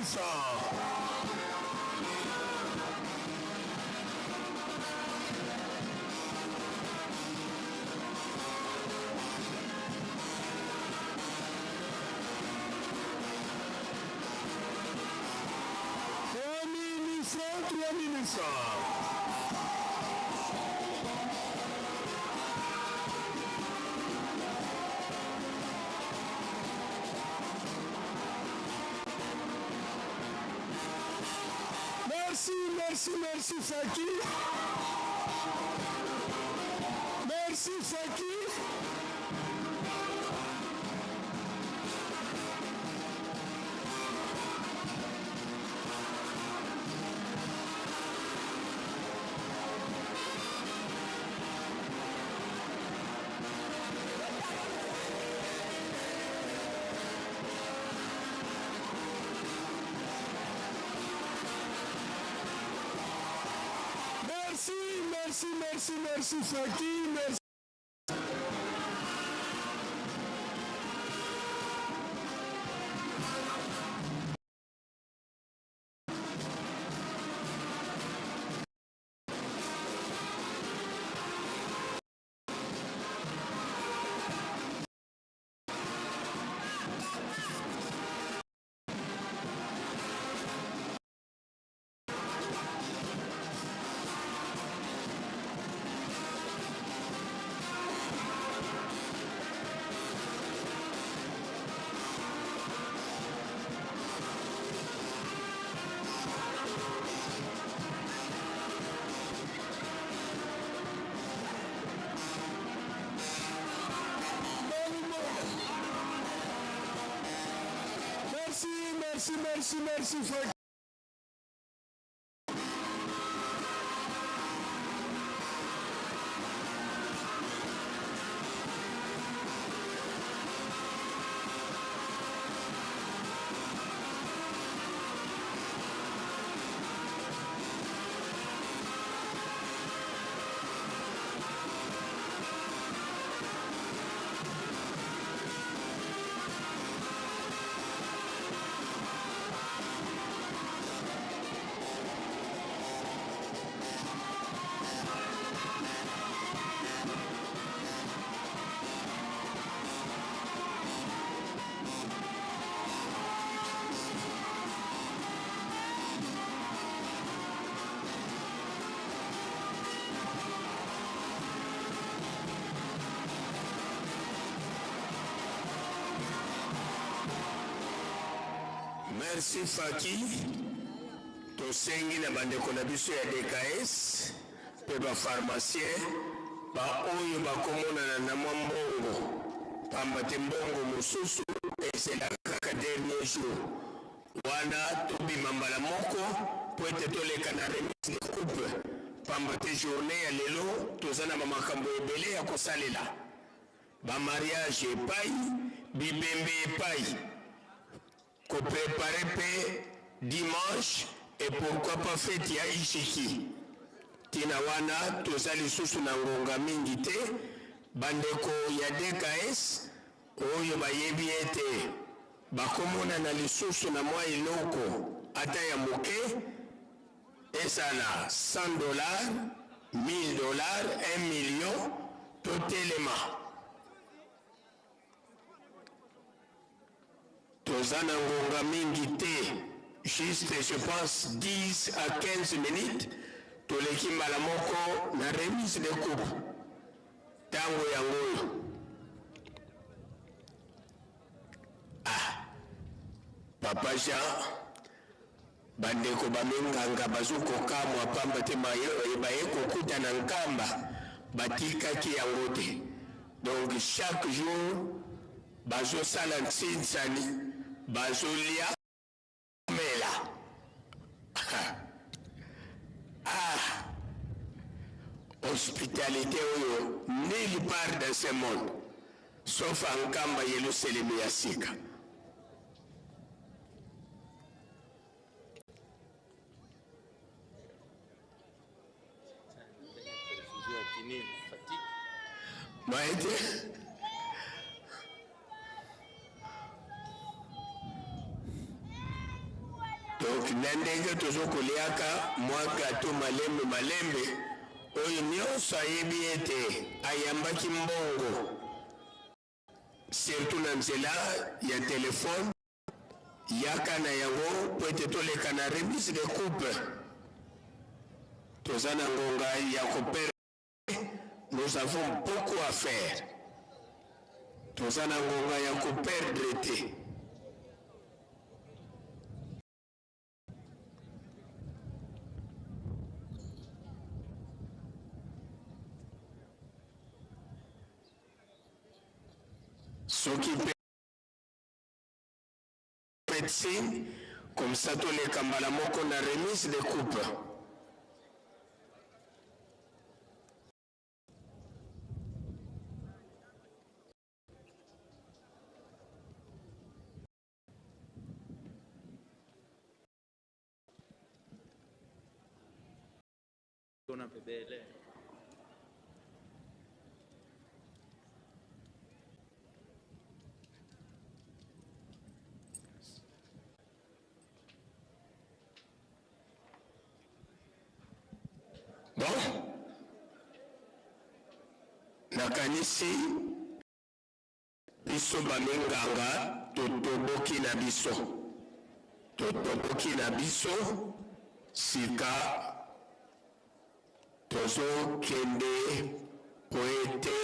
3100. 3800, 3800. Merci, merci, merci Faki. Merci Faki. Merci, merci, merci, merci Faki. Merci. Merci, merci, merci, merci, Faki. Merci Faki. Tosengi na bandeko na biso ya DKS mpe ba pharmacien baoyo bakomonana na mwa mbongo, pamba te mbongo mosusu ezelaka kaka dernier jour wana tobima mbala moko mpo ete toleka na remise de coupe, pamba te journée ya lelo toza na bamakambo ebele ya kosalela, ba mariage epai, bibembe epai, ko preparer mpe dimanche et pourquoi pas fete ya Ishiki. Tina wana toza lisusu na ngonga mingi te, bandeko ya DKS oyo bayebi ete bakomonana lisusu na mwa eloko ata ya moke, ezala 100 dollars, 1000 dollars, 1 million, totelema. Toza na ngonga mingi te, juste je pense 10 à 15 minutes, toleki mbala moko na remise de coupe. Tango yango oyo. Ah, Papa Jean, bandeko ba minganga bazokokamwa pamba te baye kokuta na Nkamba batikaki yango te. Donc chaque jour bazosala ntsinsani, bazolia mela. Ah, hospitalité oyo nulle part dans ce monde sauf à Nkamba, Yelusalemi ya sika. Maete Donc na ndenge tozo koliaka mwa gateau malembe malembe, oyo nionso ayebi ete ayambaki mbongo surtout na nzela ya telephone, yaka na yango mpo ete toleka na remise de coupe. Toza na ngonga ya ko perdre, nous avons beaucoup à faire. Toza na ngonga ya ko perdre te. Soki pe médecine, comme ça toleka mbala moko na remise de coupe. Bon, nakanisi Biso ba minganga totoboki na biso, totoboki na biso sika tozo kende po ete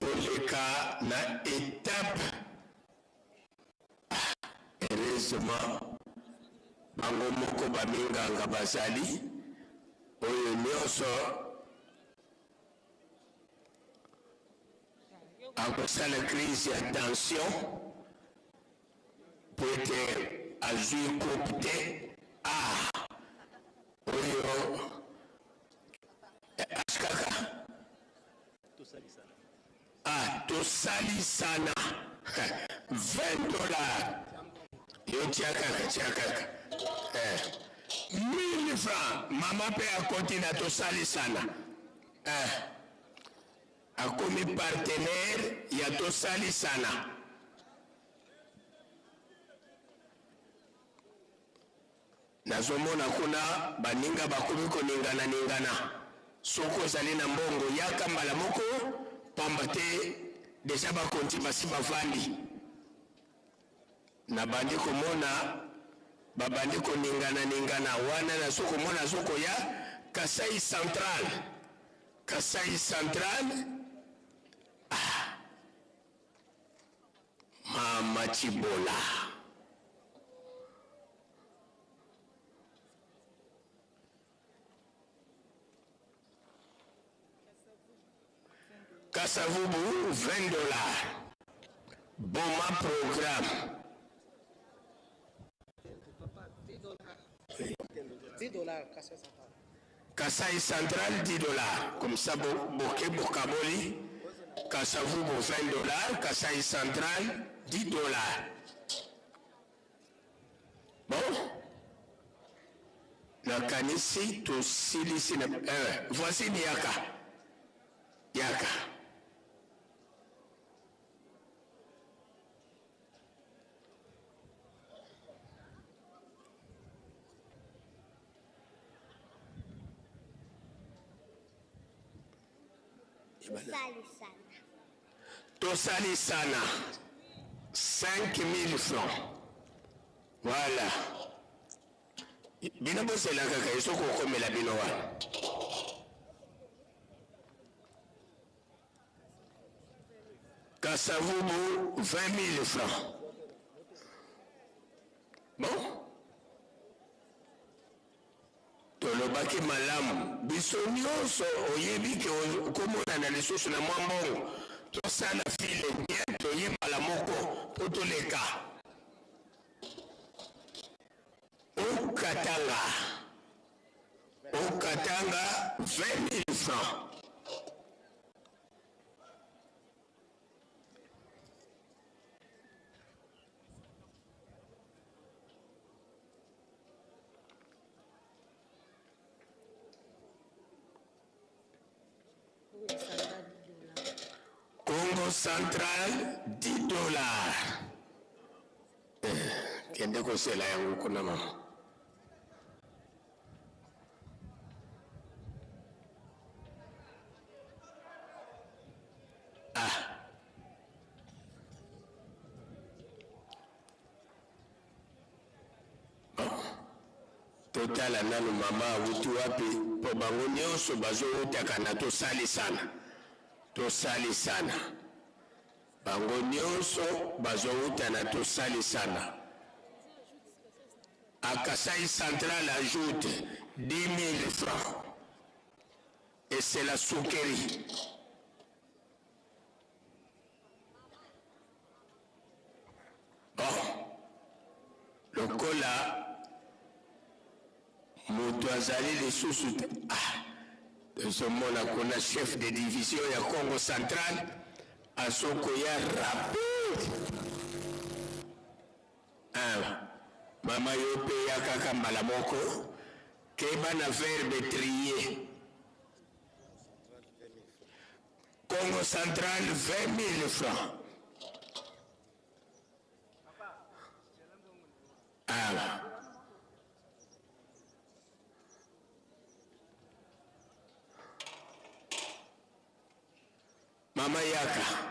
toleka na etape. Ah, heureusement bango moko ba minganga bazali oyo nionso akosala crise ya tension po ete azui coupe te ah oyo HKK ah tosalisana 20 dollars yo tia kaka tia kaka eh. 1000 francs mama pe akoti na tosalisana eh. Akomi partenaire ya tosalisana. Nazomona kuna baninga bakomi koningana ningana. Soki ozali na mbongo yaka mbala moko pamba te deja bakonzi basi bavandi. Nabandi komona babandi koningana ningana wana nazokomona azokoya Kasai Central. Kasai Central ah Mama Tshibola. Kasavubu 20 dollars. Boma programme. Kasai Central 10 dollars comme ça bo boke bokaboli Kasavubu 20 dollars Kasai Central 10 dollars bon nakanisi tosilisi na eh, voisine yaka yaka Tosalisana. 5000 francs. Voilà. Bino bozela kaka ezokokomela bino wana. Kasavubu 20 000 francs. Bon, tolobaki malamu biso nyonso, oyebi ke okomonana lisusu na mwa mbongo, tosala file bien, toye mbala moko mpo toleka. Okatanga, Okatanga 20 000 francs. Congo Central 10 dollars. Kende kosela yango kuna mama. Ah. Totala nanu mama awuti wapi po bango nionso bazowutaka na tosalisana tosalisana bango nionso bazowuta na tosalisana a Kasai central ajoute 10 000 francs et c'est la sucrerie. Bon, lokola moto azali lisusu te, ah, tozomona kuna chef de division ya Congo central azokoya rapide. Ah, mama yo mpe ya kaka mbala moko, keba na verbe trier. Congo central 20 000 francs. Ah. Mama yaka.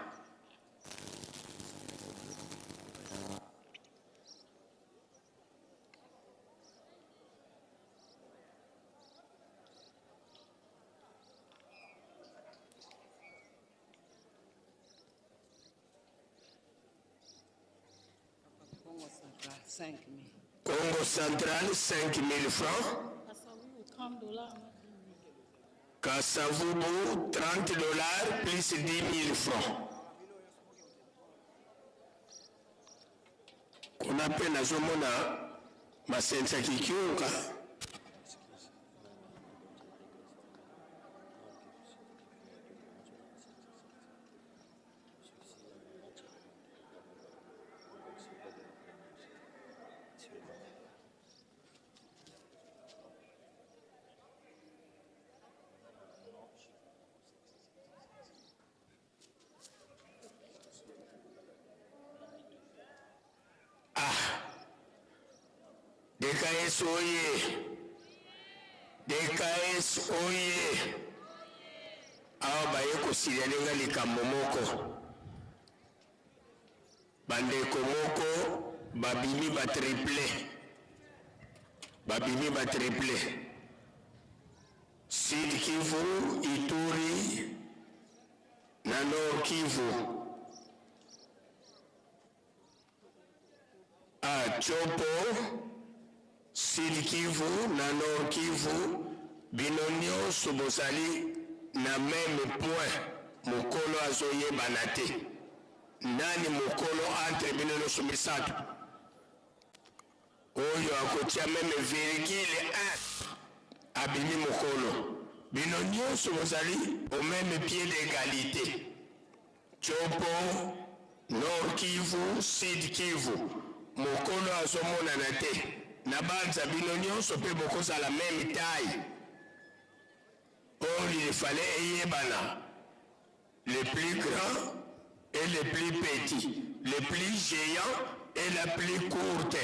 Congo Central 5000 francs. Kasavubu 30 dollars plus 10 000 francs. Kuna mpe nazomona Masenza Kikiunga. Ah! DKS oye! DKS oye! Awa baye kosignale nga likambo moko. Bandeko moko babimi ba triple. Babimi ba triple. Sud Kivu, Ituri na Nord Kivu. A Tshopo, Sud Kivu na Nord Kivu, bino nionso bozali na meme point, mukolo azoyebana te. Nani mukolo entre bino nionso misatu? Oyo akotia meme virgule 1 abimi mukolo. Bino nionso bozali au meme pied d'egalite. Tshopo, Nord Kivu, Sud Kivu, mokolo azomonana te. Nabanza bino nionso pe bokozala meme taille. Or il fallait eyebana le plus grand et le plus petit, le plus geant et la plus courte.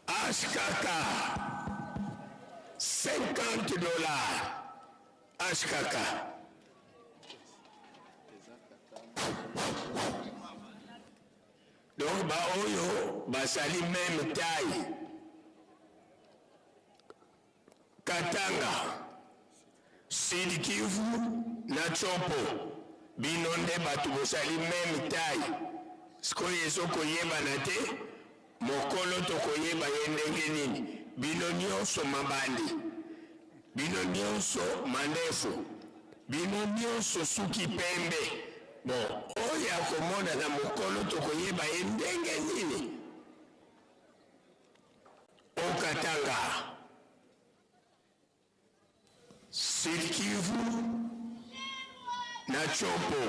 HKK 50 dollars HKK. Donc ba oyo bazali meme taille. Katanga, Sud Kivu na Tshopo bino nde batu bozali meme taille sikoyo ezo koyebana te mokolo tokoyeba ye ndenge nini bino nionso mabandi bino nionso mandefu bino nionso suki pembe bon oyo akomonana mokolo tokoyeba ye ndenge nini Haut Katanga, Sud Kivu na Tshopo.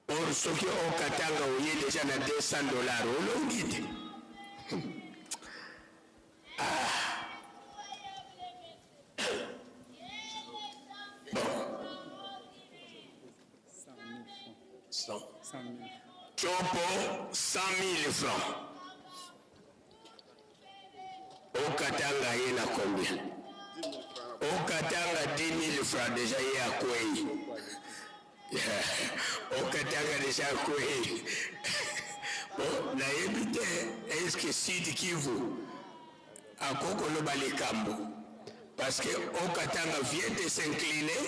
Or soki Haut Katanga oye deja na 200 dollars olongi te. Ah. Bon. Tshopo 100 000 francs. Okatanga ye na combien? Okatanga 10 000 francs deja ye akwei. Okatanga deja akwei. Bon, nayebi te est-ce que Sud Kivu akoki koloba likambo parce que Okatanga vient de s'incliner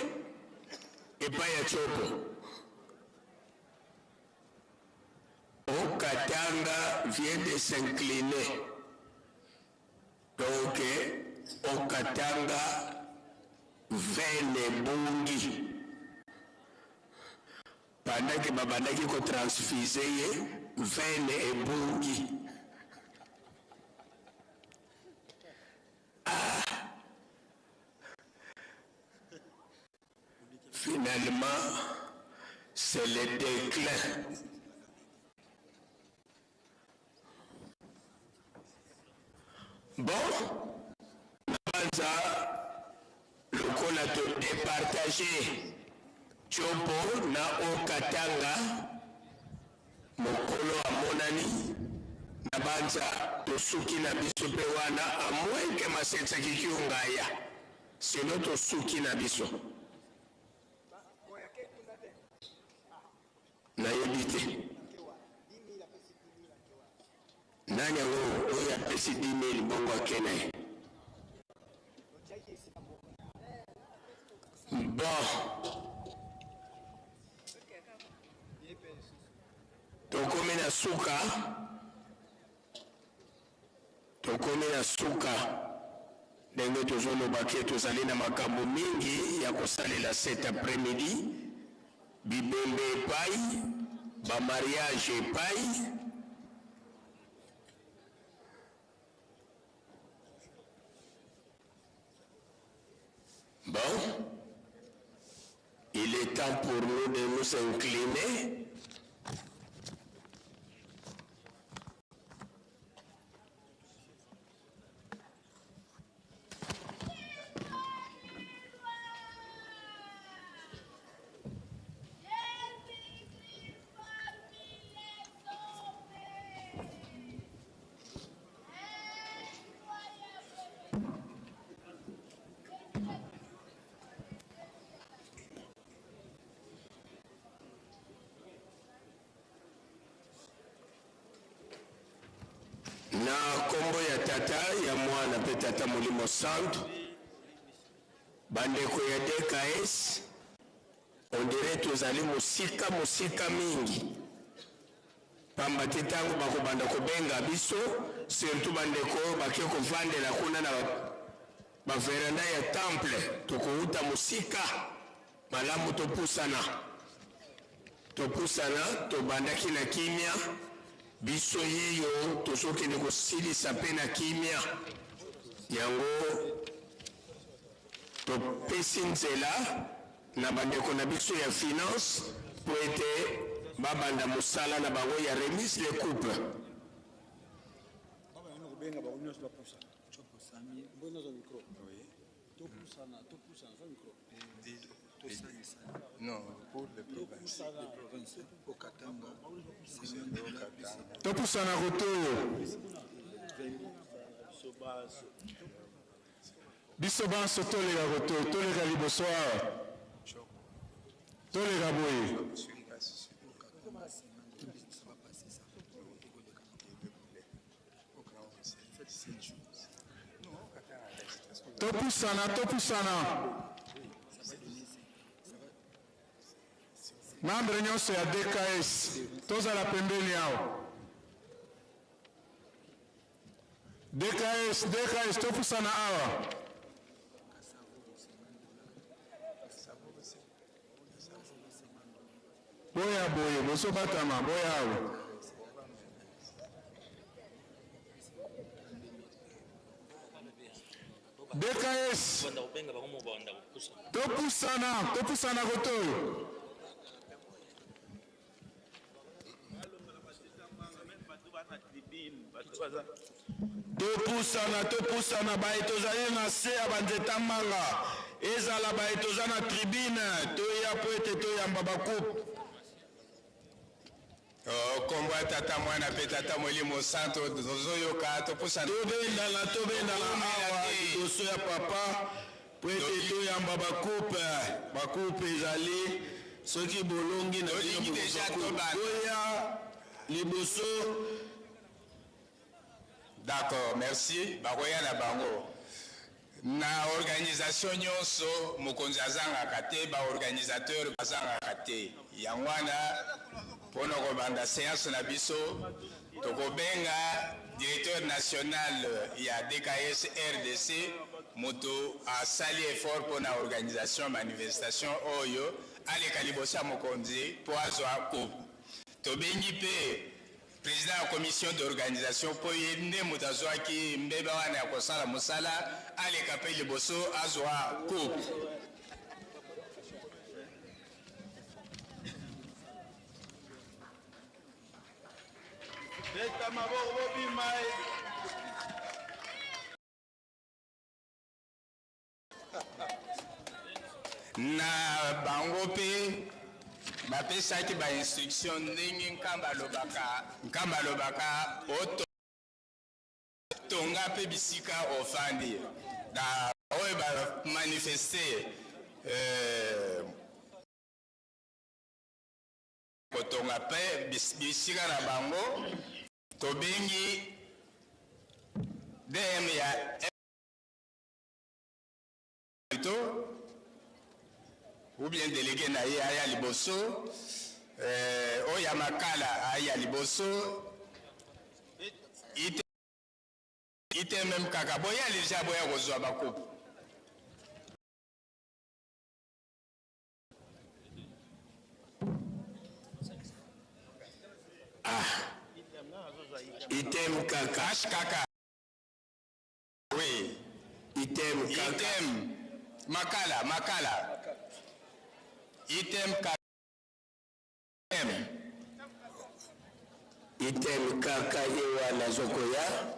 epai ya Tshopo. Haut-Katanga vient de s'incliner. Donc, Haut-Katanga veine ebungi. Pendant que babandaki ko transfuser ye, veine ebungi. Ah! Finalement, c'est le déclin. Bon, nabanza lokola to départager Tshopo na Haut-Katanga, mokolo amonani, nabanza tosuki na biso mpe wana, à moins que Masetsa Kikiunga aya. Sinon tosuki na biso. Nayebi te. Nani yango oyo apesi 10 000 bongo ake na ye? Bon. Tokomi na suka. Tokomi na suka ndenge tozoloba ke tozali na makambo mingi ya kosalela cet après-midi, bibembe epayi, ba mariage epayi. Bon, il est temps pour nous de nous incliner. Na kombo ya Tata, ya Mwana mpe Tata Molimo Santu, bandeko ya DKS, on dirait tozali mosika mosika mingi, pamba te tango bakobanda kobenga biso, surtout bandeko oyo bake kovandela kuna na ba veranda ya temple, tokowuta mosika. Malamu topusana, topusana, tobandaki na kimia, biso yeyo tozokende kosilisa pe na kimia. Yango topesi nzela na bandeko na biso ya finance po ete babanda mosala na bango ya remise les coupes. Topusana kote oyo. Biso banso toleka kote oyo, toleka liboso awa, toleka boye. Topusana, topusana. Membre nyonso ya DKS tozala pembeni awa. DKS, DKS topusana awa. Boya boye, bozobatama, boya awa. DKS topusana, topusana kotoyo. Topusana, topusana baye tozali na se ya ba nzeta manga, ezala baye toza na tribune, toya po ete toyamba ba coupe. Oh, kombo ya tata mwana mpe tata molimo santo tozoyoka topusana Tobendana, tobendana awa liboso ya papa po ete toyamba ba coupe. Ba coupe ezali soki bolongi na bino Tolingi bokozwa deja coupe. tobanda. Boya liboso. D'accord, merci. Bakoya na bango. Na organisation nyonso, mokonzi azangaka te, baorganisateur bazangaka te. Yango wana mpona kobanda séance na biso, tokobenga directeur national ya DKS RDC, moto asali effort mpona organisation manifestation oyo, aleka liboso ya mokonzi mpo azwa coupe. Tobengi mpe président ya commission d'organisation mpo ye nde moto azwaki mbeba wana ya kosala mosala, aleka mpe liboso azwa coupe. Beta maboko bobima e. Na bango mpe bapesaki bainstruction ndenge Nkamba alobaka, Nkamba alobaka otonga mpe bisika ofandi na oyo bamanifeste kotonga mpe bisika na bango. Tobengi DM ya plutôt ou bien délégué na ye aya liboso, oyo ya Makala aya liboso, ITMM kaka boya deja, boya kozwa bacoupe. Ah, item kaka. H kaka, oui. Item kaka. Item Makala, Makala, item kaka M. Item kaka ye wana azokoya.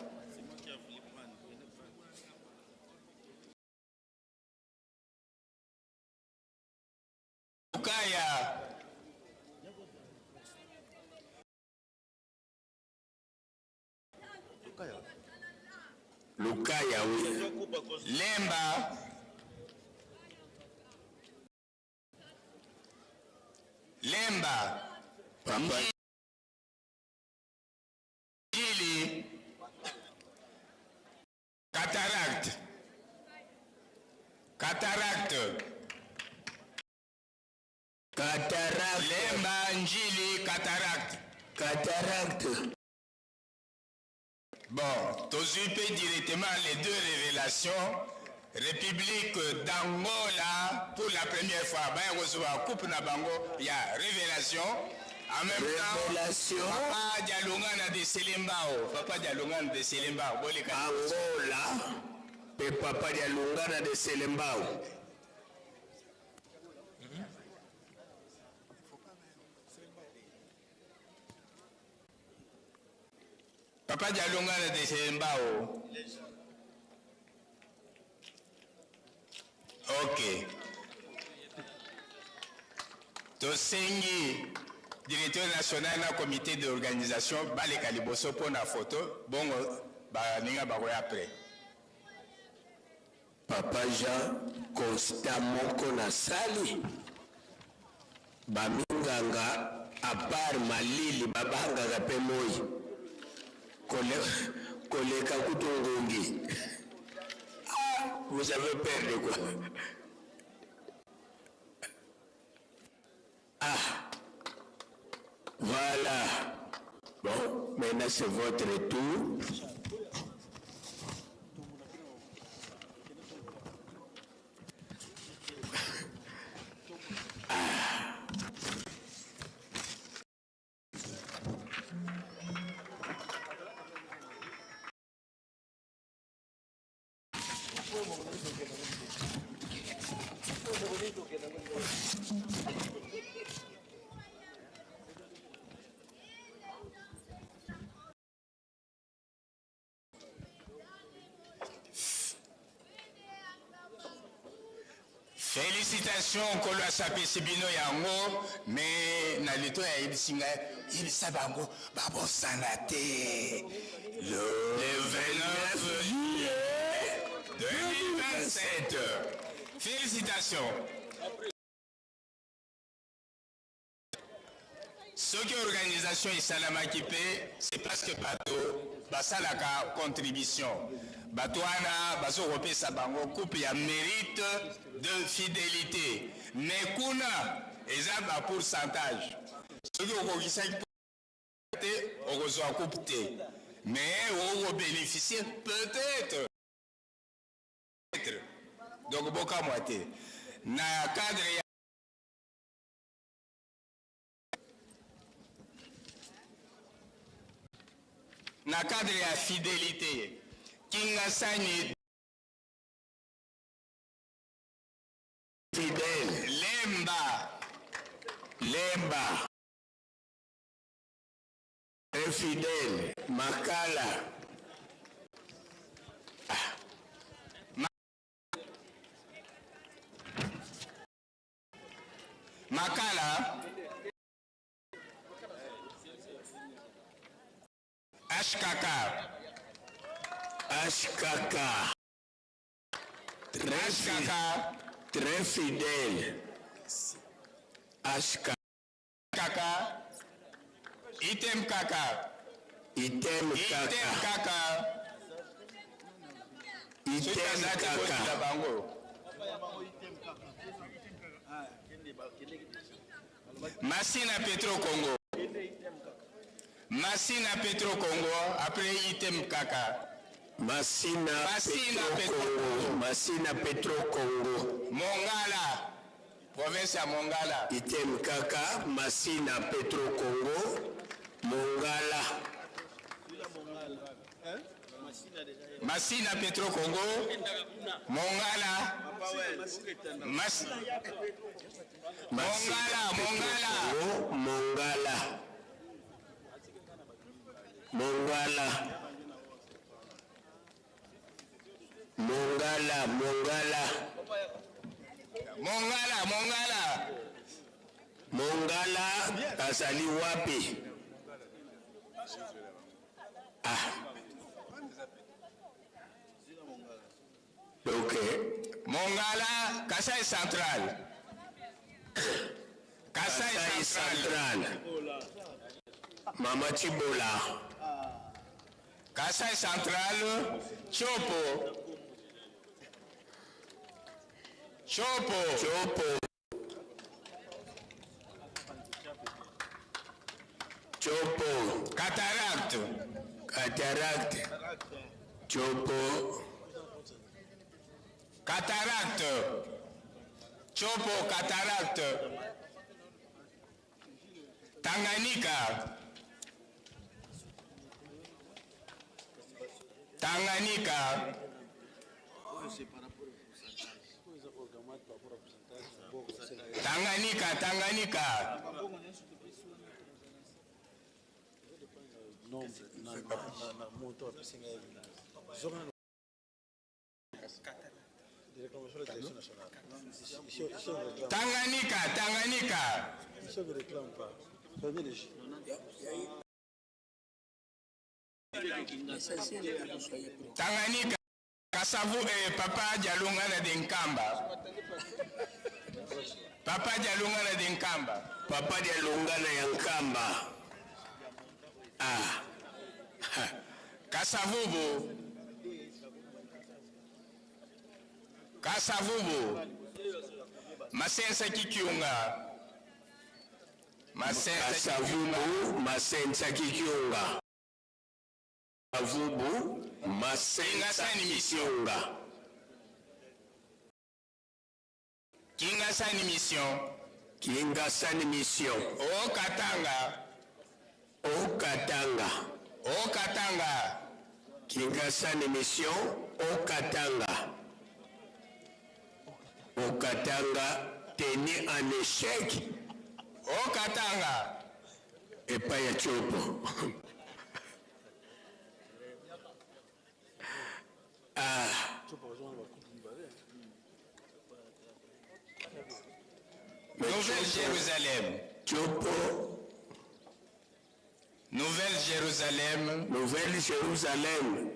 Lukaya. Lukaya, oui. Lemba. Lemba. Papa. Njili. Cataracte. Cataracte. Cataracte. Lemba, Njili, cataracte. Cataracte. Bon, tozwi mpe directement les deux révélations. République d'Angola, pour la première fois, baya kozwa coupe na bango ya révélation. En même temps, Révélation. Papa Dialungana de Selembao, Papa Dialungana de Selembao, boleka. Angola mpe papa Dialungana de Selembao. Papa Dialungana de Selembao. Ok. Tosengi directeur national na comité d'organisation baleka liboso mpona photo, bongo baninga bakoya après. Papa Jean, constat moko nasali, baminganga à part malili babangaka mpe moi koleka kutu ngungi. Ah, vous avez peur de quoi? Ah, voilà. Bon, maintenant c'est votre tour. Felicitations nkolo asapesi bino yango mais na litoyi ayebisi ngai yebisa bango babosana te le 29 juillet 2027 felicitations. Soki organisation esalamaki pe c'est parce que bato basalaka contribution. Bato wana bazo kopesa bango coupe ya merite de fidelite. Mais kuna eza ba pourcentage. Soki okokisaki te okozwa coupe te. Mais okoki ko beneficier peut-etre. Donc bokamwa te. Na cadre ya Na cadre ya fidelite, Kingasani. Fidèle. Lemba. Lemba. Infidèle. Makala. Ah. Makala. HKK. HKK. Très, HKK. Très fidèle. HKK. Item KK. Item KK. Item KK. Item KK. Bango. Masina Petro Congo. Masina Petro Congo après item kaka. Masina, Masina Petro Congo. Masina Petro Congo. Mongala. Province ya Mongala. Item kaka Masina Petro Congo. Mongala. Masina Petro Congo. Mongala. Mas Mongala, Mongala. Mongala. Mongala. Mongala, Mongala. Mongala, Mongala. Mongala azali wapi? Ah. Donc, Mongala, Kasai Central. Kasai, Kasai Central. Central. Mama Chibola. Kasai Central, Chopo. Chopo. Chopo. Chopo. Cataracte. Cataracte. Chopo. Cataracte. Chopo, cataracte. Tanganyika. Tanganyika. Tanganyika, Tanganyika. Tanganyika, Tanganyika. Tanganyika, Kasavu, eh, Papa Dialungana de Nkamba. Papa Dialungana de Nkamba. Papa Dialungana ya Nkamba. Ah. Kasavubu. Kasavubu. Masensa Kikiunga. Masensa Kasavubu, Masensa Kikiunga. Kasavubu, Masensa Kikiunga. Kingasani Mission. Kingasani Mission. O Katanga. O Katanga. O Katanga. Kingasani Mission, O Katanga. O Katanga tenu en échec. O Katanga. Epai ya Tshopo. Ah. Nouvelle Jérusalem. Tshopo. Nouvelle Jérusalem. Nouvelle Jérusalem.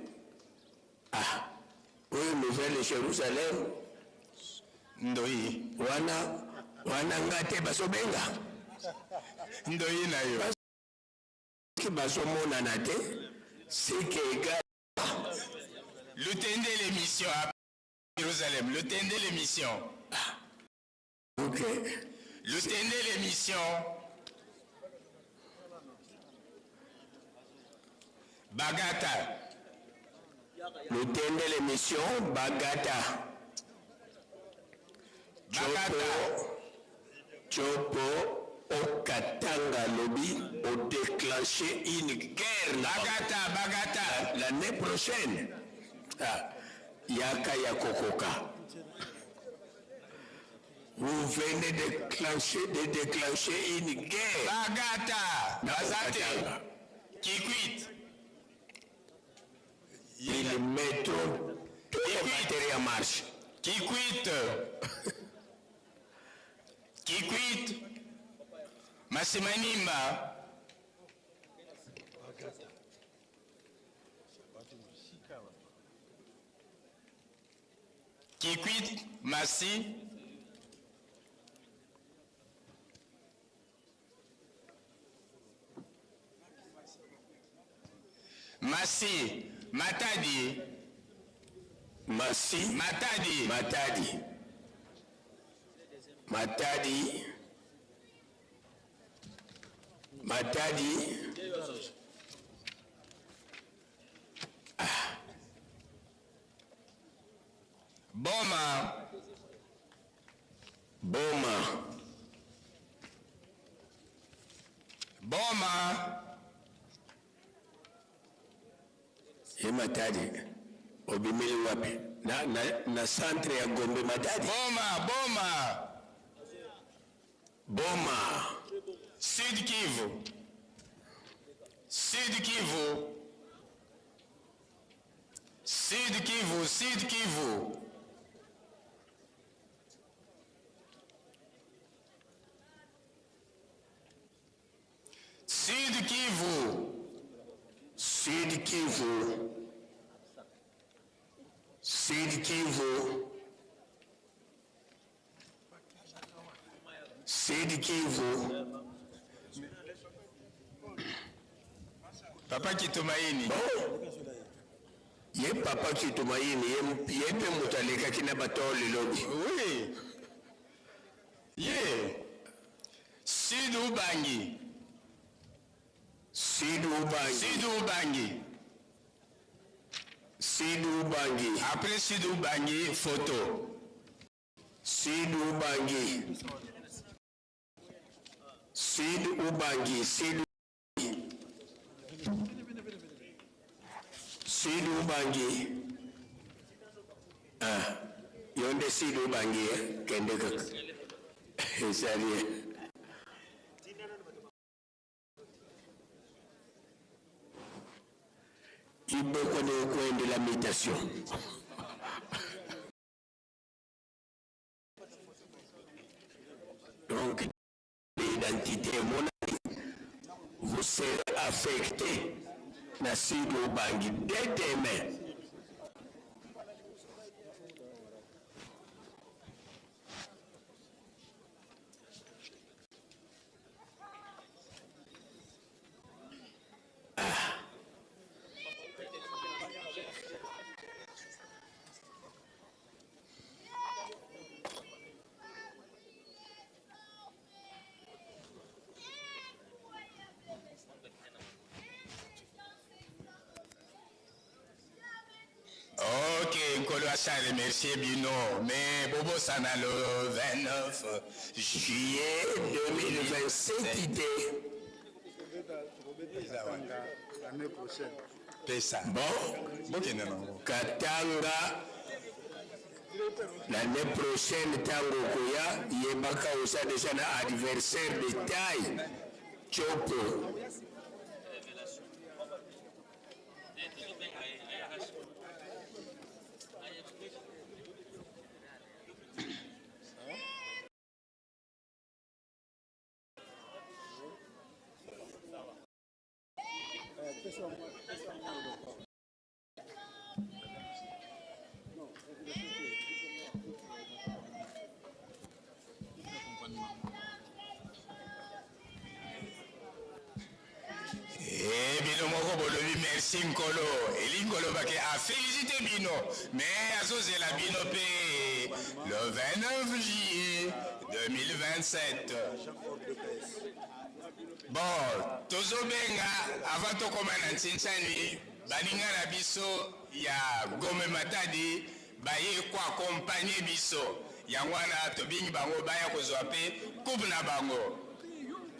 Ah, oyo Nouvelle Jérusalem. Ndoi. Wana wana nga te bazobenga. Ndoi na yo. Soki bazomonana te, c'est que égal. Lutende l'émission à Jérusalem. Lutende l'émission. Ah. Ok. Lutende l'émission. Bagata. Lutende l'émission Bagata. Bagata. Tshopo Okatanga lobi o déclencher une guerre. Bagata, Bagata. L'année prochaine. Ah, yaka ya kokoka. Vous venez de déclencher, de déclencher une guerre. Bagata. Na Bazate. Okatanga. Kikwit. Ils mettront tous les batteries en marche. Kikwit. Kikwit. Masimanimba. Kikwit, Massi. Massi, Matadi. Massi. Matadi. Matadi. Matadi. Matadi. Ah. Boma. Boma. Boma. Ye Matadi. Obimeli wapi? Na, na, na centre ya Gombe Matadi. Boma, Boma. Boma. Sud Kivu. Sud Kivu. Sud Kivu, Sud Kivu. Sud Kivu. Sud Kivu. Sud Kivu. Sud Kivu. Papa Kitumaini. Bon. Ye Papa Kitumaini, ye, ye mpe moto alekaki na bato lobi. Oui. Ye. Sud Ubangi. Sud Ubangi. Sud Ubangi. Sud Ubangi. Après Sud Ubangi, photo. Sud Ubangi. Sud Ubangi. Sud Sud Ubangi. Ah, yo nde Sud Ubangi eh? Kende kaka. Ezali. Iboko ne okwendela mutation. Donc, l'identité monani, vous serez affecté na Sud Ubangi dès demain. Ok, Nkolo asa remercier bino, mais bobosana le 29 juillet 2027 te. L'année prochaine. Pesa. Bon, bokende nango. Katanga l'année prochaine ntango okoya yebaka oza déjà na adversaire de taille Tshopo. Merci Nkolo, elingi koloba ke a felicite bino mais azozela bino pe le 29 juillet 2027. Bon, tozobenga avant tokoma na Ntsinsani baninga na biso ya Gombe Matadi baye ko accompagner biso, yango wana tobengi bango baya kozwa pe coupe na bango.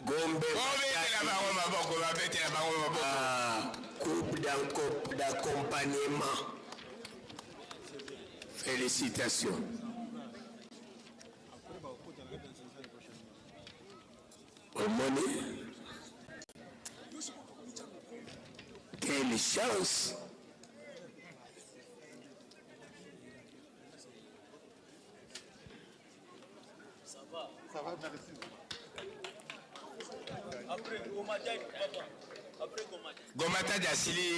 Gombe Bobetela bango maboko, babetela bango maboko. Ah, coupe d'accompagnement. Félicitations. Omoni quelle chance Ça va. Ça va, merci. Après Gomatadi, papa. Après Gomatadi. Gomatadi asili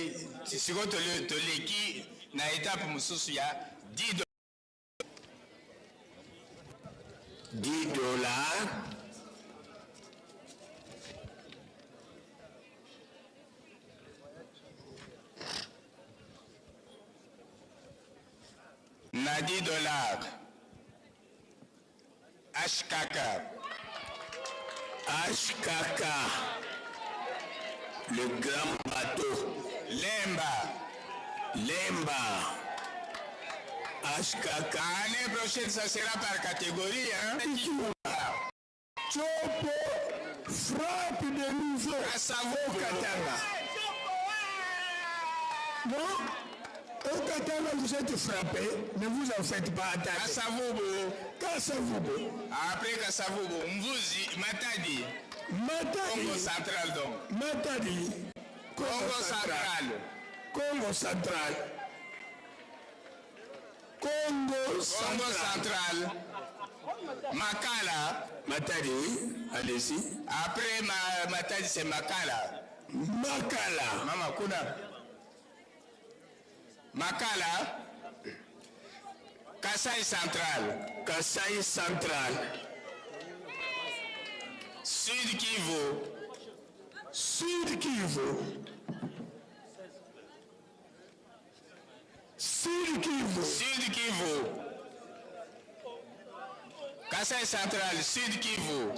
sikoyo toleki na etape mosusu ya 10 10 dollars. Na 10 dollars. HKK. HKK. Le grand bateau. Lemba. Lemba. HKK. Année prochaine, ça sera par catégorie. Hein? Tshopo frappe de nouveau. Kasavubu. Au Katanga. Non, au Katanga, vous êtes frappé, ne vous en faites pas. Attendez. Kasavubu. Kasavubu. Après Kasavubu, Mvuzi, Matadi. Matadi. Congo central donc. Matadi. Congo central. Congo central. Congo Congo central. Makala. Matadi, oui. Allez-y. Après ma, Matadi, c'est Makala. Makala. Mama Kuna. Makala. Kasai central. Kasai central. Sud Kivu. Sud Kivu. Sud Kivu. Sud Kivu. Kasai central, Sud Kivu.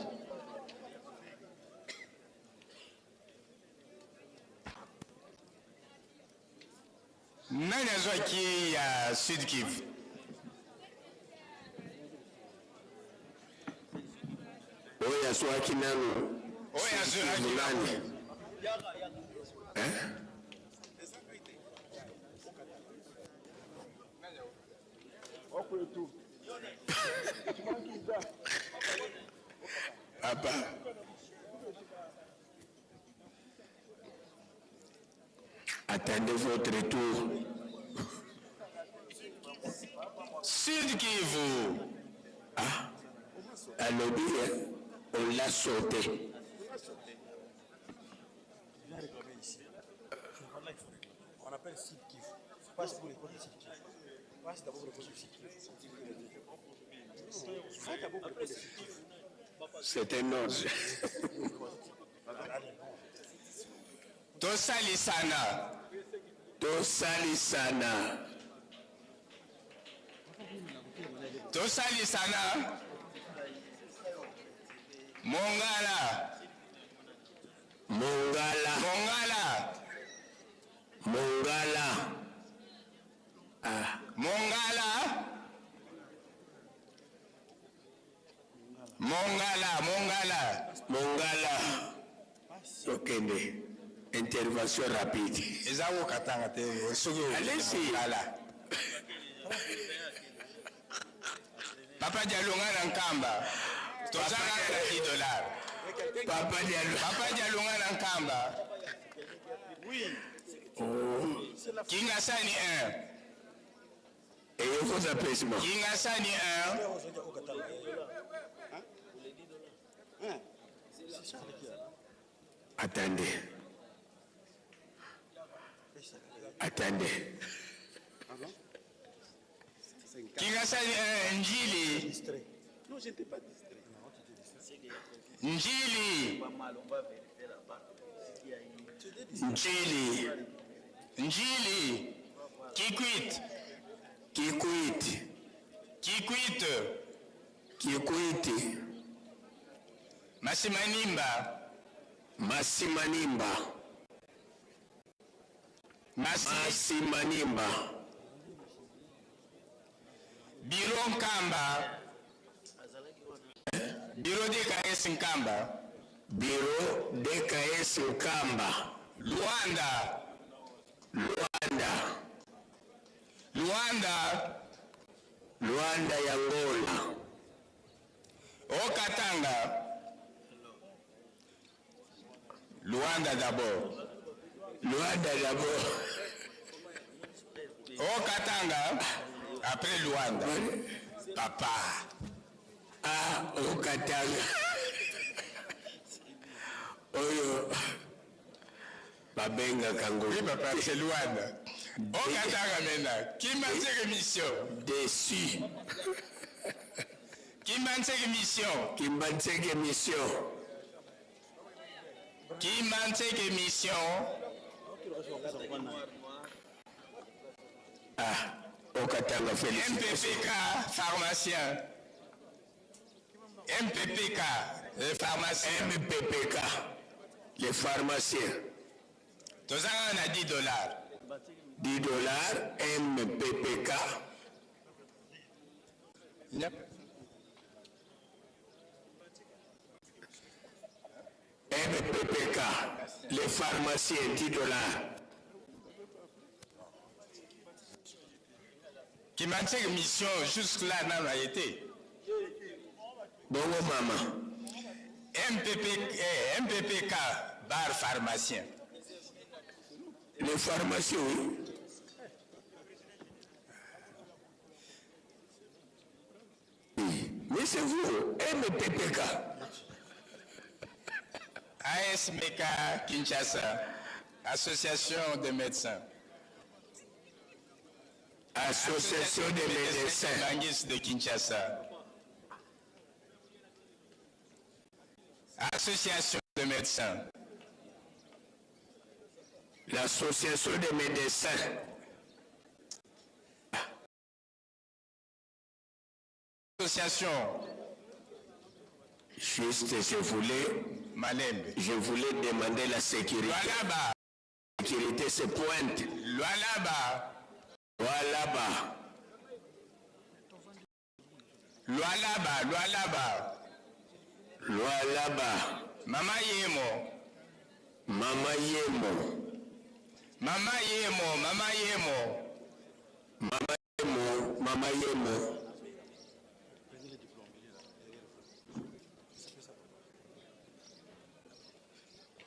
Nani azwaki ya Sud Kivu? Oyo azwaki nanu. Oyo azwaki nani? Hein? Papa. Attendez votre tour. Sud Kivu. Ah, alobi, hein, on l'a sauté. On appelle Sud Kivu. Passe pour les côtés Sud Kivu. Passe d'abord pour les côtés Sud Kivu. Va d'abord pour les côtés Sud Kivu. C'est un ordre. Tosalisana. Tosalisana. Tosalisana. Mongala. Mongala. Mongala. Mongala. Ah. Mongala. Mongala, Mongala. Mongala. Okende. Intervention rapide. Eza kokatanga te soki Allez-y. Mongala. Papa Dialonga na Nkamba. Toza kaka na 10 dollars. Papa Diallo. Papa Dialonga na Nkamba. Oh. Kingasani 1. Et vos applaudissements. Kingasani 1. Attendez. Attendez. Kingasani 1, Njili. Non, je n'étais pas distrait. Njili. Njili. Njili. Kikwit. Kikwit. Kikwit. Kikwit. Masimanimba. Masimanimba. Masimanimba. Bureau Nkamba. Bureau DKS Nkamba. Bureau DKS Nkamba. Luanda. Luanda. Luanda. Luanda ya Angola. Haut-Katanga. Luanda d'abord. Luanda d'abord. Haut-Katanga. Après Luanda. Papa. Ah, Haut-Katanga. Oyo babengaka ngo. Oui, papa, c'est Luanda. Haut-Katanga maintenant. Kimbanseke mission. Déçu. Kimbanseke mission. Kimbanseke mission. Kimbanseke mission. Ah, Haut-Katanga, félicitations. MPPK, pharmacien. MPPK, les pharmaciens. MPPK, les pharmaciens. Tozanga na 10 dollars. 10 dollars, MPPK. Yep. MPPK, les pharmaciens, 10 dollars. Kimbanseke mission jusque-là nano aye te. Bongo mama. MPPK, bar pharmacien. Les pharmaciens, oui. Mais c'est vous, MPPK. ASMK Kinshasa, Association des médecins. Association des médecins. Bangis de Kinshasa. Association de médecins. L'association des médecins. Association. Juste, je voulais, Malembe. Je voulais demander la sécurité. Lualaba. La sécurité se pointe. Lualaba. Lualaba. Lualaba, Lualaba. Lualaba. Mama Yemo. Mama Yemo. Mama Yemo, Mama Yemo. Mama Yemo, Mama Yemo.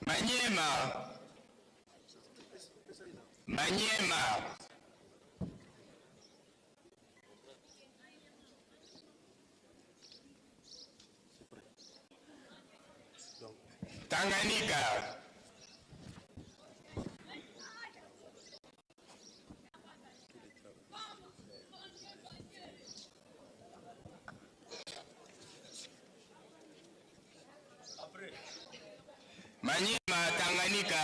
Manyema. Manyema. Tanganyika. Manyema, Tanganyika.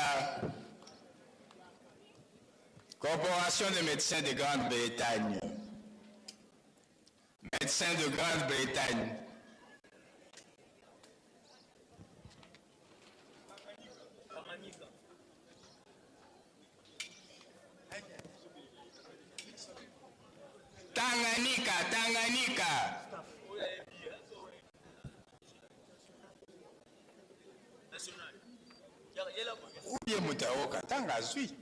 Corporation des médecins de Grande-Bretagne. Médecins de Grande-Bretagne. Tanganyika, Tanganyika. Ou bien moto ayoka tanga azwi.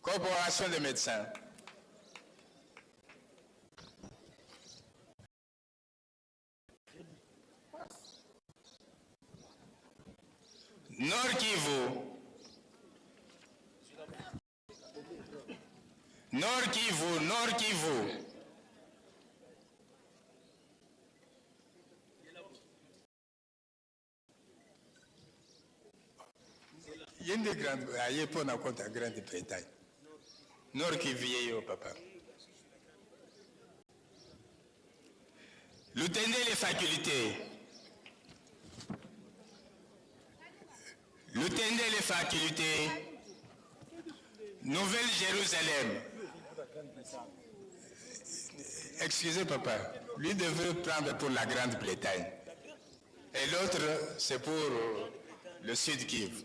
Corporation des médecins. Nord Kivu. Nord Kivu, Nord Kivu. Ye nde grande aye mpo na compte ya Grande Bretagne. Nord Kivu ye yo papa. Lutendele faculté. Lutendele faculté, Nouvelle Jérusalem. Excusez papa, lui devrait prendre pour la Grande-Bretagne. Et l'autre, c'est pour le Sud Kivu.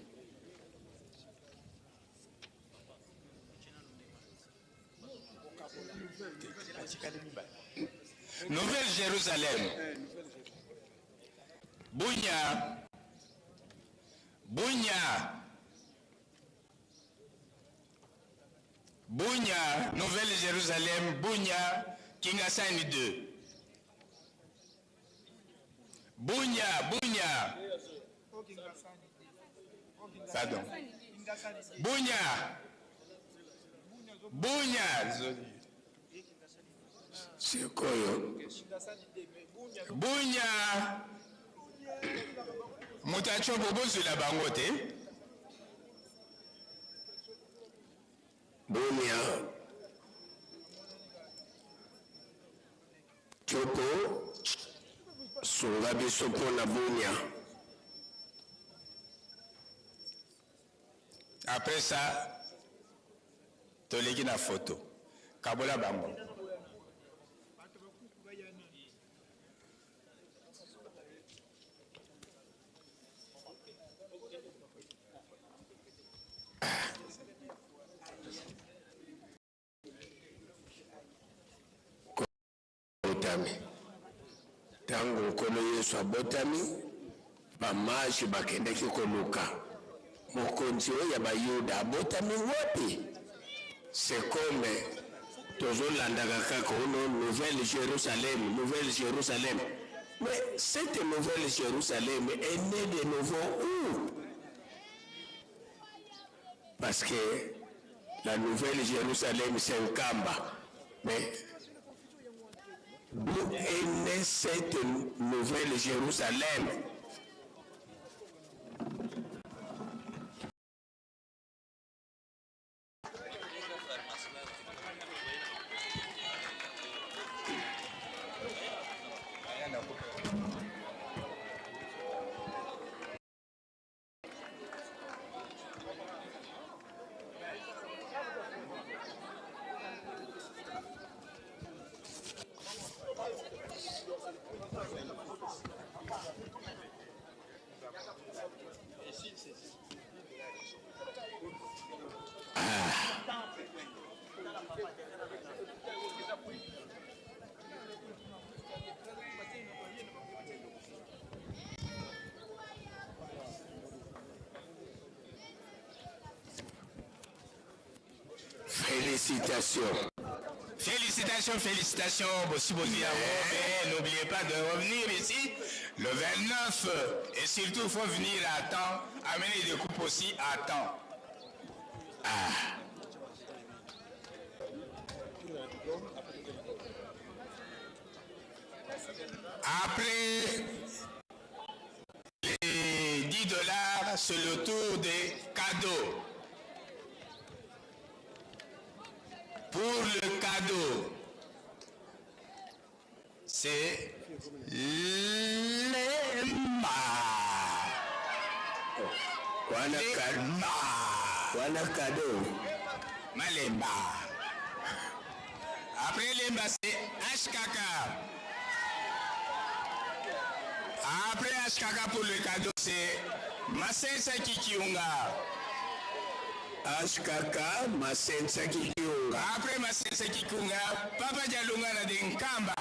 Nouvelle Jérusalem. Bunia. Bunia. Bunia, Nouvelle Jérusalem, Bunia, Kingasani 2. Bunia, Bunia. Pardon. Bunia. Bunia. Sikoyo. Bunia. Moto ya Tshopo bozwela bango te. Bunia. Tshopo sunga biso mpo na Bunia. Après ça, toleki na photo. Kabola bango. Botami. Ntango Nkolo Yesu abotami, ba-Mages bakendaki koluka mokonzi oyo ya Bayuda abotami wapi? C'est comme tozolandaka kaka ono Nouvelle Jérusalem, Nouvelle Jérusalem. Mais cette Nouvelle Jérusalem est née de nouveau où? Parce que la Nouvelle Jérusalem, c'est Nkamba. Mais d'où est née cette Nouvelle Jérusalem? Félicitations. Félicitations, félicitations, Bossi Bossi Yango. Mais n'oubliez pas de revenir ici le 29. Et surtout, il faut venir à temps, amener des coupes aussi à temps. Ah. Après les 10 $, c'est le tour des cadeaux. Pour le cadeau, c'est Lemba. Lemba. Wana cadeau. Malemba. Après Lemba, c'est HKK. Après HKK pour le cadeau, c'est Masensa Kikiunga. HKK, Masensa Kikiunga. Après Masensa Kikiunga, Papa Dialungana de Nkamba.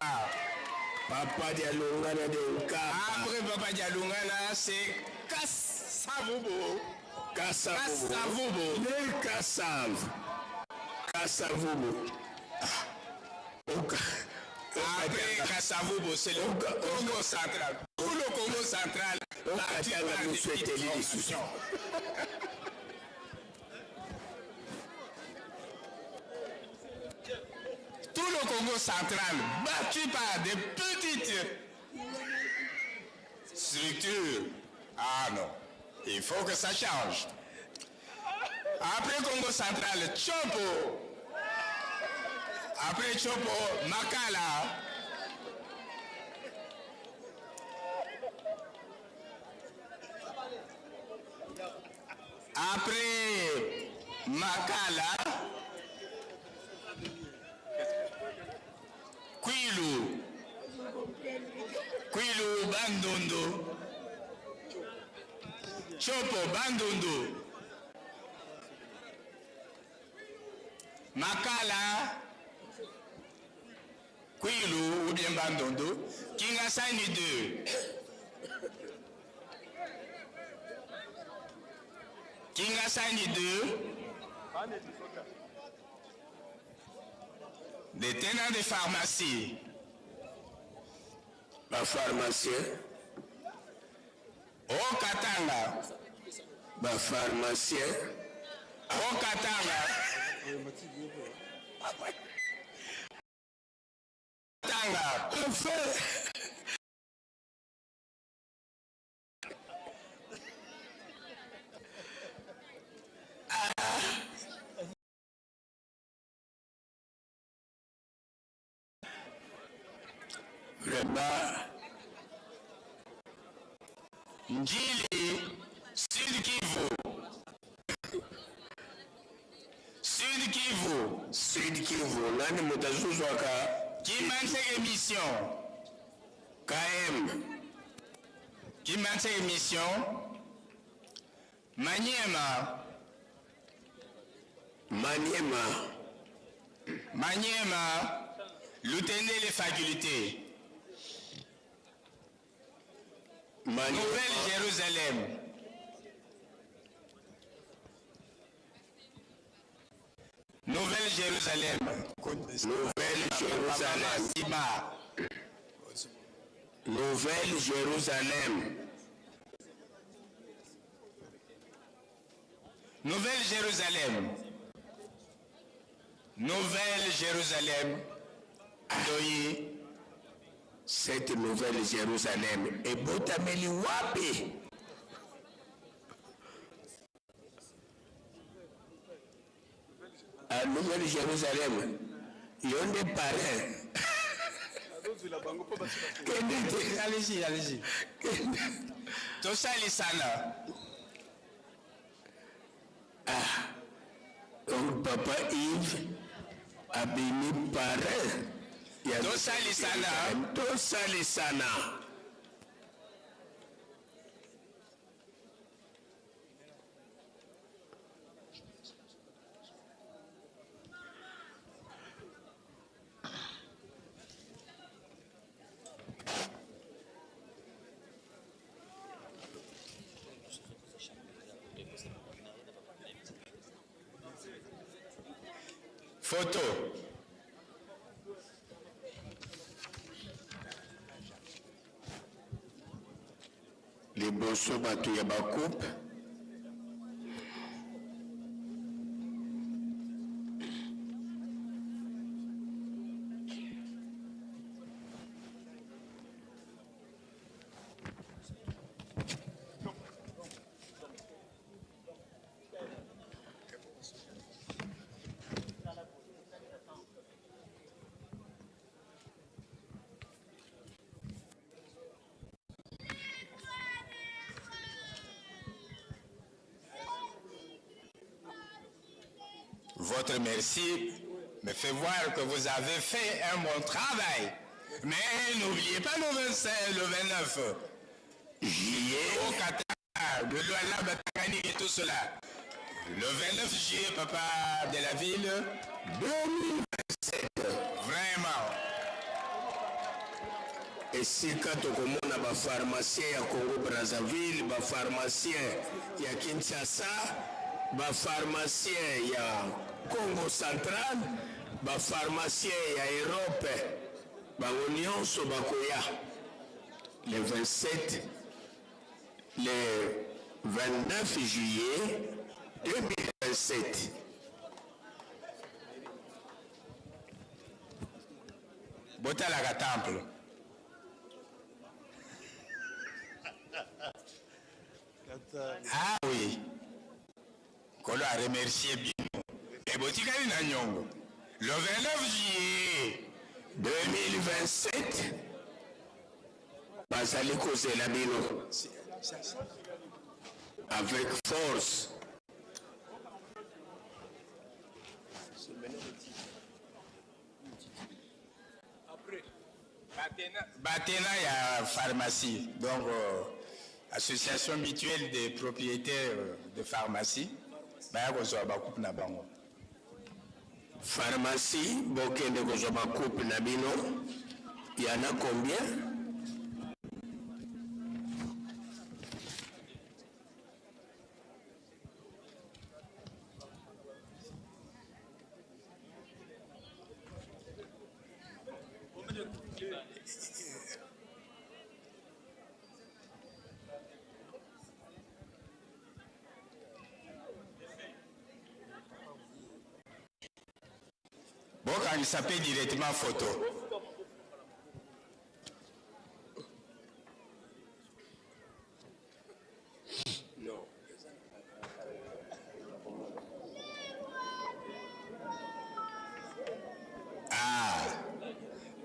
Papa Dialungana de Nkamba. Après Papa Dialungana, c'est Kassavubu. Kassavubu. Kassavubu. Le Kassav. Kassavubu. Après Kassavubu, c'est le Congo central. Tout le Congo central. Okatanga nous eteli lisusu. Tout le Congo central battu par des petites structures. Ah non, il faut que ça change. Après Congo central, Tshopo. Après Tshopo, Makala. Tshopo, Bandundu. Makala, Kwilu ou bien Bandundu. Kingasani 2. Kingasani 2. Des tenants de pharmacie. Ba pharmacien. Haut Katanga. Ba pharmacien. Haut Katanga. Katanga. Enfin. Vraiment. Ndjili, Sud Kivu. Sud Kivu. Sud Kivu, nani moto azozwaka? Kimbanseke Mission. KM. Kimbanseke Mission. Maniema. Maniema. Maniema. Lutendele faculté. Nouvelle Jérusalem. Nouvelle Jérusalem. Nouvelle Jérusalem. Sima. Nouvelle Jérusalem. Nouvelle Jérusalem. Nouvelle Jérusalem. Ndoyi. Cette nouvelle Jérusalem ebotameli wapi? A Nouvelle Jérusalem. Yo nde parrain. Kende te. Allez-y, allez-y. Tosalisana. Ah. Donc papa Yves abimi parrain. Ya Tosalisana. Tosalisana. Photo. Liboso bato ya bacoupe. Votre merci me fait voir que vous avez fait un bon travail. Mais n'oubliez pas le 25, le 29 juillet au Qatar, de Lualaba, Tanganyika et tout cela. Le 29 juillet, papa de la ville, 2027. Vraiment. Esika tokomona ba pharmacien ya Congo Brazzaville, ba pharmacien ya Kinshasa, ba pharmacien ya Congo Central, ba pharmacien ya Europe, bango nyonso bakoya le 27, le 29 juillet 2027. Botalaka temple. Ah oui. Nkolo a remercier bino. E botikali na nyongo. Le 29 juillet 2027 bazali kozela bino avec force. Batena ya pharmacie. Donc, Association mutuelle des propriétaires de pharmacie baya kozwa ba coupe na bango. Pharmacie bokende kozwa ba coupe na bino ya na combien? Bokangisa mpe directement photo. Ah,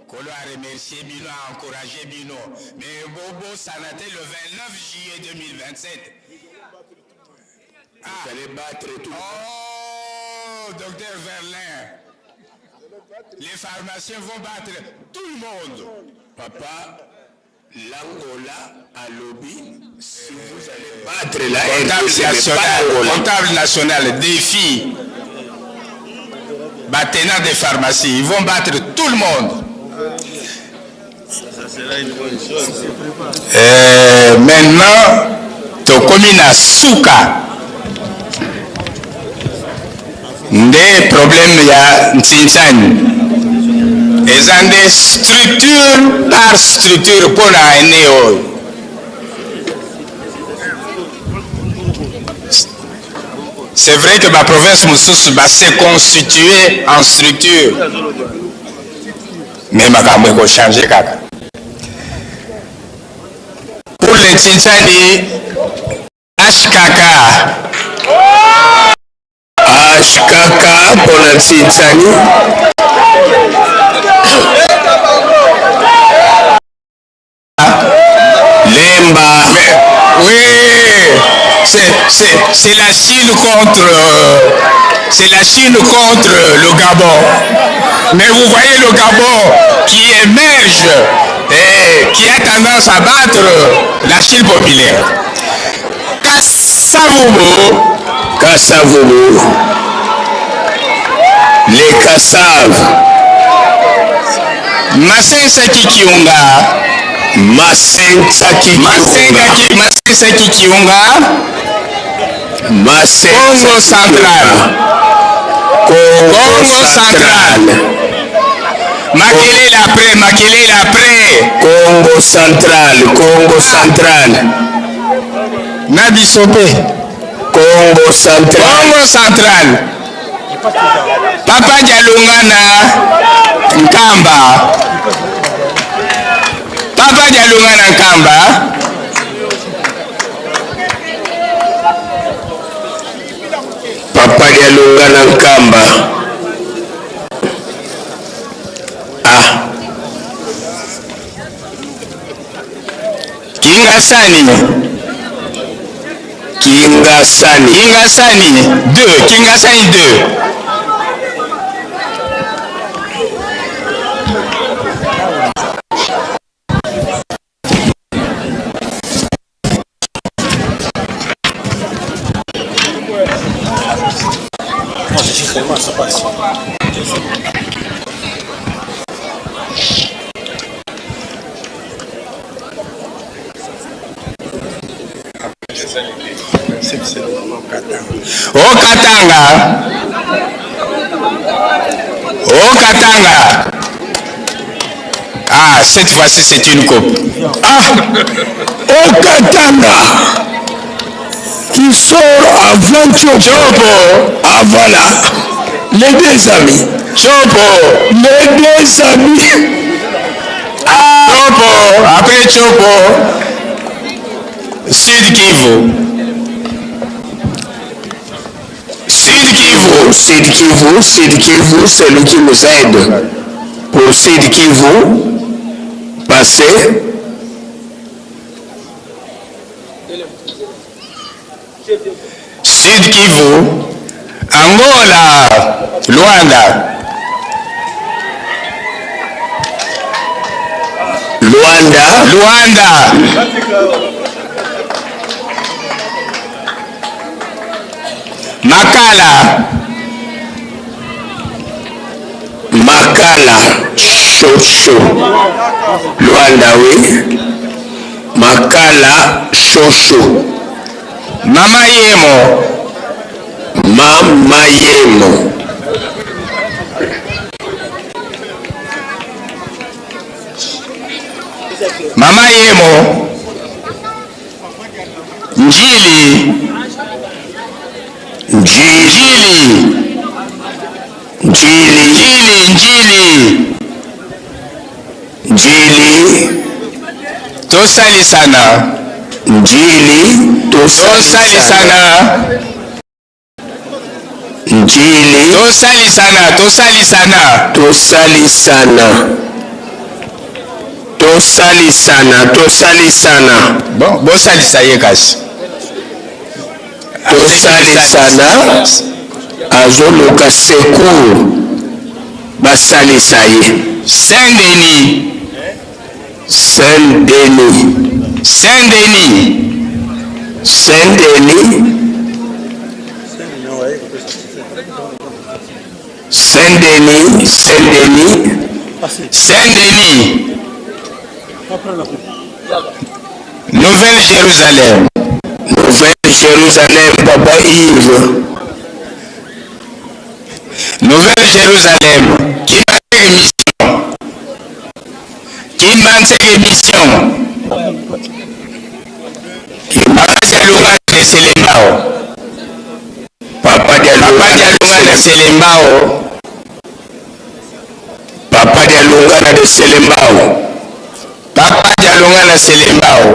Kolo a remercier bino, a encourager bino. Mais bobosana te le 29 juillet 2027. Ah. Vous allez battre tout. Oh, docteur Verlin. Les pharmaciens vont battre tout le monde. Papa, l'Angola alobi, si vous allez battre la RDC, national, comptable national, défi. Batenant des pharmacies, ils vont battre tout le monde. Ça sera une bonne chose. Euh, maintenant, tokomi na suka nde problème ya ntsinsani eza nde structure par structure mpo na année oyo. C'est vrai que ba province mosusu ba se constituer en structure, mais makambo ekochange kaka. Pour le Ntsinsani, HKK. HKK mpo na Ntsinsani. Lemba. Oui, c'est la Chine contre, c'est la Chine contre le Gabon. Mais vous voyez le Gabon qui émerge et qui a tendance à battre la Chine populaire. Kasavubu. Kasavubu. Les Kassaves. Masensa Kikiunga. Masensa Kikiunga. Masensa Kikiunga. Masensa Congo Central. Congo, Congo Central. Makelele après, Makelele après. Congo Central, Congo Central. Na biso pe. Congo Central. Congo Central. Papa Dialunga na Nkamba. Papa Dialunga na Nkamba. Papa Dialunga na Nkamba. Ah. Kingasani. Kingasani. Kingasani 2. Kingasani 2. Haut-Katanga. Haut-Katanga. Ah, cette fois-ci, c'est une coupe. Ah, Haut-Katanga qui sort avant Tchopo. Ah, voilà. Les deux amis. Tchopo. Les deux amis. Ah. Tchopo. Après Tchopo. Sud Kivu. Sud Kivu, Sud Kivu, Sud Kivu, c'est lui qui nous aide. Pour Sud Kivu, passer. Sud Kivu, Angola, Luanda. Luanda. Luanda. Makala. Makala shosho. Luanda oui. Makala shosho. Mama Yemo. Mama Yemo. Mama Yemo. Njili. Njili. Njili. Njili. Njili. Njili. Tosalisana. Njili. Tosalisana. Njili. Tosalisana, tosalisana. Tosalisana. Tosalisana, tosalisana. Bon, bosalisa ye kasi. Tosalisana azoluka secours basalisa ye. Saint Denis. Saint Denis. Saint Denis. Saint Denis. Saint Denis, Saint Denis. Saint Denis. Nouvelle Jérusalem. Nouvelle Jérusalem, Papa Yves. Nouvelle Jérusalem. Kimbanseke Mission. Kimbanseke Mission. Papa Dialunga de Selembao. Papa Dialunga de Selembao. Papa Dialunga de Selembao. Papa Dialunga na Selembao.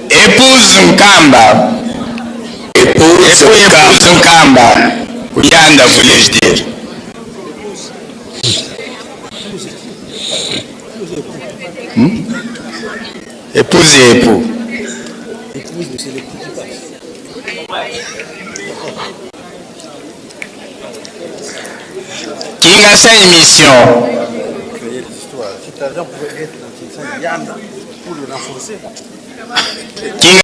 Épouse Nkamba. Épouse, Épouse Nkamba. Yanda voulais-je dire. Épouse et époux. Kingasa émission. Cet argent pouvait être dans Yanda pour le renforcer. Kinga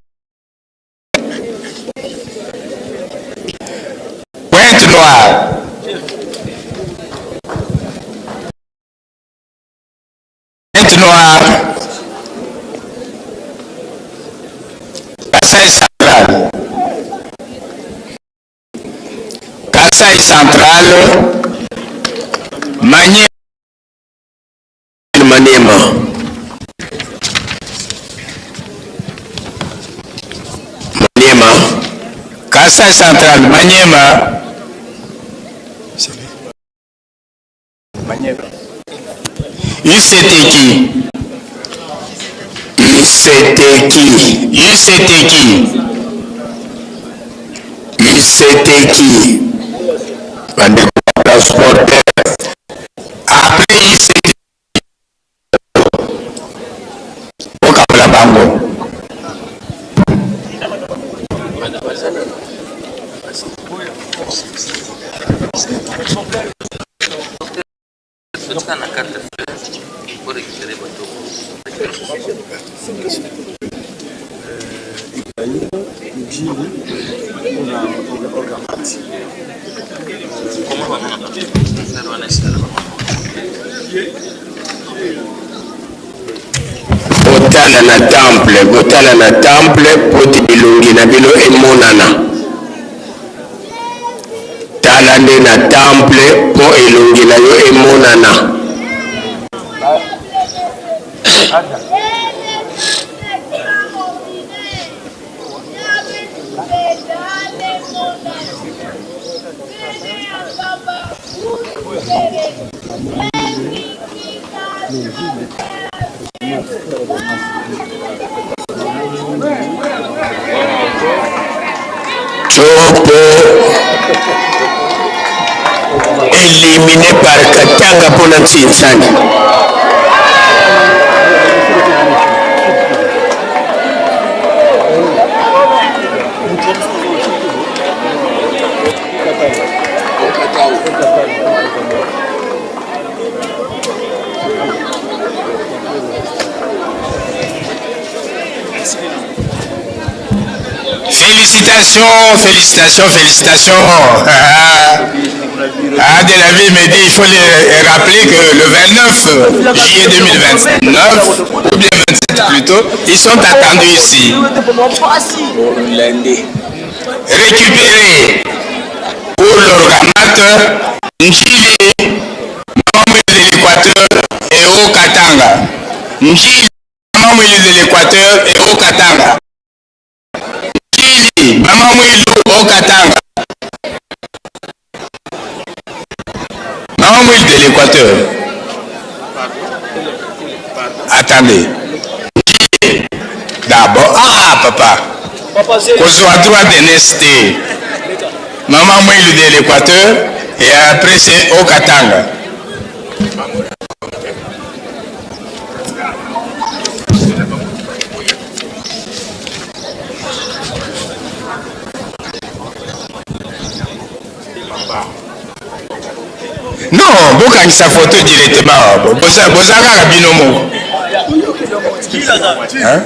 Pointe Noire. Pointe Noire. Kasaï Central. Kasaï Central. Maniema. Maniema. Maniema. Kasaï Central, Maniema. Maniema. UCTK. UCTK. UCTK. UCTK. Bandeko transporteur. Après UCTK. Okabola bango. Botala na temple, botala na temple po te bilongi na bino emonana. Tala nde na temple po elongi na yo emonana. Tshopo éliminé par Katanga mpona Ntsinsani. Félicitations, félicitations, félicitations. Ah, de la vie me dit, il faut les rappeler que le 29 juillet 2029, ou bien 27 plutôt, ils sont attendus ici. Récupérer pour l'orgamate Njili, membre de l'Équateur et au Katanga. Njili, membre de l'Équateur et au Katanga. Njili, Mama Mwilu au Katanga. Maman Mwilu de l'Équateur. Attendez. D'abord, ah papa. Kozwa droit d'aînesse te. Maman Mwilu de l'Équateur et après c'est au Katanga. Non, bokangisa photo directement. Boza boza kaka bino moko. Hein?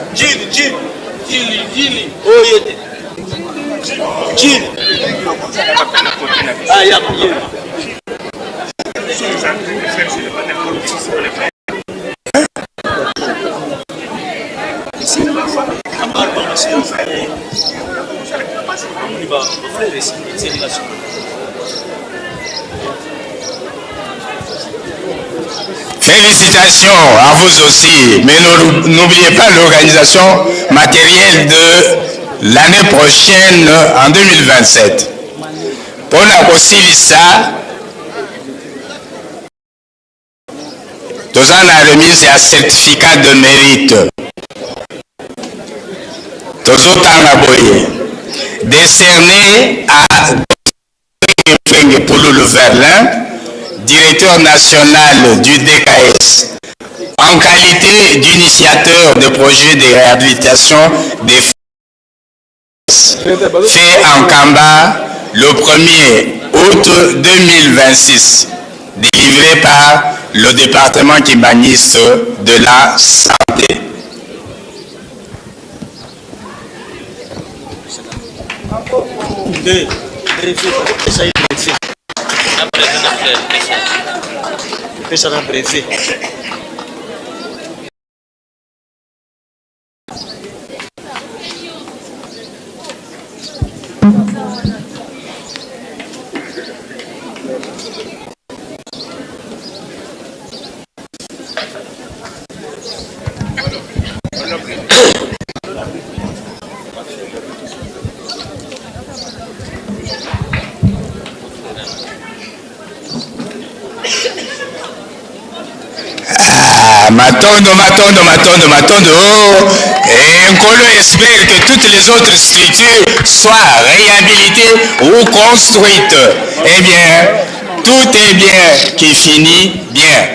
Félicitations à vous aussi, mais n'oubliez pas l'organisation matérielle de l'année prochaine en 2027. Pona kosilisa toza na remise ya certificat de mérite tozotanga boye décerné à Mfenge Pululu Verlin, directeur national du DKS, en qualité d'initiateur de projet de réhabilitation des fait en Kamba le 1er août 2026, délivré par le département kimbaniste de la santé. Ah, matondo, matondo, matondo, matondo. Oh, et Nkolo espère que toutes les autres structures soient réhabilitées ou construites. Eh bien, tout est bien qui finit bien.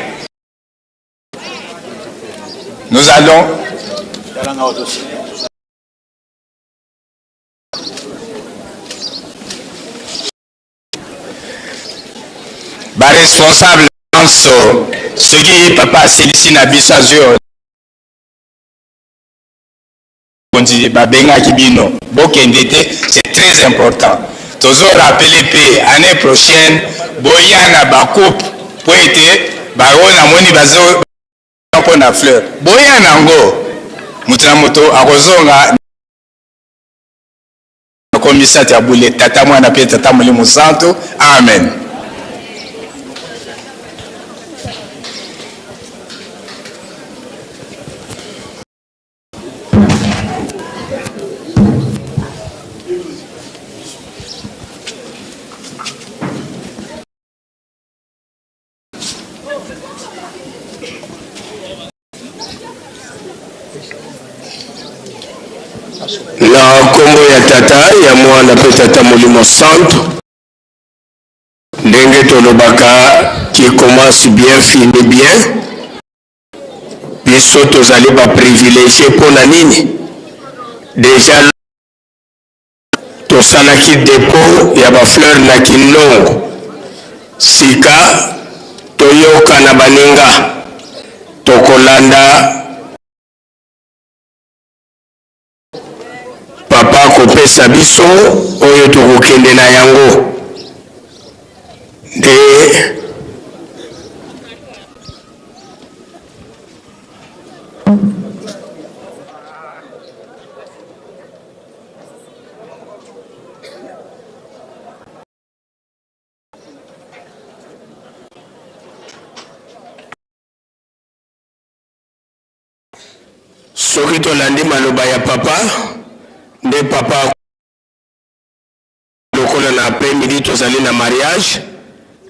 Nous allons... Ba responsable nyonso soki papa asilisi na biso azwi konzi babengaki bino bokende te, c'est très important. Tozo rappeler pe année prochaine boya na ba coupe po ete baoyo namoni bazo mpo na fleur boya nango moto na moto akozonga na misato ya bule tata mwana mpe tata molimo santo amen. Na nkombo ya Tata, ya Mwana mpe Tata Molimo Santu. Ndenge tolobaka qui commence bien finit bien. Biso tozali ba privilegie mpo na nini? Deja tosalaki depot ya ba fleurs na Kinongo. Sika toyoka na baninga, tokolanda papa kopesa. akopesa biso oyo tokokende na yango nde Soki tolandi maloba ya papa nde papa lokola na après midi tozali na mariage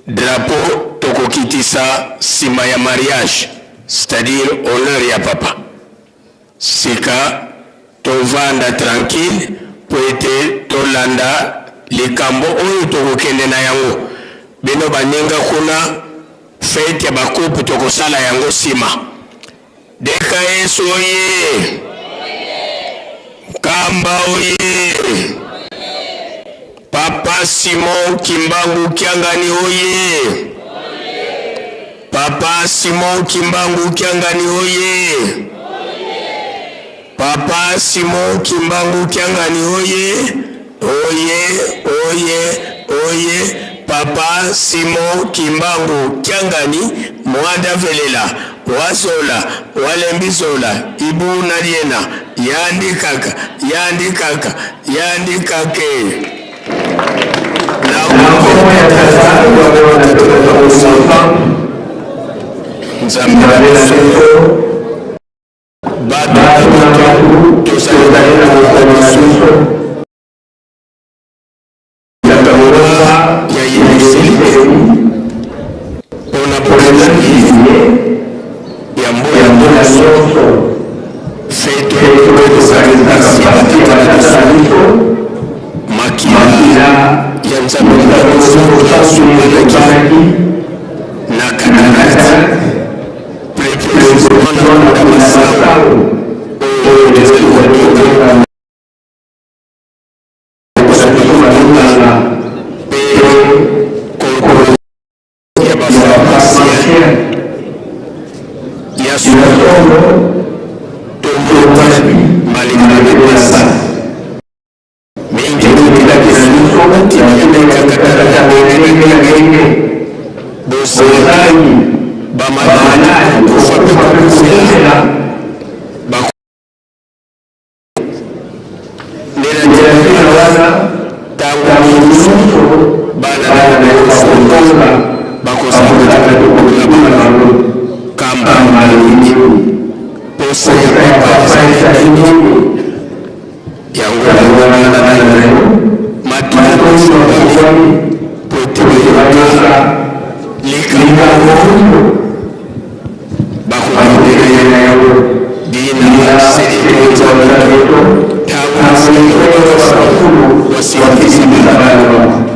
drapeau tokokitisa sima ya mariage c'est-à-dire honneur ya papa sika tovanda tranquille po ete tolanda likambo oyo tokokende na yango bino baninga kuna fete ya ba coupe tokosala yango sima DKS oye! Nkamba oye! Papa Simon Kimbangu Kiangani oye! Papa Simon Kimbangu Kiangani oye! Papa Simon Kimbangu Kiangani oye! Oye oye oye Papa Simon Kimbangu Kiangani Muanda velela wazola walembi zola ibuna liena yandi kaka yandi kaka yandi kake na kombo ya tata Nzambe na biso Bato na bato tozali na na biso ya ngomba ya Yelusalemi mpo na bokanisi ya mbula nyonso. Fete tokanisaka mpasi ya batata na biso, makila ya Nzambe na biso esopanaki na cataracte. Precisement na kunda masango oyo tozali kobenga mpe ya bapharmacien ya solo tomoni maleka na pasi mingi na biso ya ndenge na ndenge bozangi bamaladi kokufa mpe kokufela nde na ntina wana ntango nyonso bana na bakosunga bakozala na bango kamba posa ya papa ezali nini Yango wana bana na yo makila masopami mpo ete bayoka likambo oyo bakokende na yango dina selekeza beto ntango wasikiliza bana.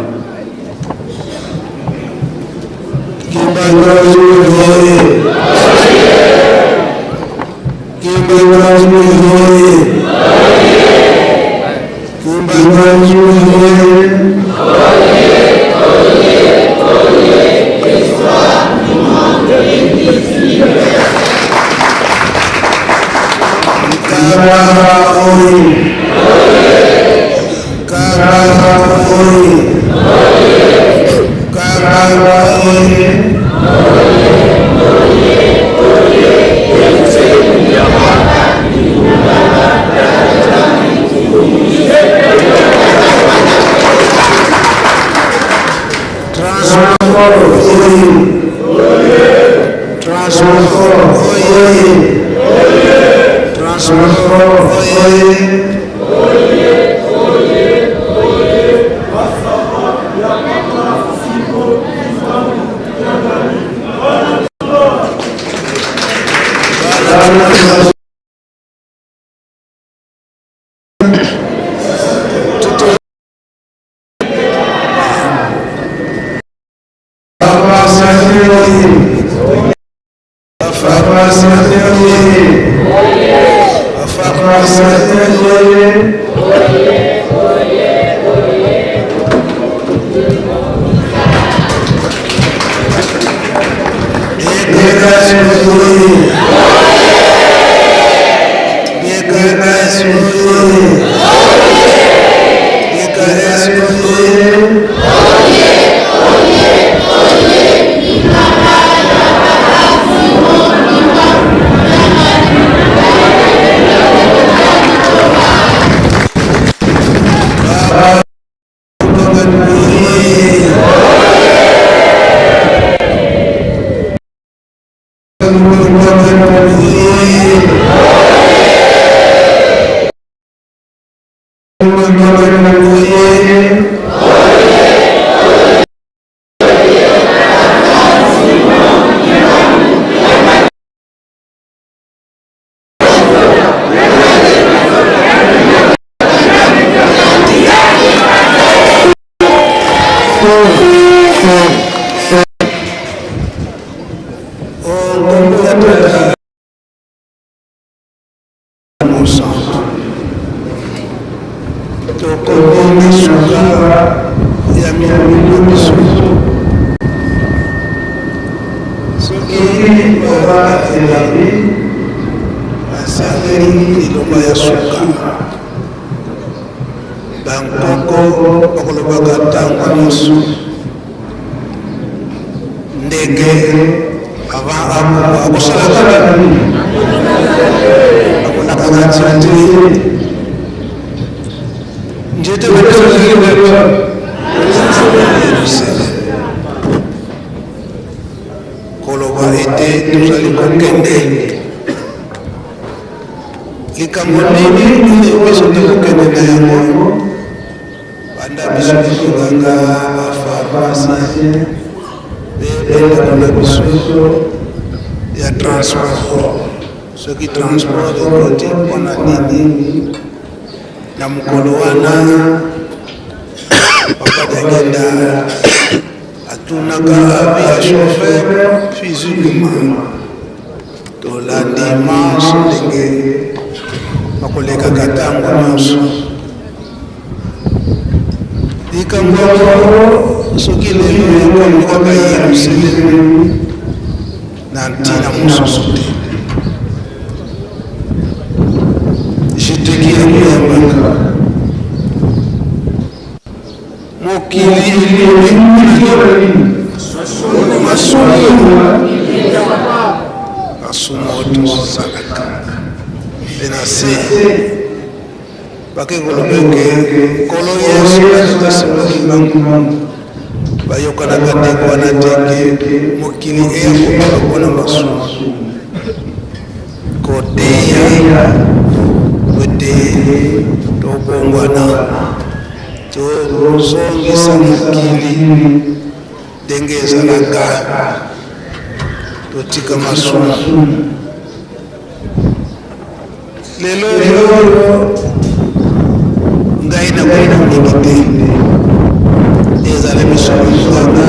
Mosantu tokomi na suka ya milulu na biso. Soki papa elambi asaleli liloba ya suka, bankoko bakolobaka ntango nyonso ndeke avant akoma akosalaka nini? Akolakaka nzete. Nzete koloba ete tozali kokende likambo nini oyo biso tokokende na yango? Banda biso tokokanga ba pharmacien mpe bandeko na biso ya transport, soki transport ekoti mpona nini na mokolo wana, papa Diangenda atunaka avis ya chauffeur physiquement. Tolandi manso ndenge bakolekaka ntango nyonso. Likambo yango soki lelo ekomi kaka Yerusalemi na ntina mosusu te, jeteki yango yambaka mokili masumu, masumu tosalaka mpe na se bake koloba eke Nkolo Yesu na Tata Simon Kimbangu bayokanaka ndenge wana te ke mokili eya kobeba mpona masumu. Koteya ete tobongwana, tozongisa mokili ndenge ezalaka, totika masumu. Lelo oyo ngai nakoki mingi te, ezala biso baminganga,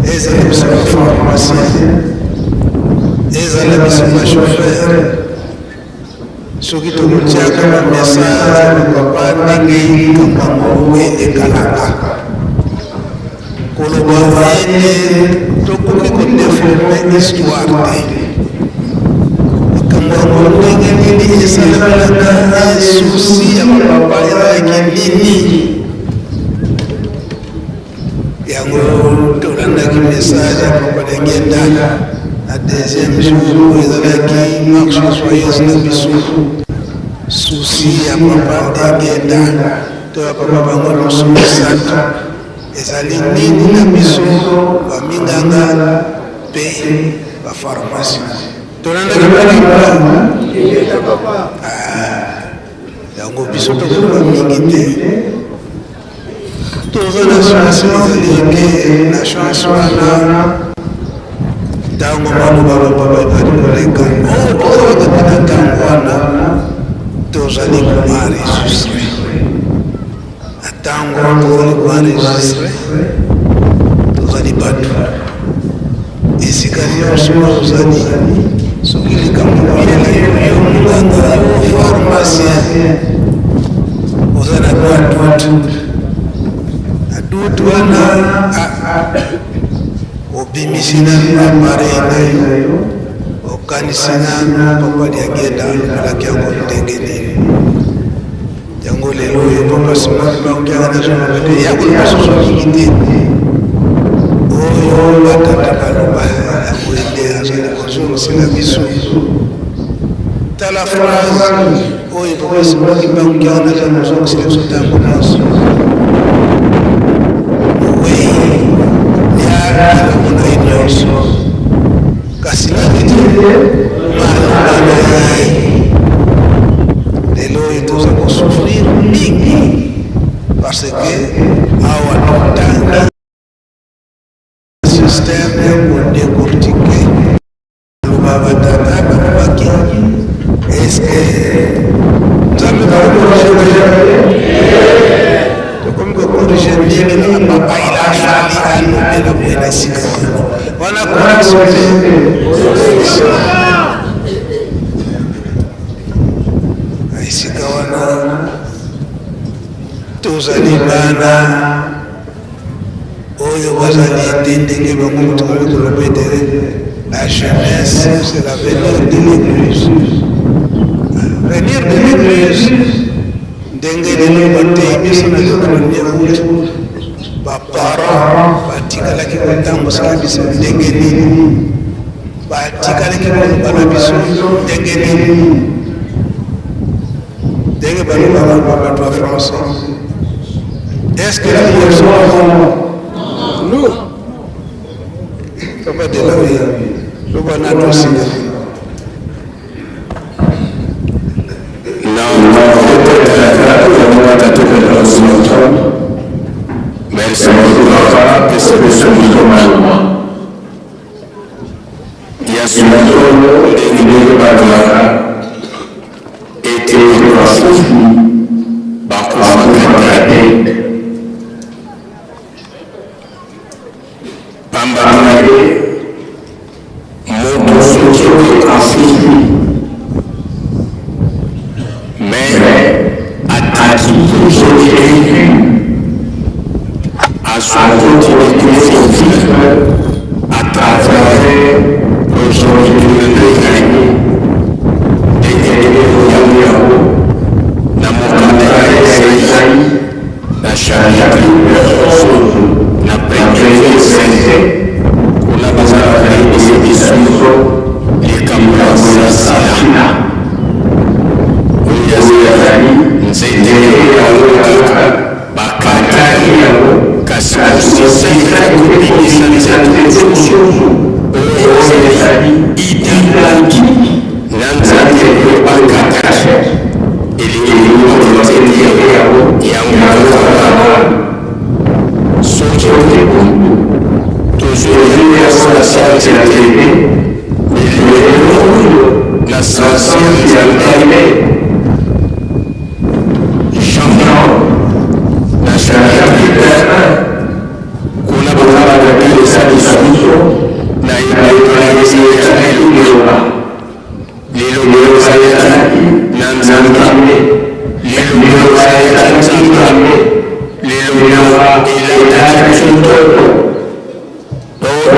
ezala biso bapharmacien, ezala biso bachauffeur, soki tokotiaka bamessage ya bapapa ndenge likambo yango elekalaka, koloba ete tokoki kodeforme histoire te. Likambo yango ndenge nini esalemelaka, esusi ya bapapa ezalaki nini? Yango tolandaki message ya papa Diangenda na deuxième jour ezalaki marche joyeuse na biso. Susi ya papa Diangenda to ya papa bango nyonso misato ezali nini na biso baminganga mpe bapharmacie? Tolandaki papa yango. Biso tokoloba mingi te, toza na chance. Ezali eke na chance wana, ntango maloba bapapa ebali koleka oyo tozalaka te na ntango wana, tozali koenregistre. Na ntango tozali koenregistre, tozali bato esika nyonso ozali. Soki likambo koyela yo, yo monganga, yo pharmacien, oza na droit doute. Na doute wana obimisi nanu appareil na yo, okanisi nanu papa Diangenda alobelaki yango ndenge nini. Yango lelo oyo papa Simon Kimbangu Kiangani azoloba te, ya koloba susu mingi te. Oyo batata baloba, yango nde azali kozongisela biso. Tala phrase oyo papa Simon Kimbangu Kiangani azali kozongisela biso ntango nyonso: mowei ya eloko na ye nyonso, kasi nini te. Maloba na ye. Lelo oyo toza kosouffrir mingi parce que awa totangi système ya kodecortike maloba batata balobaki. Est-ce Nzambe bakokorige te? Tokomi kokorige ndenge na papa, il a fallu alobela boye na esika wana, correction te. Na esika wana tozali bana oyo bazali te ndenge bango moto babi koloba ete la jeunesse, c'est l'avenir de l'église. Avenir de l'église, ndenge lelo bateyi biso na le premier août, baparent batikalaki kotambwisaka biso ndenge nini, batikalaki koloba na biso ndenge nini, ndenge balobaka bato ya français. Est-ce que nous nous papa de la vie loba na tosika? Merci papa, apesa biso maloba ya solo ndenge balobaka ete bakufi bakufaka te, pamba te moto soki akufi mais atiki progéniture, azokontinue kovivre à travers progéniture na ye. Ndenge tokomi yango na mokanda ya Esaïe na chapitre 11 na premier verset, kuna bazala koyebisa biso likambo ya sasila oyo ezali nzete ya bakataki yango, kasi mosisa ezali kobimisa nzete mosusu oyo ezali identique na nzete oyo bakataki. Elingi koloba nzete yango kaka. Soki tozwi sansi ya nzete, lelo na sansi ya Nzambe, Jean na chapitre 1, kuna bazalaka biso na ebandeli liloba, liloba ezalaki na Nzambe, liloba ezalaki Nzambe, liloba elataki nzoto. Donc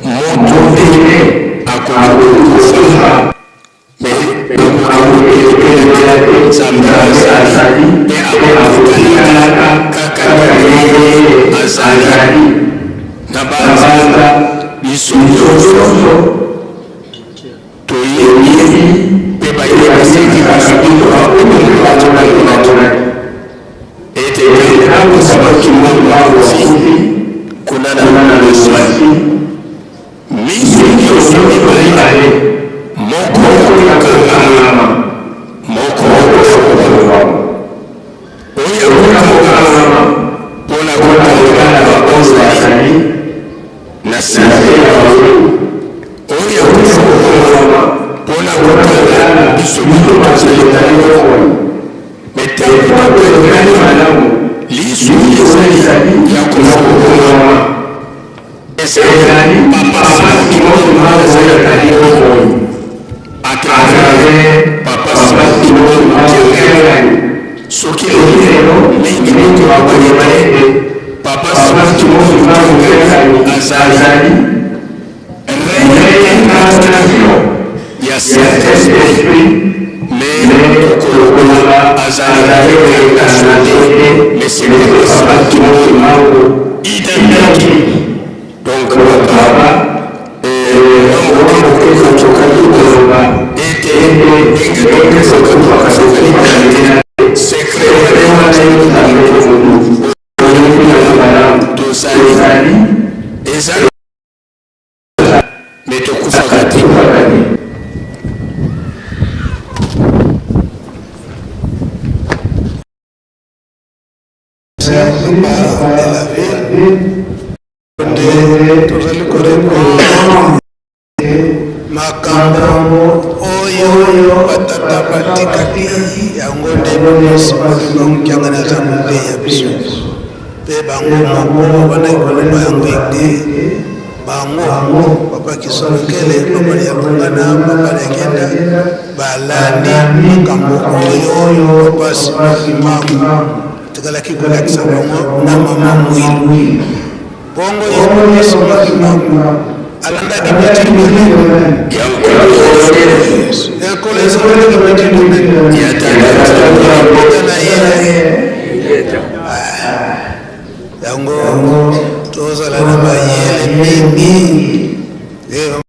moto te akoki kokufa, mais Nzambe azali mpe akotikalaka kaka ndenge azali. Na banza biso nyonso toyebi mpe bayebisaki biso bato bamonaki ete ntango Simon Kimbangu akufi kuna na Lwasi, miso nyonso mibale, moko ya kokangama, moko ya kofungwama. Oyo ya kokangama mpo na kotala baoyo bazali na se ya oyo ya kofungwama mpo na kotala biso bato tozali na bomoi. Me ntango totali malamu, liso ezali ya kofungwama ezali papa Simon Kimbangu azali na bomoi à travers papa Simon Kimbangu Kiangani. Soki lelo mingi bakoyeba ete papa Simon Kimbangu Kiangani azali réincarnation ya Saint-Esprit, mais tokoloba azali réincarnation te, mais c'est papa Simon Kimbangu identique. Donc papa ete ndenge secret tozali ezali, me tokufaka te. Makambo oyo batata batikaki, yango nde Papa Simon Kimbangu Kiangani aza koteya biso. Mpe bango moko babandaki koloba yango ete bango Papa Kisolokele, Papa Dialungana, Papa Diangienda balandi makambo oyo Papa Simon Kimbangu atikalaki kolakisa bango na Mama Mwilu. Bongo ye Papa Simon Kimbangu alandaki petit domaine ya Nkolo Yesu, alandaki petit domaine ya tata na ye. Yango tozala na mayele mingi.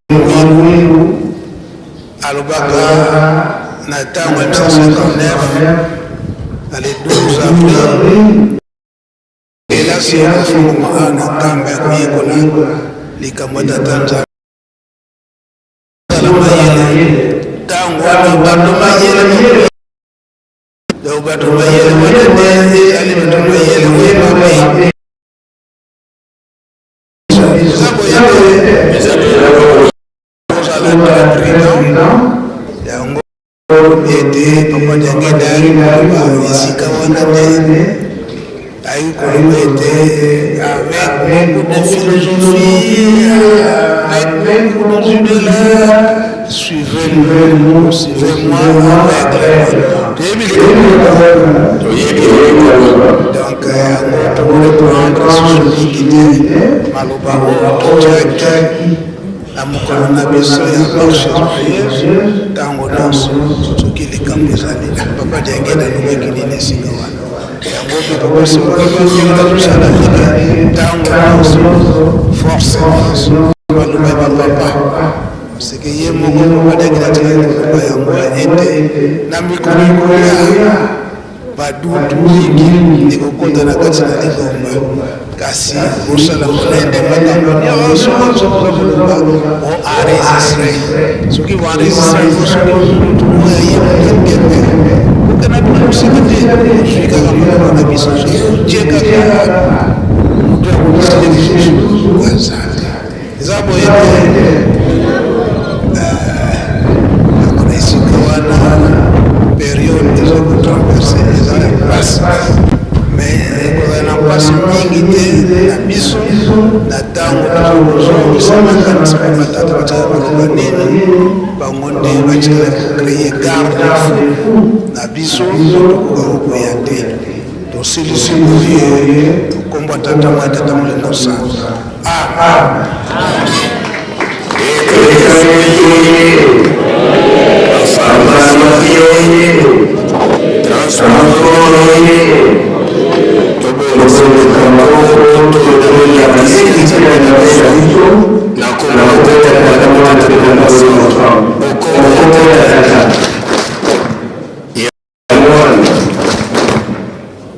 Mwilu alobaka na ntango ya 1959 na le 12 avril, kelasi ya kofungwama awa na Nkamba ya koyekola likambo ya Tata Nzambe. Tozala mayele ntango wana, bato mayele. Donc bato mayele wana nde ezali bato mayele oyo mabe eza boye te. Ozala très prudent. Yango ete Papa Diangenda ayaki koloba esika wana te, ayaki koloba ete avec beaucoup de philosophie, avec beaucoup de là, suivez-nous, suivez-moi avec toyebi. Donc yango tokoreprendre susu mingi te maloba oyo totiaki na mokolo na biso ya marche joyeuse. Ntango nyonso soki likambo ezali, Papa Diangenda alobaki nini esika wana, yango mpe Papa Simon azosala eke ntango nyonso, force nyonso baloba bapapa, parce que ye moko Papa Diangenda atikaki koloba yango ete na mikolo ekoya badutu mingi ekokota na kati na lingomba, kasi bosala molende, makambo nyonso oyo boza koloba boenregistre. Soki boenregistre yango, soki mutu oyo aye moto akende okenda bino mosika te, ozwi kaka maloba na biso, soki otie kaka moto ya kodisile lisusu aza te. Eza boye te. Yango na esika wana, période eza kotraverse eza ya mpasi, mais ekozala na mpasi mingi te na biso na ntango toza kozongisa makanisi mpe batata batikala koloba nini. Bango nde batikala kocréer garde fou na biso, tokoka kokoya te. Tosilisi boye, tokombwa Tata mwa Tata Molimo Santo. Amen.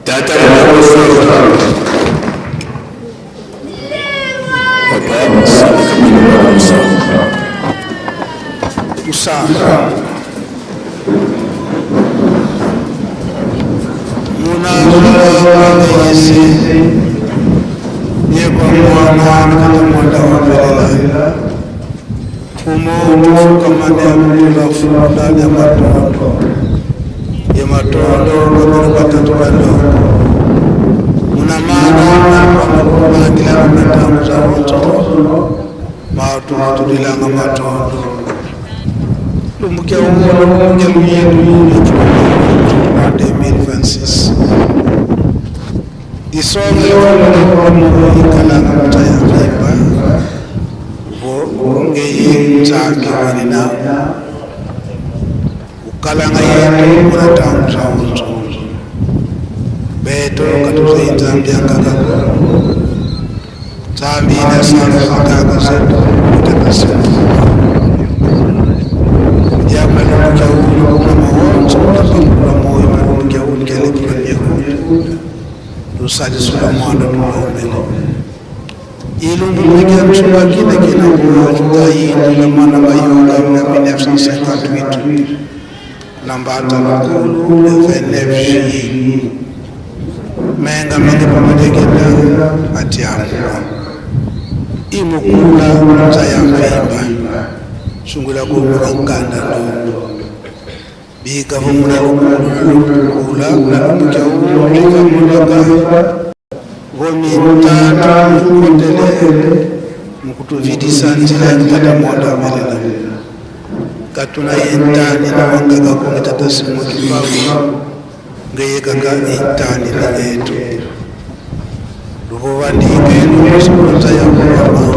Tata Kusala munazolaaisi yekwa mwana kata mwanda wapelela kumo tufukamane akutula funda lya matondo ye matondo babili batatu balongo munamana alipamakumalakilana natangu za wonso matu matulilanga matondo lumbukia umono lumbukia luyetu na 2026 isongo ikalanga mutaya vimba ngeyi nzambi wanina kukalanga yetu kuna tangu za wonso beto katuze nzambi angakako nzambi inasanga kaka zetu kutakasema diamalumbukia ulu kuna mawonso kutapakula moyo malumbukia ulu kelekula myehu lusalisula mwana tulaumele ilundu likia msubakile kina kuyo tayindula mwana mayoka na 1958 na mbata lukulu le 29 juillet menga mange pamadekenda atiamua imukula nza ya mvimba. Sungula komuna nkanda ndo bika vomuna lukula na lumbukia ulika muleka vomitatu mikotele mukutuvidisa nzila ya tata mwanda velela katuna yentani na wangaka kungi tata Simon Kimbangu ngeyekaka intani ni etu luvovandike lukusikunza ya kulama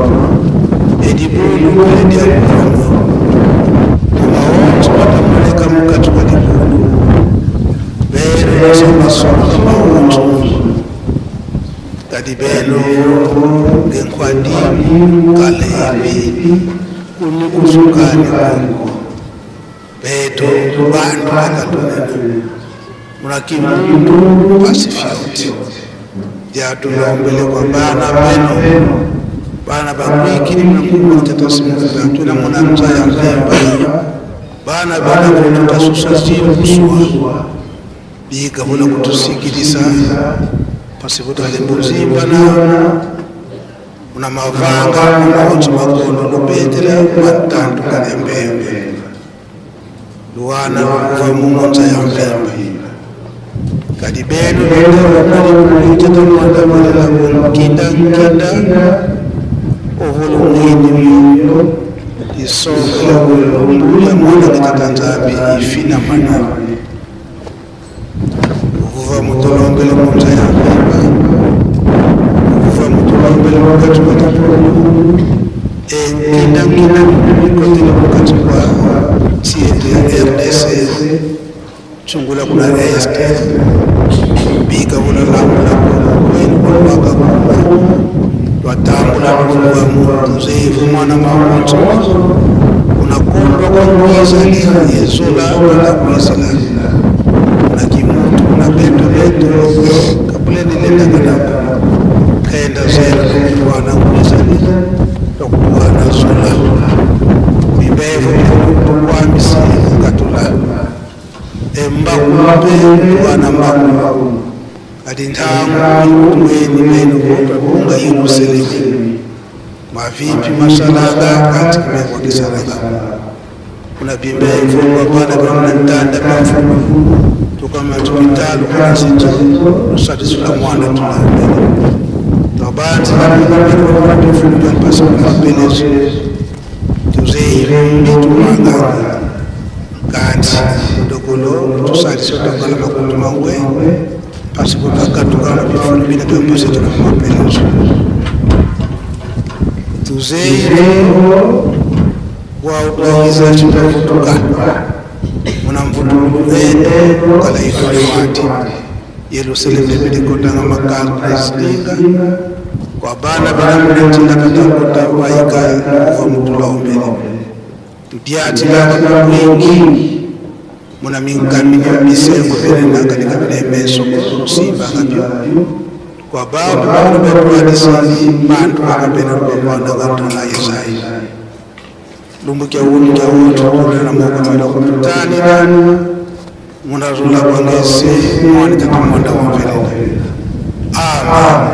edibulu peledi ya kulama maonzo watamuleka mukati kwa dibulu belo basomasonga maonzo kadi belo ngenkwadi kalebi kunukusukani kongo beto bantu bakatonena munakimuntu pasifyoti lyatulombele kwa bana beno bana bakwikili munakukutatasimuatuna munamza ya mvemba bana bana votutasosazimkuswa biga vona kutusikilisa pasivotalemuzimbana muna mavanga mumaotsi makono lupetela matantu kalya mbembe luwana lukuva mumonza ya mvemba kadi beno lutatamuandamalala kunkinda nkinda ovolo mwini myo lisonga lya mwana katata Nzambi ifina mana okuva mutolombele monza ya mvemba okuva mutolombele mukati kwa dipulu enkindankina mikotele mukati kwa nsi yetu ya RDC tsungula kuna est bika vona lamula kwenu kulwaka kuna twatambula luvuva muzevu mwana maonzo unakondwa kwa ngwizali yezola kalakwizila na kimuntu na beto beto kapuleni lendakanako kaenda zera lokutuwana ngwizali lokutuwana zola mibevo tukwamisi katula embaku mpe kutuwana mbaku kati nthangu mweni meno bunga Yerusalemu mavipi masalaga kati kumekwa kisalaga kuna bimbevu kwa bana bana ntanda bamfumu tukama tupitalu kuna zinzo lusatizula mwana tunaombele twabanzi napasa mapelezo tuzeimbitumanganga kanti ndokolo tusatisa tokala makutu mangwe pasi kutakatukana bifulu bina byapasa tukama mapelezo tuzeiro wautwagiza chitavutuka muna mvutulu ene kala itole wati Yerusalemu lebilikotanga makalpresilinga kwa bana banamulentinda katakota waika kuva mutula ombele tudiatilaka kwingi muna minkamini misengo benena katika bilemeso kusimbanga byo kwa babu babu betwadisini bantu bakapena lwakwana katona Yesaya lumbukia wunu kya wotu kulana moko mela kututanila munazula kwangesi mwani tata mwanda wamvelela. Amen.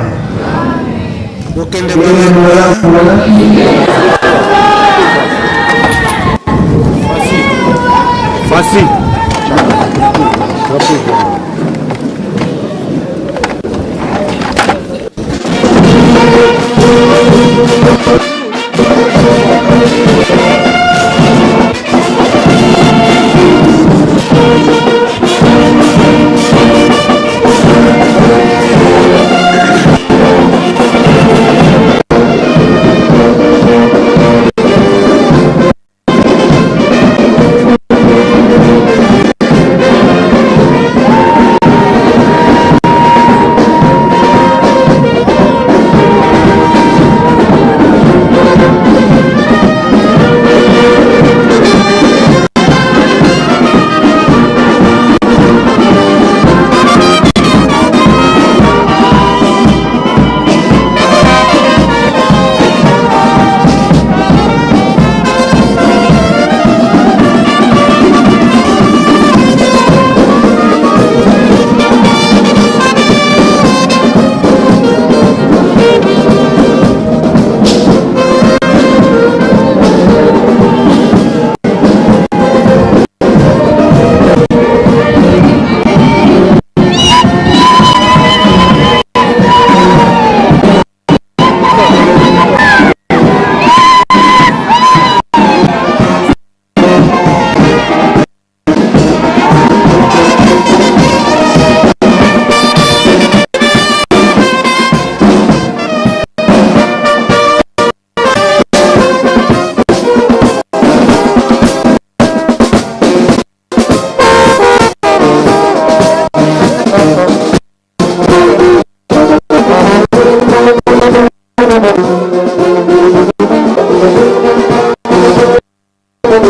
Ukende kwelekula. Fasi.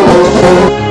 Oh, oh, oh.